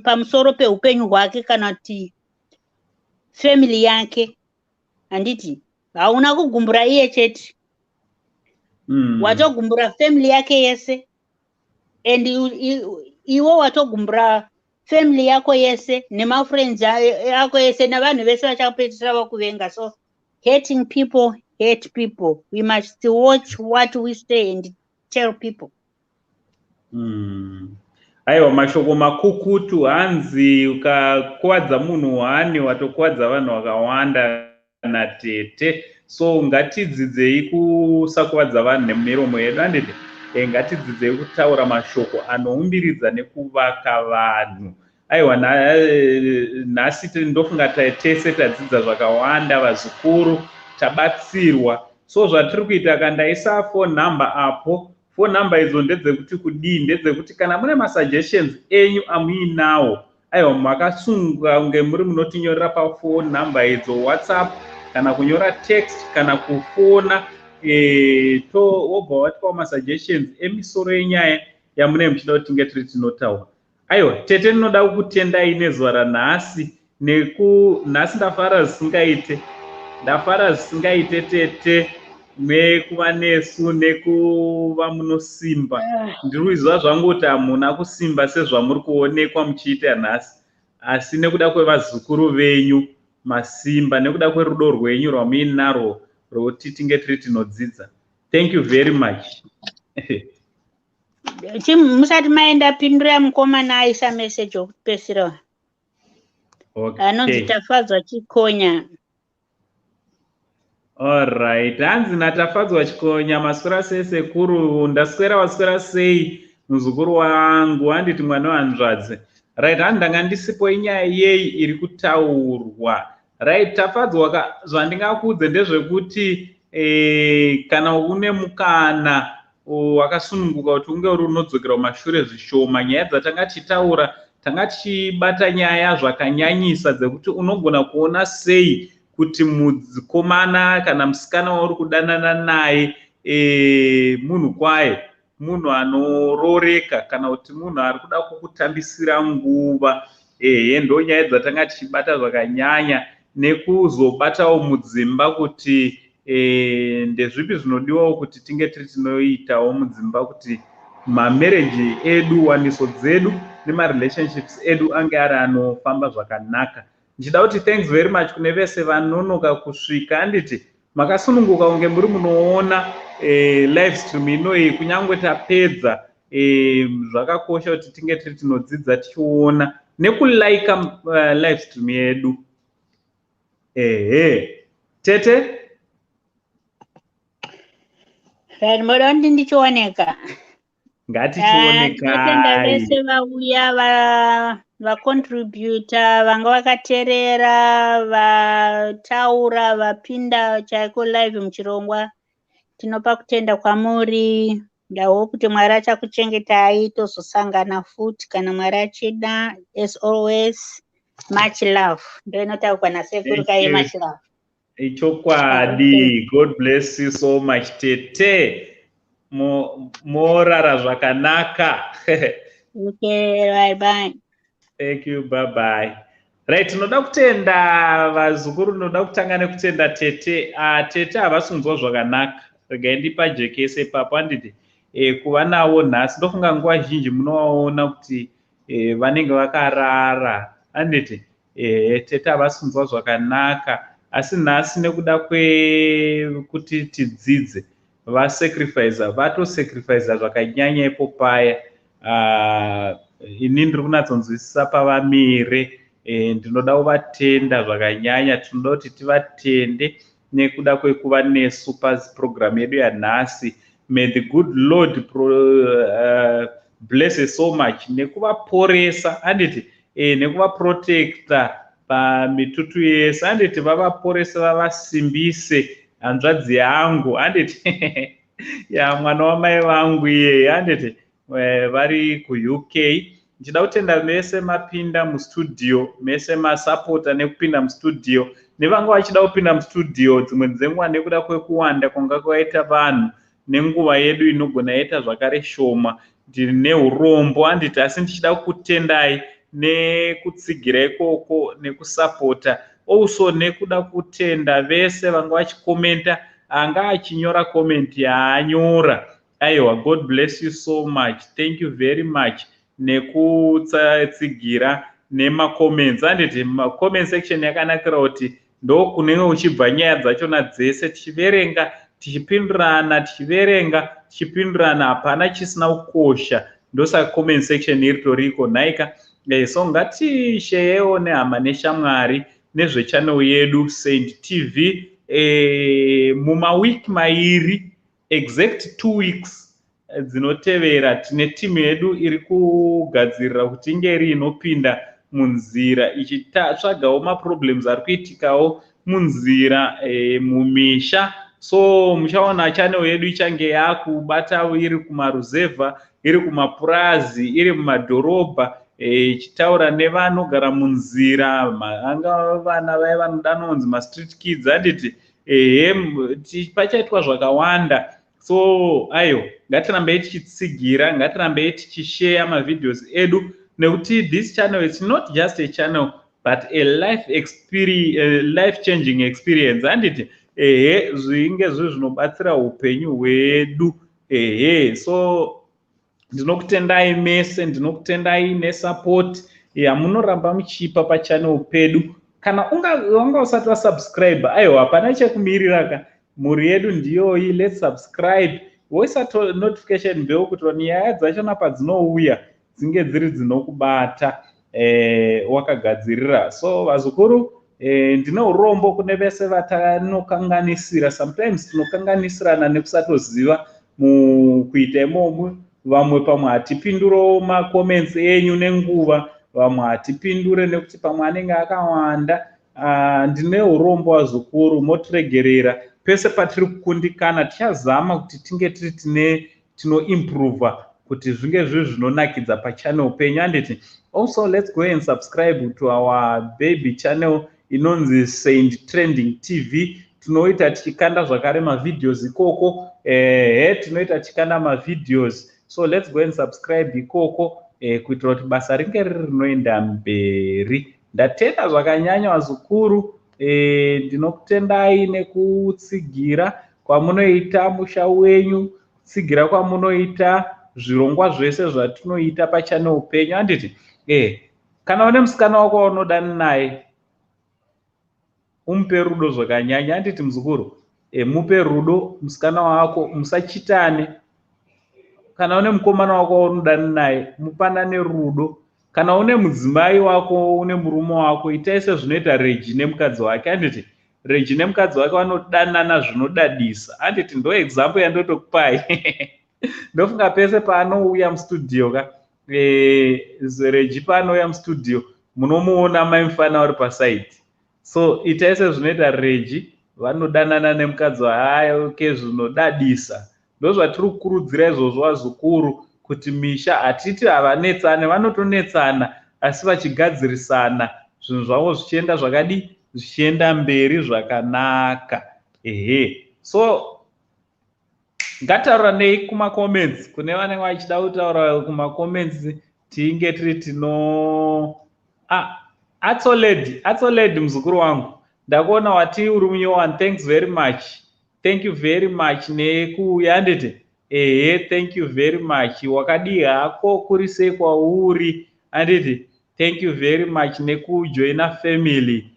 pamusoro peupenyu hwake kana kuti family yake, handiti hauna kugumbura iye chete, watogumbura family yake yese, and iwe watogumbura family yako yese nemafriends ako ese navanhu vese vachapedzisira vakuvenga. So hating people hate people. We must watch what we say and tell people. Aiwa, mashoko makukutu. Hanzi ukakuvadza munhu hwani, watokuvadza vanhu vakawanda natete. So ngatidzidzei kusakuvadza vanhu nemiromo yedu, handiti? Ngatidzidzei kutaura mashoko anoumbiridza nekuvaka vanhu. Aiwa, nhasi ndofunga tese tadzidza zvakawanda, vazukuru tabatsirwa. So zvatiri kuita ka, ndaisa phone number apo. Phone number idzo ndedzekuti kudii? Ndedzekuti kana mune masuggestions enyu amuinawo, aiwa, makasunga kunge muri munotinyorera paphone number idzo, WhatsApp kana kunyora text kana kufona, to wobva watipawo masuggestions emisoro yenyaya yamunee muchida kuti tinge tiri tinotaura. Aiwa, tete, ndinoda kukutendai nezuva ranhasi. Nekunhasi ndafara zvisingaite, ndafara zvisingaite, tete, nekuva nesu nekuva munosimba. Ndiri kuziva zvangu kuti hamuna kusimba sezvamuri kuonekwa muchiita nhasi, asi nekuda kwevazukuru venyu masimba, nekuda kwerudo rwenyu rwamuinarwo rwokuti tinge tiri tinodzidza. Thank you very much. Musati maenda, pindurai mukomana aisa meseji wokupedzisira, anonzi Tafadzwa Chikonya. Alright, hanzi naTafadzwa Chikonya, maswera sei sekuru? Ndaswera, waswera sei muzukuru wangu? Handiti mwana wehanzvadzi? Right, hanzi ndanga ndisipo, inyaya yei iri kutaurwa? Right, Tafadzwa, zvandingakuudze ndezvekuti kana une mukana wakasununguka kuti unge uri unodzokera kumashure zvishoma, nyaya dzatanga tichitaura, tanga tichibata nyaya zvakanyanyisa dzekuti unogona kuona sei kuti mukomana kana musikana wauri kudanana naye munhu kwaye, munhu anororeka kana kuti munhu ari kuda kukutambisira nguva. Ehe, ndo nyaya dzatanga tichibata zvakanyanya, nekuzobatawo mudzimba kuti ndezvipi zvinodiwawo kuti tinge tiri tinoitawo mudzimba kuti mamarriage edu, waniso dzedu nemarelationships edu ange ari anofamba zvakanaka. Ndichida kuti thanks very much kune vese vanonoka kusvika. Handiti makasununguka kunge muri munoona live stream inoyi kunyange tapedza. Zvakakosha kuti tinge tiri tinodzidza tichiona nekulaika live stream yedu. Ehe, tete. Right, moda kuti ndichioneka? Ngatichionekai. Tinotenda vese vauya, vacontributa, vanga vakateerera, vataura, vapinda chaiko live muchirongwa. Tinopa kutenda kwamuri. Ndahope kuti Mwari achakuchengetai, tozosangana futi kana Mwari achida. As always, much love. Ndo inotaurwa nasekuru kaye, much love. Ichokwadi. God bless you so much, tete. Morara zvakanaka. Okay, bye bye. Thank you, bye bye. Right, tinoda kutenda vazukuru. Ndinoda kutanga nekutenda tete. Tete havasi kunzwa zvakanaka, regai ndipajekese ipapo, handiti? Kuva navo nhasi, ndofunga nguva zhinji munovaona kuti vanenge vakarara, handiti? Tete havasi kunzwa zvakanaka, asi nhasi nekuda kwekuti tidzidze, vasacrifica, vatosacrifica zvakanyanya ipo paya. Ini ndiri kunatsonzwisisa pavamire. Ndinoda kuvatenda zvakanyanya. Tinoda kuti tivatende nekuda kwekuva nesu papurogiramu yedu yanhasi. May the good Lord bless us so much nekuvaporesa, handiti? Nekuvaprotecta pamitutu yese, handiti? Vavaporese, vavasimbise, hanzvadzi yangu, handiti? Ya, mwana wamai vangu iyeye, handiti? Vari kuUK. Ndichida kutenda mese mapinda mustudio, mese masapota nekupinda mustudio. Nevanga vachida kupinda mustudio dzimwe dzenguva, nekuda kwekuwanda kwanga kwaita vanhu nenguva yedu inogona yaita zvakare shoma, ndine urombo, handiti? Asi ndichida kukutendai nekutsigira ikoko, nekusapota also, nekuda kutenda vese vanga vachikomenta, anga achinyora comment yaanyora. Aiwa, God bless you so much. Thank you very much nekutsigira nemacomments, handiti? Comment section yakanakira kuti ndo kunenge uchibva nyaya dzachona dzese, tichiverenga, tichipindurana, tichiverenga, tichipindurana. Hapana chisina kukosha. Ndosaka comment section iri toriko nhaika. So ngatisheyewo nehama neshamwari nezvechannel yedu, Saint TV. Mumawiki 2, exact 2 weeks dzinotevera, tine timu yedu iri kugadzirira kuti inge iri inopinda munzira ichitsvagawo maproblems ari kuitikawo munzira, mumisha. So muchaona channel yedu ichange yakubata iri kumaruzevha, iri kumapurazi, iri mumadhorobha, ichitaura nevanogara munzira, anga vana vaya vanodanonzi mastreet kids, handiti? Ehe, pachaitwa zvakawanda. So aiwa, ngatirambei tichitsigira, ngatirambei tichisheya mavideos edu, nekuti this channel is not just a channel but a life experience, life changing experience, handiti? Ehe, zvinge zviri zvinobatsira upenyu hwedu. Ehe, so ndinokutendai mese, ndinokutendai nesupport yamunoramba muchipa pachannel pedu. Kana wanga usati wasubscribe, aiwa, hapana chekumirira ka. Mhuri yedu ndiyoyi. Let's subscribe, woisa notification bell kuti nyaya dzachona padzinouya dzinge dziri dzinokubata wakagadzirira. So vazukuru, ndine urombo kune vese vatanokanganisira. Sometimes tinokanganisirana nekusatoziva mukuita imomo. Vamwe pamwe hatipindurewo macomments enyu nenguva, vamwe hatipindure nekuti pamwe anenge akawanda. Ndine urombo, vazukuru, motiregerera pese patiri kukundikana. Tichazama kuti tinge tiri tine tinoimprova kuti zvinge zviri zvinonakidza pachannel penyu, handiti? Also, let's go and subscribe to our baby channel inonzi Saint Trending TV. Tinoita tichikanda zvakare mavideos ikoko. Ehe, tinoita tichikanda mavideos, so let's go and subscribe ikoko, kuitira kuti basa ringe riri rinoenda mberi. Ndatenda zvakanyanya, vazukuru. Ndinokutendai nekutsigira kwamunoita musha wenyu, kutsigira kwamunoita zvirongwa zvese zvatinoita pachannel penyu, handiti? Kana une musikana wako waunodani naye, umupe rudo zvakanyanya, handiti, muzukuru? Mupe rudo musikana wako, musachitane. Kana une mukomana wako waunodani naye, mupanane rudo. Kana une mudzimai wako, une murume wako, itai sezvinoita Regi nemukadzi wake, handiti? Regi nemukadzi wake vanodanana zvinodadisa, handiti? Ndo example yandotokupai. Ndofunga pese paanouya mustudio ka, Regi paanouya mustudio, munomuona mai mufana uri pasaidi. So itai sezvinoita Regi, vanodanana nemukadzi wake zvinodadisa. Ndozvatiri kukurudzira izvozvo, vazukuru, kuti misha, hatiti havanetsane, vanotonetsana, asi vachigadzirisana, zvinhu zvavo zvichienda zvakadi, zvichienda mberi zvakanaka. Ehe, so ngatauranei kumacomments. Kune vanenge vachida kutaura kumacomments, tinge tiri tino atsoled atsoled. Muzukuru wangu, ndakuona wati uri munyowani. Thanks very much, thank you very much nekuuya, handiti? Ehe, thank you very much. Wakadii hako? Kuri sei kwauri, handiti? Thank you very much nekujoina family.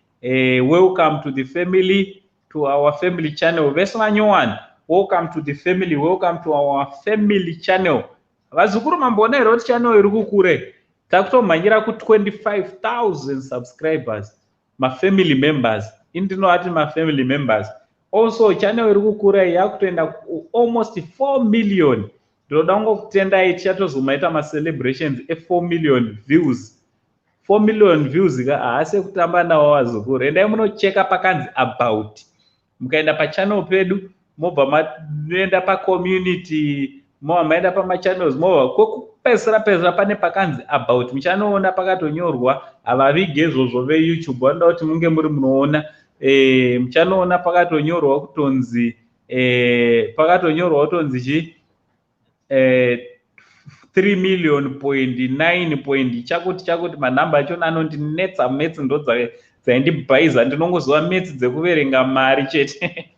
Welcome to the family, to our family channel. Vese vanyowani, welcome to the family, welcome to our family channel. Vazukuru, mamboona here kuti channel iri kukure? Takutomhanyira ku25 000 subscribers, mafamily members. Indinoati mafamily members. Also, channel iri kukura, yakutoenda almost 4 million. Ndinoda kungokutendai. Tichatozomaita macelebrations e4 million views. 4 million views ka, haasi ekutamba nawo, vazukuru. Endai munocheka pakanzi "about". Mukaenda pachannel pedu, mobva maenda pacommunity, mobva maenda pamachannels, mobva kwekupedzisira pedzisira pane pakanzi "about". Muchanoona pakatonyorwa. Havavige izvozvo veYouTube, vanoda kuti munge muri munoona. Muchanoona pakatonyorwa kutonzi pakatonyorwa kutonzi chi 3 million point 9 point chakuti chakuti. Manhamba achona anondinetsa. Maths ndo dzaindibhaiza. Ndinongozova maths dzekuverenga mari chete.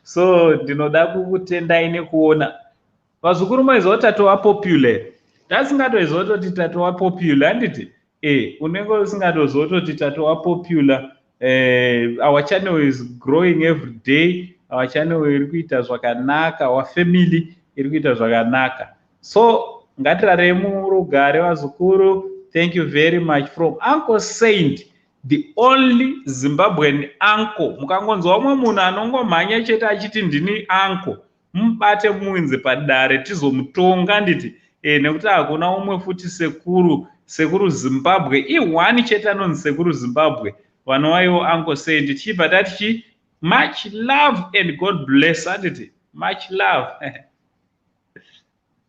So ndinoda kukutendai nekuona. Vazukuru, maiziva kuti tatova popular? Tasingatoziva kutoti tatova popular, handiti? Unenge usingatoziva kutoti tatova popular. Our channel is growing every day. Our channel iri kuita zvakanaka. Our family iri kuita zvakanaka. So ngatirarei murugare, vazukuru. Thank you very much from Uncle Saint, the only Zimbabwean uncle. Mukangonzwa umwe munhu anongomhanya chete achiti, "Ndini uncle," mubate muinze padare tizomutonga, nditi? Nekuti hakuna umwe futi sekuru. Sekuru Zimbabwe i1 chete anonzi Sekuru Zimbabwe, vanova Uncle Saint. Tichibva tati chi much love and God bless, handiti? Much love.